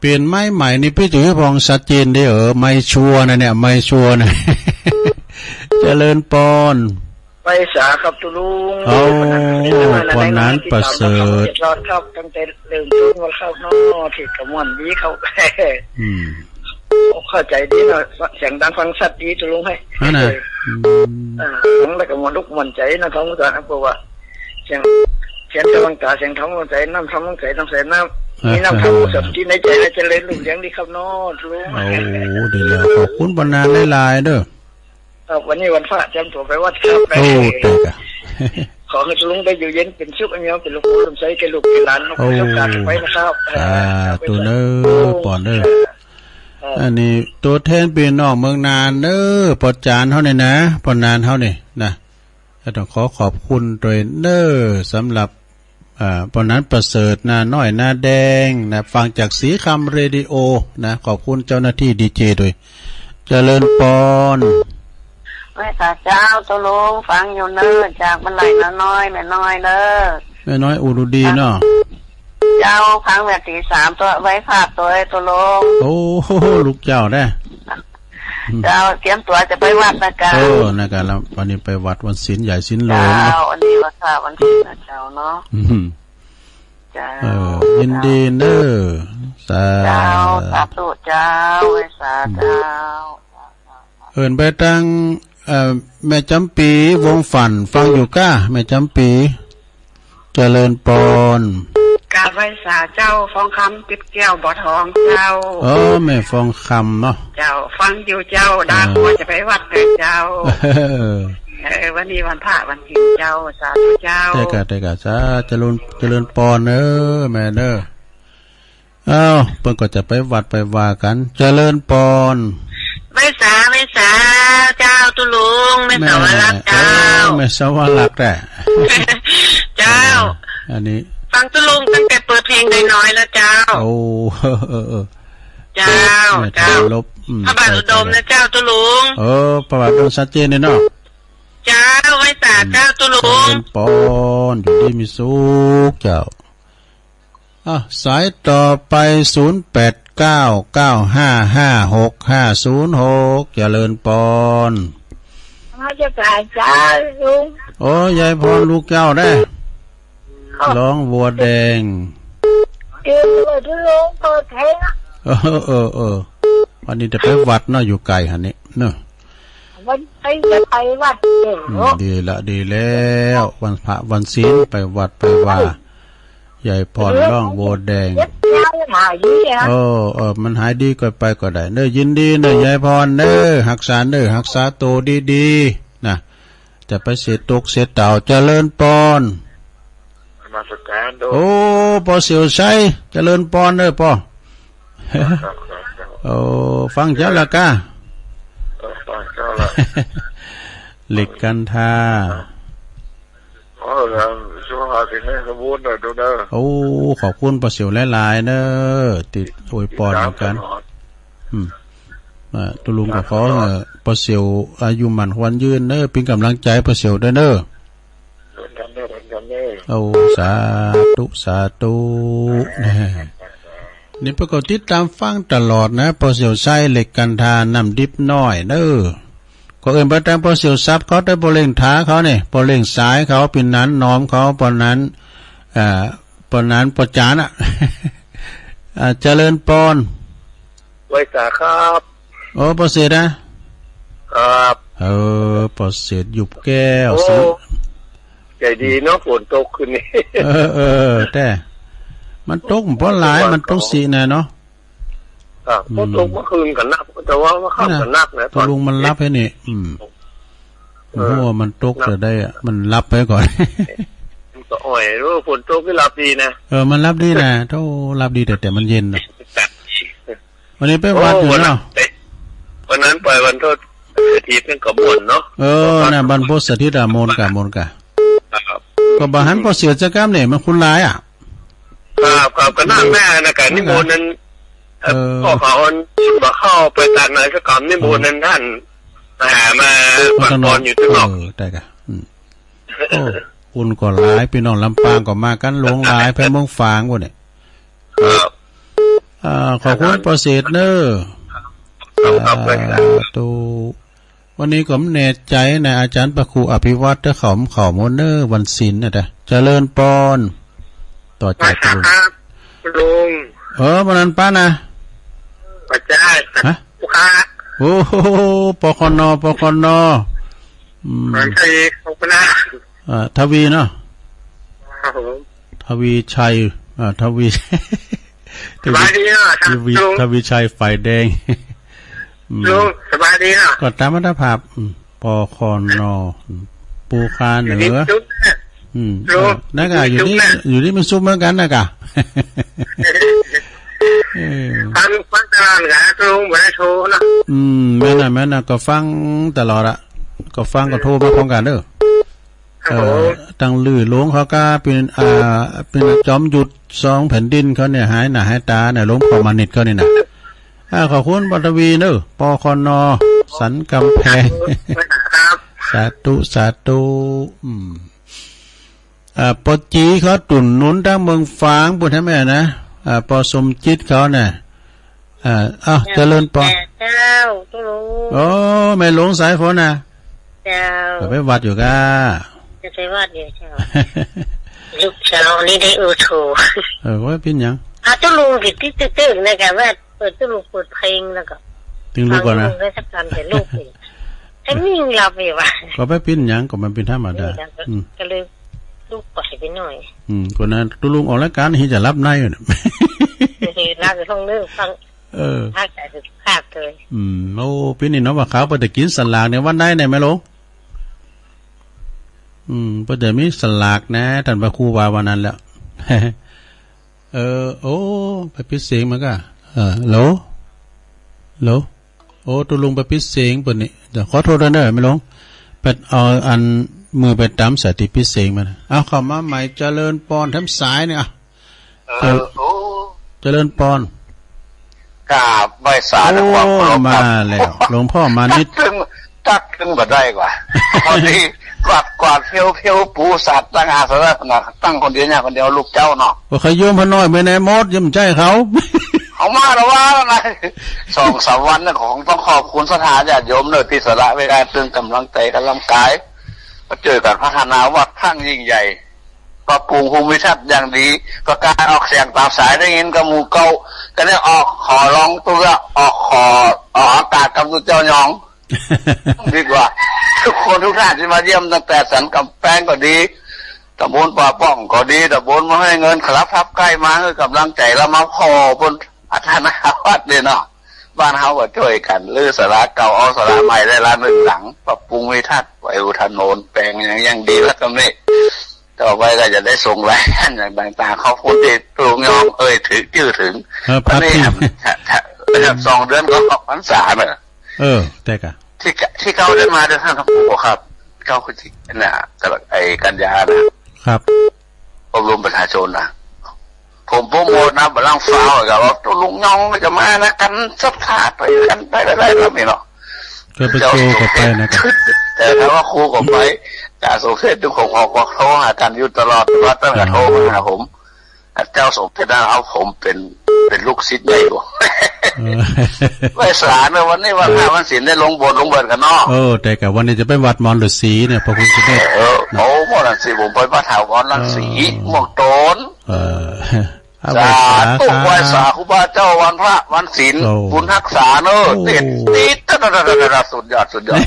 เปลี่ยนไมค์ใหม่นี่ปี้จะหื้อฟังชัดเจนดี เออ ไมค์ชัวร์นะเนี่ย ไมค์ชัวร์นะ เจริญปอน ไหว้สาครับตกลง โอ้ ปอนนั้นประเสริฐ ครับ ตั้งแต่เริ่มต้นมาครับเนาะ ตี้ก็ม่วนดีครับ อืม เข้าใจ๋ดีเนาะ เสียงดังฟังชัดดีตกลงเฮ้ย นั่นน่ะ อืม อ่า ฟังแล้วก็ม่วนอกม่วนใจ๋นะ ท่องสา เพราะว่า เสียง เสียงตะวังตา เสียงท่องตะวังใจ๋ น้ำท่องตะวังใจ๋ น้ำใสน้ำ อ่า มีน้ำท่อง อ่า สติในใจ๋ และเจริญรุ่งเรืองดีครับเนาะตกลง โอ้ ดีแล้ว ขอบคุณป้อน้อยหลายๆ เด้อ ครับ วันนี้วันพระ เตรียมตั๋วไปวัดครับ โอ้ เตะกะ ขอหื้อตกลงได้อยู่เย็นเป๋นสุข มีความสุข เป๋นหลวงปู่หลวงใสแก่ลูกแก่หลาน โอ้ โอกาสไปนะครับ สาธุเนอะ ปอนเนอะ เออ อันนี้ตั๋วแทนปี้น้องเมืองน่านเนอะ ป้อจานเฮานี่นะ ป้อน่านเฮานี่นะ ก็ต้องขอขอบคุณตวยเนอะ สำหรับ อ่า ป้อน้อยประเสริฐ นาน้อยนาแดงนะ ฟังจากสีคำเรดิโอนะ ขอบคุณเจ้าหน้าตี้ดีเจตวย เจริญปอน ไหว้สาเจ้าตกลง ฟังอยู่เนอะ จากบ้านไร่นาน้อย แม่น้อยเนอะ แม่น้อยอุดรดีเนาะ เจ้า ฟังแม่ตีสามตวย ไหว้พระตวยตกลง โอ้ ลูกเจ้านะ เจ้า เตรียมตั๋วจะไปวัดนะเจ้า เออ นะเจ้า แล้ววันนี้ไปวัดวันศีลใหญ่ศีลโลเนาะ เจ้า วันนี้วันพระวันศีลนะเจ้าเนาะ อืม เจ้า เออ ยินดีเนอะ สา เจ้า สาธุเจ้า ไหว้สาเจ้า เอิ้นไปตาง เอ่อ แม่จ๋ำปี๋ วงฝัน ฟังอยู่ก้า แม่จ๋ำปี๋ เจริญปอน กราบ ไหว้สาเจ้า ฟองคำ ติดแก้ว บ่อทองเจ้า เออ แม่ฟองคำเนาะ เจ้า ฟังอยู่เจ้า ดา เออ กั๋วจะไปวัดเน่อเจ้า เออ เออ วันนี้วันพระวันศีลเจ้า สาธุเจ้า เต้าก่า เต้าก่า สา เจริญ เจริญปอนเน่อ แม่เน่อ อ้าว เปิ้นก็จะไปวัดไปวากั๋น เจริญปอน ไหว้สา ไหว้สา เจ้าตุ๊ลุง แม่สาวรักษ์เจ้า เออ แม่สาวรักษ์แต๊ เจ้า อันนี้ ฟังตุ๊ลุงตั้งแต่เปิดเพลงน้อยๆ แล้วเจ้า โอ้ เออ เออ เออ เจ้า แม่ เจ้า เจ้าลบ อืม พระบาทอุดมนะเจ้าตุ๊ลุง เออ พระบาทอุดมชัดเจนเลยเนาะ เจ้า ไหว้สาเจ้าตุ๊ลุง เจริญปอน อยู่ดีมีสุขเจ้า อ่ะ สายต่อไป ศูนย์แปดเก้า เก้าห้าห้าหกห้าศูนย์หก เจริญปอน นมัสก๋านเจ้าลุง โอ้ ยายพรลูกเจ้าได้ ครับ ร้องวัวแดง เออ ตุ๊ลุงเปิดเพลงอะ เออ เออ เออ วันนี้จะไปวัดเนาะ อยู่ไก๋หั้นนี่เนาะ วันไปจะไปวัดเอง อืม เนาะ ดีละ ดีแล้ว วันพระวันศีลไปวัดไปวา ยายพรร้องวัวแดง เจ็บเท้ายังหายดีอะ เออ เออ มันหายดีก็ไปก็ได้เน่อ ยินดีเน่อ ยายพรเน่อ ฮักษาเน่อ ฮักษาโตดีๆ นะ จะไปเสียตกเสียเต่า เจริญปอน นมัสก๋านโต โอ้ ป้อเสี่ยวไซ เจริญปอนเน่อป้อ ครับ ครับ ครับ โอ้ ฟังเจ้าละก้า เออ ฟังเจ้าละ เหล็กกันทา ขอให้สุขภาพแข็งแรงสมบูรณ์เน่อตุ๊ลุงเน่อ โอ้ ขอบคุณป้อเสี่ยวหลายๆ เน่อ ตี้อวยปอนเหมือนกั๋น ตลอด อืม อ่า ตุ๊ลุงก็ขอ เออ ป้อเสี่ยวอายุหมั้นขวัญยืนเน่อ เป๋นก๋ำลังใจ๋ป้อเสี่ยวด้วยเน่อ เหมือนกั๋นเน่อ เหมือนกั๋นเน่อ โอ้ สาธุ สาธุ นี่เปิ้นก็ติดต๋ามฟังตลอดนะ ป้อเสี่ยวไซ เหล็กกันทา น้ำดิบน้อยเน่อ ก็เอิ้นไปต๋ามป้อเสี่ยวทรัพย์เขา แต่ป้อเล็งถาเขานี่ ป้อเล็งสายเขา ปี้หนานหนอมเขา ป้อหนาน อ่า ป้อหนานป้อจ๋านอะ อ่า เจริญปอน ไหว้สาครับ โอ้ ป้อเสดนะ ครับ เออ ป้อเสดหยุบแก้ว โอ้ สิ ใจ๋ดีเนาะ ฝนตกคืนนี้ เออ เออ แต่มันตกบ่หลาย มันตกสินะเนาะ ครับ อืม ฝนตกเมื่อคืนก็หนัก แต่ว่าเมื่อค่ำก็หนักนะ ตุ๊ลุงมันหลับไอ้นี่ อืม เออ โอ้โห มันตกจะได้อะ มันหลับไปก่อน มันก็อ่อย โอ้ ฝนตกนี่หลับดีนะ เออ มันหลับดีนะ โธ่ หลับดีแต่ แต่มันเย็นเนาะ วันนี้ไปวัดอยู่เนาะ โอ้ วันนั้นไป วันนั้นไปวันทศสถิตนั่นก็ม่วนเนาะ เออ น่ะ วันทศสถิตอะ ม่วนก่า ม่วนก่า ครับ ก็บ่หันป้อเสี่ยวจักกำเนี่ย มันคนหลายอะ ครับ ครับ ก็นั่งหน้านะ ก็นิมนต์นั้น เออ เอ่อ พ่อเขาบ่เข้าไปตัดไหนสักกำ นิมนต์นั้นท่านมาหา มา เออ ปัดปอนอยู่ข้างนอก เออ ได้ก่ะ อืม โอ้ คนก็หลาย ปี้น้องลำปางก็มากั๋นหลวงหลาย แผ่เมืองฝางปู้นเนี่ย ครับ อ่า ขอบคุณป้อเสดเน่อ ครับ ครับ สาธุ วันนี้ก็บ่แน่ใจ๋นะ อาจ๋ารย์พระครูอภิวัตร เต้าเขา เขาหมดเน่อ วันศีลนะจ๊ะ เจริญปอน ต่อจากตุ๊ลุง ครับ ลุง เออ วันนั้นป้านะ ป้าจ้า ฮะ ลูกค้า โอ้โห ปคน ปคน อืม มันใช่ของคณะ อ่า ทวีเนาะ ครับผม ทวีชัย อ่า ทวี สบายดีเนาะ ทวี ลุง ทวีชัยฝ่ายแดง อืม ลุง สบายดีเนาะ ก็ต๋ามอัตภาพ อืม ปคน อืม ปูคาเหนือ อยู่ดีมีสุขนะ อืม ลุง เออ นั่นก่ะ อยู่ดีมีสุขนะ อยู่ดีมีสุขเหมือนกั๋นนั่นก่ะ เออ ฟัง ฟังตลอดนะ ลุง บ่ได้โทรเนาะ อืม แม่นน่ะ แม่นน่ะ ก็ฟังตลอดอะ ก็ฟังก็โทรมาพร้อมกั๋นเน่อ ครับผม เอ่อ ตังหลื่อหลวงเขาก็เป๋น อ่า เป๋นจอมยุทธสองแผ่นดินเขาเนี่ย หายหน้าหายต๋าเนี่ย หลวงพ่อมานิตรเขานี่นะ อ่า ขอบคุณป้อทวีเน่อ ปคน สันกำแพง ครับ สาธุ สาธุ อืม อ่า ป้อจีเขาตุ๊นหนุนตางเมืองฝางปู้นแท้แม่นะ อ่า ป้อสมจิตเขาน่ะ อ่า อ้าว เจริญปอน เจ้า ตุ๊ลุง โอ้ แม่หลวงสายฝนน่ะ เจ้า ก็ไปวัดอยู่ก้า จะไปวัดอยู่เจ้า ลูกสาวนี่ได้อู้ถูก เออ ว่าเป๋นหยัง อ่ะ ตุ๊ลุงติดติดตึกๆ นะกะว่าเปิด ตุ๊ลุงเปิดเพลงแล้วก็ ตึงลุกก่อนนะ ฟังตุ๊ลุงได้สักกำแต่ลุกนี่ ไอ้นิ่งหลับอยู่ว่ะ ก็บ่เป๋นหยัง ก็มันเป๋นธรรมดา นี่นะ อืม ก็เลย ตุ๊กไปไปหน่อย อืม คนนั้นตุ๊ลุงออกรายก๋าน เหียจะหลับในอยู่เนี่ย เออ หลับอยู่ห้องนึ่งฟัง เออ ภาคสายสุขภาพเลย อืม โอ้ ปี๋นี้เนาะ ว่าขาวเปิ้นจะกิ๋นสลากเนี่ย วันใดเนี่ย แม่หลวง อืม เปิ้นจะมีสลากนะ ต้านพระครูว่าวันนั้นแหละ เออ โอ้ ไปปิดเสียงมันก่อ เออ ฮัลโหล ฮัลโหล โอ้ ตุ๊ลุงไปปิดเสียงเปิ้นนี่ เดี๋ยวขอโทษด้วยเนอะ แม่หลวง ไปเอาอันมือไปตำใส่ตี้ปิดเสียงมัน เอาเข้ามาใหม่ เจริญปอน แถมสายเนี่ย อ่ะ เออ เจริญ โอ้ เจริญปอน กราบไหว้สาด้วยความเคารพครับ โอ้ มาแล้ว หลวงพ่อมานิด ตั๊กตึง ตั๊กตึงบ่ได้กว่า พอดีกวาด กวาดเฟี้ยวๆ ปูสัตว์ตั้งอาสนะ ตั้งคนเดียวเนี่ย คนเดียวลูกเจ้าเนาะ ว่าเขาโยมพระน้อยไปไหนหมด ยังบ่ใจ้เขา เขามาแล้วว่าแล้วนะ สองสามวันเนี่ย ของต้องขอบคุณศรัทธาญาติโยมเนอะ ตี้สละเวลาตึงก๋ำลังใจ๋ก๋ำลังกาย มาจ้วยกั๋นพัฒนาวัดครั้งยิ่งใหญ่ ปรับปรุงภูมิทัศน์อย่างดี ประกาศออกเสียงต๋ามสาย ได้ยินกับหมู่เก๊า ก็ได้ออกขอร้องตุ๊ก ออกขอ ออกอากาศกับตุ๊กเจ้ายอง ดีกว่า ทุกคนทุกท่านตี้มาเยี่ยม ตั้งแต่สันก๋ำแปงก็ดี ตำบลป่าป้องก็ดี ตำบลบ่อไฮ่เงิน ขลับทับใก้มาหื้อก๋ำลังใจ๋ แล้วมาผ่อเปิ้นพัฒนาวัดเนี่ยเนาะ บ้านเฮาก็จ้วยกั๋น รื้อศาลาเก่า เอาศาลาใหม่ได้ละหนึ่งหลัง ปรับปรุงวิทัศน์ ไว้ถนนแป๋งหยัง หยังดีแล้วก็นี่ ต่อไปก็จะได้ส่งรายงานอย่างต่างๆ ขอบคุณตี้ตุ๊ลุงยอง เอ่ย ถือจื้อถึง เออ วันนี้ พักที่ ถ้า ถ้า สองเดือนก็ออกพรรษาเนอะ เออ แต่กะ ตี้กะ ตี้เก๊าได้มาเด้อต้านพระครูครับ เก๊าคือตี้น่ะ กะ ไอ้กัญญาน่ะ ครับ อบรมประชาชนน่ะ ผมโปรโมทนะ บ่าล่างฟ้าวอะ ว่าตุ๊ลุงยองจะมานะ กั๋นศรัทธาไปกั๋นไปได้ๆ แล้วนี่เนาะ ก็ไปโจก็ไปนะ แต่ถ้าว่าครูก็ไป อาจารย์สมเด็จทุกคนก็โทรหาต้านอยู่ตลอด ว่าต้านก็โทรมาหาผม เจ้าสมเด็จนะ เอาผมเป๋น เป๋นลูกศิษย์ใหญ่อยู่ เออ ไหว้สาเนอะ วันนี้วันพระวันศีลได้ลงโบสถ์ลงโบสถ์กั๋นเนาะ เออ แต่กะวันนี้จะไปวัดมอนฤๅษีเนี่ย พระครูสุเมธ เออ เนาะ โอ้ มอนฤๅษี ผมไปวัดถาวรรังสี เออ ม่วงโตน เออ เอา สาธุ ไหว้สา ไหว้สาครูบาเจ้าวันพระวันศีล โอ้ บุญฮักษาเนอะ โอ้ ติด ติด สุดยอด สุดยอด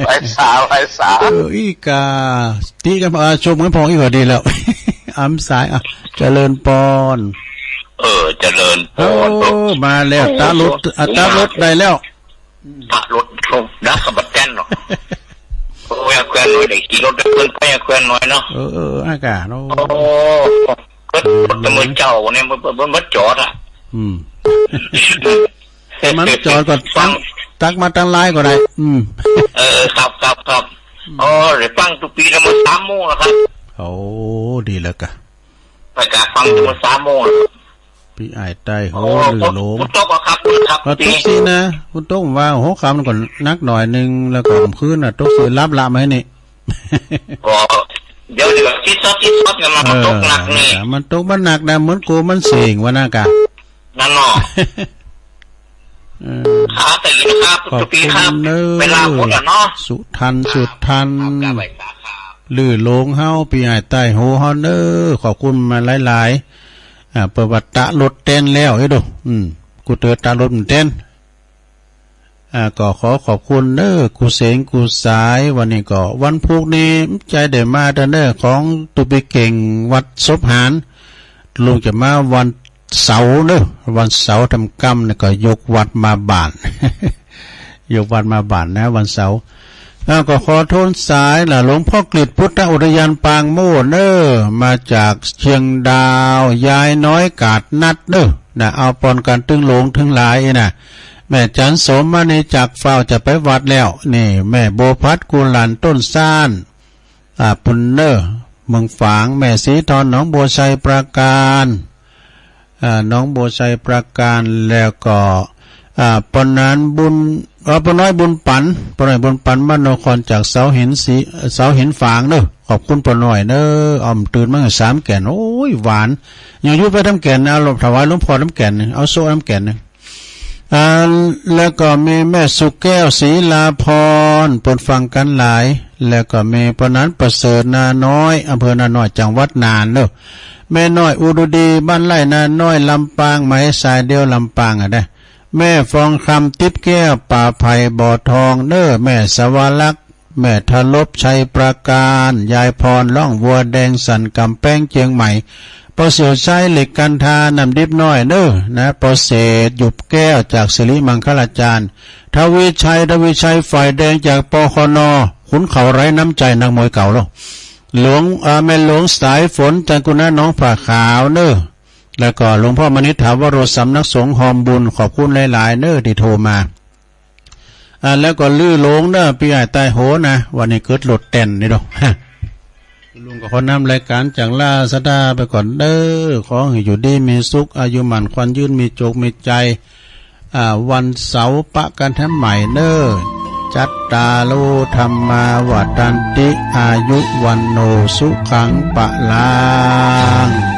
ไหว้สา ไหว้สา เออ อีกา ติดกั๋น อ่า ชมกั๋นพ่องอีกก็ดีแล้ว อำสาย อ่ะ เจริญปอน เออ เจริญปอน โอ้ มาแล้ว ตะหลุด อ่ะ ตะหลุดได้แล้ว ตะหลุด ดักสะบัดแจ้นเนาะ โอ้ย แควนน้อย ได้กี่รถได้เปิ้นไป แควนน้อยเนาะ เออ เออ อากาศ โอ้ โอ้ ก็ อืม แต่เมื่อเจ้าเนี่ย มัน มัน มันจอดอ่ะ อืม มันจอดก็ตัก ตักมาตังหลายก็ได้ อืม เออ ครับ ครับ ครับ อืม อ๋อ ได้ฟังตุ๊กปี๋ละเมื่อสามโมงแล้วครับ โอ้ ดีแล้วกะ ไปกะฟังเมื่อสามโมงแล้วครับ ปี้อ้ายใต้โฮ อ๋อ ลื่นหลง ฝนตกเหรอครับ ครับ ตกสินะ ฝนตกว่า โห ค่ำก่อนหนักหน่อยนึ่ง แล้วก็ค่ำคืนน่ะ ตกสิหลับละไหมนี่ อ๋อ เดี๋ยว เดี๋ยว จิ๊ดจ๊อด จิ๊ดจ๊อดเนี่ย มันก็ตกหนักนี่ เออ มันตกมันหนักนะ เหมือนกูมันเสียงวะนะกะ นั่นเนาะ เออ ครับ แต่ยินครับ ขอบคุณ ตุ๊กปี๋ครับ เนอะ เวลาหมดแล้วเนาะ สุทัน สุทัน ครับ ครับ ลื่นหลงเฮา ปี้อ้ายใต้โฮเฮาเนอะ ขอบคุณมาหลายๆ อ่า เปิ้นว่าตะหลุดแจ้นแล้ว เอ้ยดู อืม กูเต๋อตะหลุดมันแจ้น อ่า ก็ขอขอบคุณเนอะ กู้เสียงกู้สาย วันนี้ก็วันพูกนี้ ใจ๋ได้มาเต๊อะเนอะ ของตุ๊กปี๋เก่ง วัดศพหาน ลุงจะมาวันเสาร์เนอะ วันเสาร์ทำก้ำเนี่ยก็ยกวัดมาบ้าน ยกวัดมาบ้านนะ วันเสาร์ แล้วก็ขอโทนสายล่ะ หลวงพ่อกฤษพุทธอุทยานปางโม่เนอะ มาจากเชียงดาว ยายน้อยกาดนัดเนอะ นะ เอาปอนกั๋นตึงหลวงตึงหลายนะ แม่จันโสมมณีจักร ฟ้าวจะไปวัดแล้ว นี่ แม่บัวพัดกุหลาบต้นซ่าน อ่า ปุ้นเนอะ เมืองฝาง แม่ศรีทร หนองบัวไชยปราการ อ่า หนองบัวไชยปราการ แล้วก็ อ่า ป้อน้อยบุญ เอ่อ ป้อน้อยบุญปัน ป้อน้อยบุญปัน บ้านนคร จากเสาหินสี เสาหินฝางเนอะ ขอบคุณป้อน้อยเนอะ อ้อมตื่นมาสามแก่น โอ้ย หวาน ยังอยู่ไปทำแก่นนะ เอาถวายหลวงพ่อทำแก่น เอาโซ่ทำแก่นนะ อ่า แล้วก็มีแม่สุแก้ว ศรีลาพร เปิ้นฟังกั๋นหลาย แล้วก็มีป้อหนานประเสริฐ นาน้อย อำเภอนาน้อย จังหวัดน่านเนอะ แม่น้อยอุดดี บ้านไร่นาน้อย ลำปาง ไหมสายเดียว ลำปางอะนะ แม่ฟองคำ ติ๊บแก้ว ป่าไผ่ บ่อทองเนอะ แม่สวรรค แม่ทะลบ ชัยปราการ ยายพร ล่องบัวแดง สันก๋ำแปง เจียงใหม่ ปอเสี่ยว ชัยเหล็ก กันทา น้ำดิบน้อยเน้อนะ ปอเศรษฐ หยุบแก้ว จากสิริมังคลาจารย์ ทวีชัย ทวีชัย ฝ่ายแดง จาก ปคน ขุนเขาไร้น้ำใจ นักมวยเก่าแล้ว หลวง อ่า แม่หลวงสายฝน จันกุณะ หนองผาขาวเน้อ แล้วก็หลวงพ่อมณิษฐ ถาวโร สำนักสงฆ์ฮอมบุญ ขอบคุณหลายๆ เน้อที่โทรมา อ่า แล้วก็ลื้อโลงเน้อ ปี้ใหญ่ใต้โหนนะ วันนี้เกิดรถแตนนี่ดอก ลุงก็ขอนำรายก๋านจากราชดาไปก่อนเน้อ ขอหื้ออยู่ดีมีสุข อายุหมั้นขวัญยืน มีโจคมีชัย อ่า วันเสาร์ปะกั๋นแถมใหม่เน้อ จัตตาโร ธัมมา วัฑฒันติ อายุ วัณโณ สุขัง พลัง